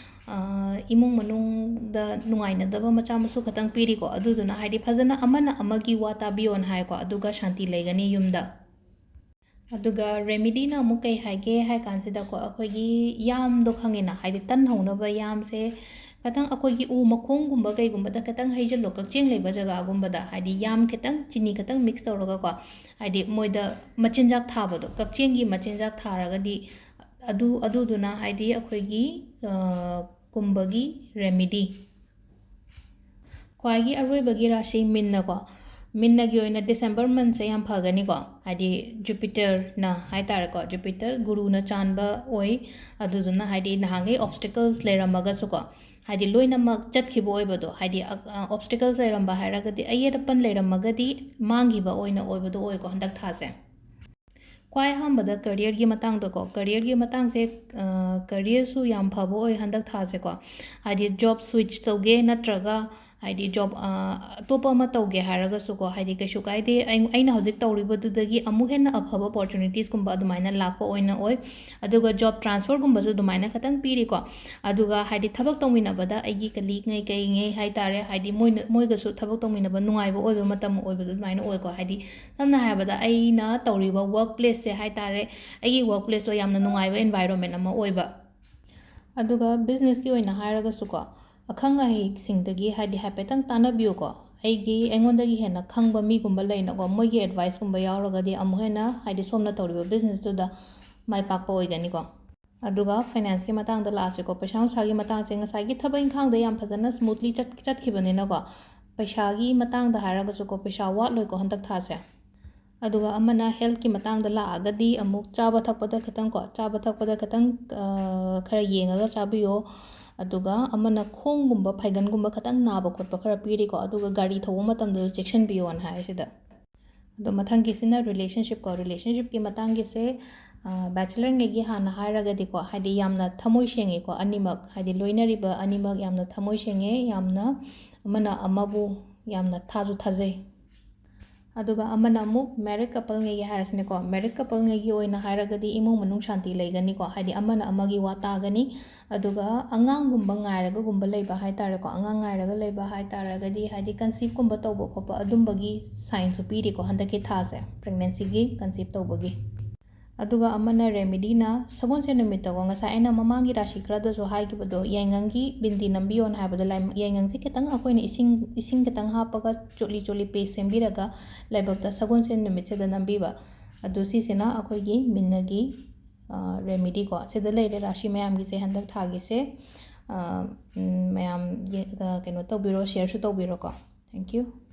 ꯑ, ꯏꯃꯨꯡ ꯃꯅꯨꯡꯗ ꯅꯨꯡꯉꯥꯏꯅꯗꯕ ꯃꯆꯥ ꯃꯁꯨ ꯈꯤꯇꯪ ꯄꯤꯔꯤꯀꯣ, ꯑꯗꯨꯗꯨꯅ ꯍꯥꯏꯗꯤ ꯐꯖꯅ ꯑꯃꯅ ꯑꯃꯒꯤ ꯋꯥ ꯇꯥꯕꯤꯌꯣꯅ ꯍꯥꯏꯀꯣ, ꯑꯗꯨꯒ ꯁꯥꯟꯇꯤ ꯂꯩꯒꯅꯤ ꯌꯨꯝꯗ꯫ ꯑꯗꯨꯒ ꯔꯦꯃꯤꯗꯤꯅ ꯑꯃꯨꯛ ꯀꯩ ꯍꯥꯏꯒꯦ ꯍꯥꯏ ꯀꯥꯟꯁꯤꯗꯀꯣ, ꯑꯩꯈꯣꯏꯒꯤ ꯌꯥꯝꯗꯣ ꯈꯪꯉꯦꯅ, ꯍꯥꯏꯗꯤ ꯇꯟ ꯍꯧꯅꯕ ꯌꯥꯝꯁꯦ ꯈꯤꯇꯪ ꯑꯩꯈꯣꯏꯒꯤ ꯎ ꯃꯈꯣꯡꯒꯨꯝꯕ ꯀꯩꯒꯨꯝꯕꯗ ꯈꯤꯇꯪ ꯍꯩꯖꯤꯜꯂꯣ, ꯀꯛꯆꯦꯡ ꯂꯩꯕ ꯖꯒꯥꯒꯨꯝꯕꯗ, ꯍꯥꯏꯗꯤ ꯌꯥꯝ ꯈꯤꯇꯪ ꯆꯤꯅꯤ ꯈꯤꯇꯪ ꯃꯤꯛꯁ ꯇꯧꯔꯒꯀꯣ, ꯍꯥꯏꯗꯤ ꯃꯣꯏꯗ ꯃꯆꯤꯟꯖꯥꯛ ꯊꯥꯕꯗꯣ, ꯀꯛꯆꯦꯡꯒꯤ ꯃꯆꯤꯟꯖꯥꯛ ꯊꯥꯔꯒꯗꯤ ꯑꯗꯨ, ꯑꯗꯨꯗꯨꯅ ꯍꯥꯏꯗꯤ ꯑꯩꯈꯣꯏꯒꯤ, ꯑ, ꯀꯨꯝꯕꯒꯤ ꯔꯦꯃꯤꯗꯤ꯫ ꯈ꯭ꯋꯥꯏꯒꯤ ꯑꯔꯣꯏꯕꯒꯤ ꯔꯥꯁꯤ ꯃꯤꯟꯅꯀꯣ, ꯃꯤꯟꯅꯒꯤ ꯑꯣꯏꯅ ꯗꯤꯁꯦꯝꯕꯔ ꯃꯟꯁꯦ ꯌꯥꯝ ꯐꯒꯅꯤꯀꯣ, ꯍꯥꯏꯗꯤ ꯖꯨꯄꯤꯇꯔꯅ ꯍꯥꯏ ꯇꯥꯔꯦꯀꯣ, ꯖꯨꯄꯤꯇꯔ ꯒꯨꯔꯨꯅ ꯆꯥꯟꯕ ꯑꯣꯏ꯫ ꯑꯗꯨꯗꯨꯅ ꯍꯥꯏꯗꯤ ꯅꯍꯥꯟꯈꯩ ꯑꯣꯕꯁꯇꯤꯀꯜꯁ ꯂꯩꯔꯝꯃꯒꯁꯨꯀꯣ, ꯍꯥꯏꯗꯤ ꯂꯣꯏꯅꯃꯛ ꯆꯠꯈꯤꯕ ꯑꯣꯏꯕꯗꯣ, ꯍꯥꯏꯗꯤ, ꯑ, ꯑ, ꯑꯣꯕꯁꯇꯤꯀꯜꯁ ꯂꯩꯔꯝꯕ ꯍꯥꯏꯔꯒꯗꯤ, ꯑꯌꯦꯠ ꯑꯄꯟ ꯂꯩꯔꯝꯃꯒꯗꯤ ꯃꯥꯡꯈꯤꯕ ꯑꯣꯏꯅ ꯑꯣꯏꯕꯗꯣ ꯑꯣꯏꯀꯣ ꯍꯟꯗꯛ ꯊꯥꯁꯦ꯫ ꯈ꯭ꯋꯥꯏ ꯑꯍꯥꯟꯕꯗ ꯀꯔꯤꯌꯔꯒꯤ ꯃꯇꯥꯡꯗꯀꯣ, ꯀꯔꯤꯌꯔꯒꯤ ꯃꯇꯥꯡꯁꯦ, ꯑ, ꯀꯔꯤꯌꯔꯁꯨ ꯌꯥꯝ ꯐꯕ ꯑꯣꯏ ꯍꯟꯗꯛ ꯊꯥꯁꯦꯀꯣ꯫ ꯍꯥꯏꯗꯤ ꯖꯣꯕ ꯁ꯭ꯋꯤꯆ ꯇꯧꯒꯦ ꯅꯠꯇ꯭ꯔꯒ, ꯍꯥꯏꯗꯤ ꯖꯣꯕ ꯑꯇꯣꯞꯄ ꯑꯃ ꯇꯧꯒꯦ ꯍꯥꯏꯔꯒꯁꯨꯀꯣ, ꯍꯥꯏꯗꯤ ꯀꯩꯁꯨ ꯀꯥꯏꯗꯦ, ꯑꯩ- ꯑꯩꯅ ꯍꯧꯖꯤꯛ ꯇꯧꯔꯤꯕꯗꯨꯗꯒꯤ ꯑꯃꯨꯛ ꯍꯦꯟꯅ ꯑꯐꯕ ꯑꯣꯄꯣꯔꯆꯨꯅꯤꯇꯤꯁꯀꯨꯝꯕ ꯑꯗꯨꯃꯥꯏꯅ ꯂꯥꯛꯄ ꯑꯣꯏꯅ ꯑꯣꯏ꯫ ꯑꯗꯨꯒ ꯖꯣꯕ ꯇ꯭ꯔꯥꯟꯁꯐꯔꯒꯨꯝꯕꯁꯨ ꯑꯗꯨꯃꯥꯏꯅ ꯈꯇꯪ ꯄꯤꯔꯤꯀꯣ꯫ ꯑꯗꯨꯒ ꯍꯥꯏꯗꯤ ꯊꯕꯛ ꯇꯧꯃꯤꯟꯅꯕꯗ ꯑꯩꯒꯤ ꯀꯂꯤꯛꯉꯩ ꯀꯩꯉꯩ ꯍꯥꯏ ꯇꯥꯔꯦ, ꯍꯥꯏꯗꯤ ꯃꯣꯏꯅ ꯃꯣꯏꯒꯁꯨ ꯊꯕꯛ ꯇꯧꯃꯤꯟꯅꯕ ꯅꯨꯡꯉꯥꯏꯕ ꯑꯣꯏꯕ ꯃꯇꯝ ꯑꯣꯏꯕꯗꯣ ꯑꯗꯨꯃꯥꯏꯅ ꯑꯣꯏꯀꯣ꯫ ꯍꯥꯏꯗꯤ ꯁꯝꯅ ꯍꯥꯏꯔꯕꯗ ꯑꯩꯅ ꯇꯧꯔꯤꯕ ꯋꯔꯛ ꯄ꯭ꯂꯦꯁꯁꯦ ꯍꯥꯏ ꯇꯥꯔꯦ, ꯑꯩꯒꯤ ꯋꯔꯛ ꯄ꯭ꯂꯦꯁꯇꯣ ꯌꯥꯝꯅ ꯅꯨꯡꯉꯥꯏꯕ ꯑꯦꯟꯚꯥꯏꯔꯣꯟꯃꯦꯟ ꯑꯃ ꯑꯣꯏꯕ꯫ ꯑꯗꯨꯒ ꯕꯤꯖꯤꯅꯦꯁꯀꯤ ꯑꯣꯏꯅ ꯍꯥꯏꯔꯒꯁꯨꯀꯣ, ꯑꯈꯪ ꯑꯍꯩꯁꯤꯡꯗꯒꯤ ꯍꯥꯏꯗꯤ ꯍꯥꯏꯐꯦꯠꯇꯪ ꯇꯥꯟꯅꯕꯤꯌꯨꯀꯣ꯫ ꯑꯩꯒꯤ ꯑꯩꯉꯣꯟꯗꯒꯤ ꯍꯦꯟꯅ ꯈꯪꯕ ꯃꯤꯒꯨꯝꯕ ꯂꯩꯅꯀꯣ, ꯃꯣꯏꯒꯤ ꯑꯦꯗꯚꯥꯏꯁꯀꯨꯝꯕ ꯌꯥꯎꯔꯒꯗꯤ ꯑꯃꯨꯛ ꯍꯦꯟꯅ ꯍꯥꯏꯗꯤ ꯁꯣꯝꯅ ꯇꯧꯔꯤꯕ ꯕꯤꯖꯤꯅꯦꯁꯇꯨꯗ ꯃꯥꯏ ꯄꯥꯛꯄ ꯑꯣꯏꯒꯅꯤꯀꯣ꯫ ꯑꯗꯨꯒ ꯐꯥꯏꯅꯥꯟꯁꯀꯤ ꯃꯇꯥꯡꯗ ꯂꯥꯛꯑꯁꯤꯀꯣ, ꯄꯩꯁꯥ ꯅꯨꯡꯁꯥꯒꯤ ꯃꯇꯥꯡꯁꯦ ꯉꯁꯥꯏꯒꯤ ꯊꯕꯛ ꯏꯪꯈꯥꯡꯗ ꯌꯥꯝ ꯐꯖꯅ ꯁ꯭ꯃꯨꯠꯂꯤ ꯆꯠ ꯆꯠꯈꯤꯕꯅꯤꯅꯀꯣ, ꯄꯩꯁꯥꯒꯤ ꯃꯇꯥꯡꯗ ꯍꯥꯏꯔꯒꯁꯨꯀꯣ, ꯄꯩꯁꯥ ꯋꯥꯠꯂꯣꯏꯀꯣ ꯍꯟꯗꯛ ꯊꯥꯁꯦ꯫ ꯑꯗꯨꯒ ꯑꯃꯅ ꯍꯦꯜꯠꯀꯤ ꯃꯇꯥꯡꯗ ꯂꯥꯛꯑꯒꯗꯤ ꯑꯃꯨꯛ ꯆꯥꯕ ꯊꯛꯄꯗ ꯈꯤꯇꯪ ꯀꯣ, ꯆꯥꯕ ꯊꯛꯄꯗ ꯈꯤꯇꯪ, ꯑ, ꯈꯔ ꯌꯦꯡꯉꯒ ꯆꯥꯕꯤꯌꯣ꯫ ꯑꯗꯨꯒ ꯑꯃꯅ ꯈꯣꯡꯒꯨꯝꯕ, ꯐꯥꯏꯒꯟꯒꯨꯝꯕ ꯈꯤꯇꯪ ꯅꯥꯕ ꯈꯣꯠꯄ ꯈꯔ ꯄꯤꯔꯤꯀꯣ, ꯑꯗꯨꯒ ꯒꯥꯔꯤ ꯊꯧꯕ ꯃꯇꯝꯗꯁꯨ ꯆꯦꯛꯁꯤꯟꯕꯤꯌꯣꯅ ꯍꯥꯏ ꯁꯤꯗ꯫ ꯑꯗꯣ ꯃꯊꯪꯒꯤꯁꯤꯅ ꯔꯤꯂꯦꯁꯟꯁꯤꯞꯀꯣ, ꯔꯤꯂꯦꯁꯟꯁꯤꯞꯀꯤ ꯃꯇꯥꯡꯒꯤꯁꯦ, ꯑ, ꯕꯦꯆꯂꯔꯉꯩꯒꯤ ꯍꯥꯟꯅ ꯍꯥꯏꯔꯒꯗꯤꯀꯣ, ꯍꯥꯏꯗꯤ ꯌꯥꯝꯅ ꯊꯃꯣꯏ ꯁꯦꯡꯉꯦꯀꯣ ꯑꯅꯤꯃꯛ, ꯍꯥꯏꯗꯤ ꯂꯣꯏꯅꯔꯤꯕ ꯑꯅꯤꯃꯛ ꯌꯥꯝꯅ ꯊꯃꯣꯏ ꯁꯦꯡꯉꯦ, ꯌꯥꯝꯅ ꯑꯃꯅ ꯑꯃꯕꯨ ꯌꯥꯝꯅ ꯊꯥꯁꯨ ꯊꯥꯖꯩ꯫ ꯑꯗꯨꯒ ꯑꯃꯅ ꯑꯃꯨꯛ ꯃꯦꯔꯤꯠ ꯀꯄꯜꯉꯩꯒꯤ ꯍꯥꯏꯔꯁꯤꯅꯦꯀꯣ, ꯃꯦꯔꯤꯠ ꯀꯄꯜꯉꯩꯒꯤ ꯑꯣꯏꯅ ꯍꯥꯏꯔꯒꯗꯤ ꯏꯃꯨꯡ ꯃꯅꯨꯡ ꯁꯥꯟꯇꯤ ꯂꯩꯒꯅꯤꯀꯣ, ꯍꯥꯏꯗꯤ ꯑꯃꯅ ꯑꯃꯒꯤ ꯋꯥ ꯇꯥꯒꯅꯤ꯫ ꯑꯗꯨꯒ ꯑꯉꯥꯡꯒꯨꯝꯕ ꯉꯥꯏꯔꯒꯒꯨꯝꯕ ꯂꯩꯕ ꯍꯥꯏ ꯇꯥꯔꯦꯀꯣ, ꯑꯉꯥꯡ ꯉꯥꯏꯔꯒ ꯂꯩꯕ ꯍꯥꯏ ꯇꯥꯔꯒꯗꯤ, ꯍꯥꯏꯗꯤ ꯀꯟꯁꯤꯞꯀꯨꯝꯕ ꯇꯧꯕ ꯈꯣꯠꯄ ꯑꯗꯨꯝꯕꯒꯤ ꯁꯥꯏꯟꯁꯨ ꯄꯤꯔꯤꯀꯣ ꯍꯟꯗꯛꯀꯤ ꯊꯥꯁꯦ, ꯄ꯭ꯔꯦꯒꯅꯦꯟꯁꯤꯒꯤ, ꯀꯟꯁꯤꯞ ꯇꯧꯕꯒꯤ꯫ ꯑꯗꯨꯒ ꯑꯃꯅ ꯔꯦꯃꯤꯗꯤꯅ ꯁꯒꯣꯜꯁꯦꯟ ꯅꯨꯃꯤꯠꯇꯀꯣ, ꯉꯁꯥꯏ ꯑꯩꯅ ꯃꯃꯥꯡꯒꯤ ꯔꯥꯁꯤ ꯈꯔꯗꯁꯨ ꯍꯥꯏꯈꯤꯕꯗꯣ, ꯌꯥꯏꯉꯪꯒꯤ ꯕꯤꯟꯗꯤ ꯅꯝꯕꯤꯌꯣꯅ ꯍꯥꯏꯕꯗꯣ, ꯂꯥꯏ- ꯌꯥꯏꯉꯪꯁꯦ ꯈꯤꯇꯪ ꯑꯩꯈꯣꯏꯅ ꯏꯁꯤꯡ, ꯏꯁꯤꯡ ꯈꯤꯇꯪ ꯍꯥꯞꯄꯒ ꯆꯣꯠꯂꯤ ꯆꯣꯠꯂꯤ ꯄꯦꯁ ꯁꯦꯝꯕꯤꯔꯒ ꯂꯥꯏꯕꯛꯇ ꯁꯒꯣꯜꯁꯦꯟ ꯅꯨꯃꯤꯠꯁꯤꯗ ꯅꯝꯕꯤꯕ꯫ ꯑꯗꯨ ꯁꯤꯁꯤꯅ ꯑꯩꯈꯣꯏꯒꯤ ꯃꯤꯟꯅꯒꯤ, ꯑ, ꯔꯦꯃꯤꯗꯤꯀꯣ꯫ ꯁꯤꯗ ꯂꯩꯔꯦ ꯔꯥꯁꯤ ꯃꯌꯥꯝꯒꯤꯁꯦ ꯍꯟꯗꯛ ꯊꯥꯒꯤꯁꯦ꯫ ꯑ, ꯎꯝ, ꯃꯌꯥꯝ ꯌꯦ-, ꯑ, ꯀꯩꯅꯣ ꯇꯧꯕꯤꯔꯣ, ꯁꯤꯌꯔꯁꯨ ꯇꯧꯕꯤꯔꯣꯀꯣ꯫ Thank you꯫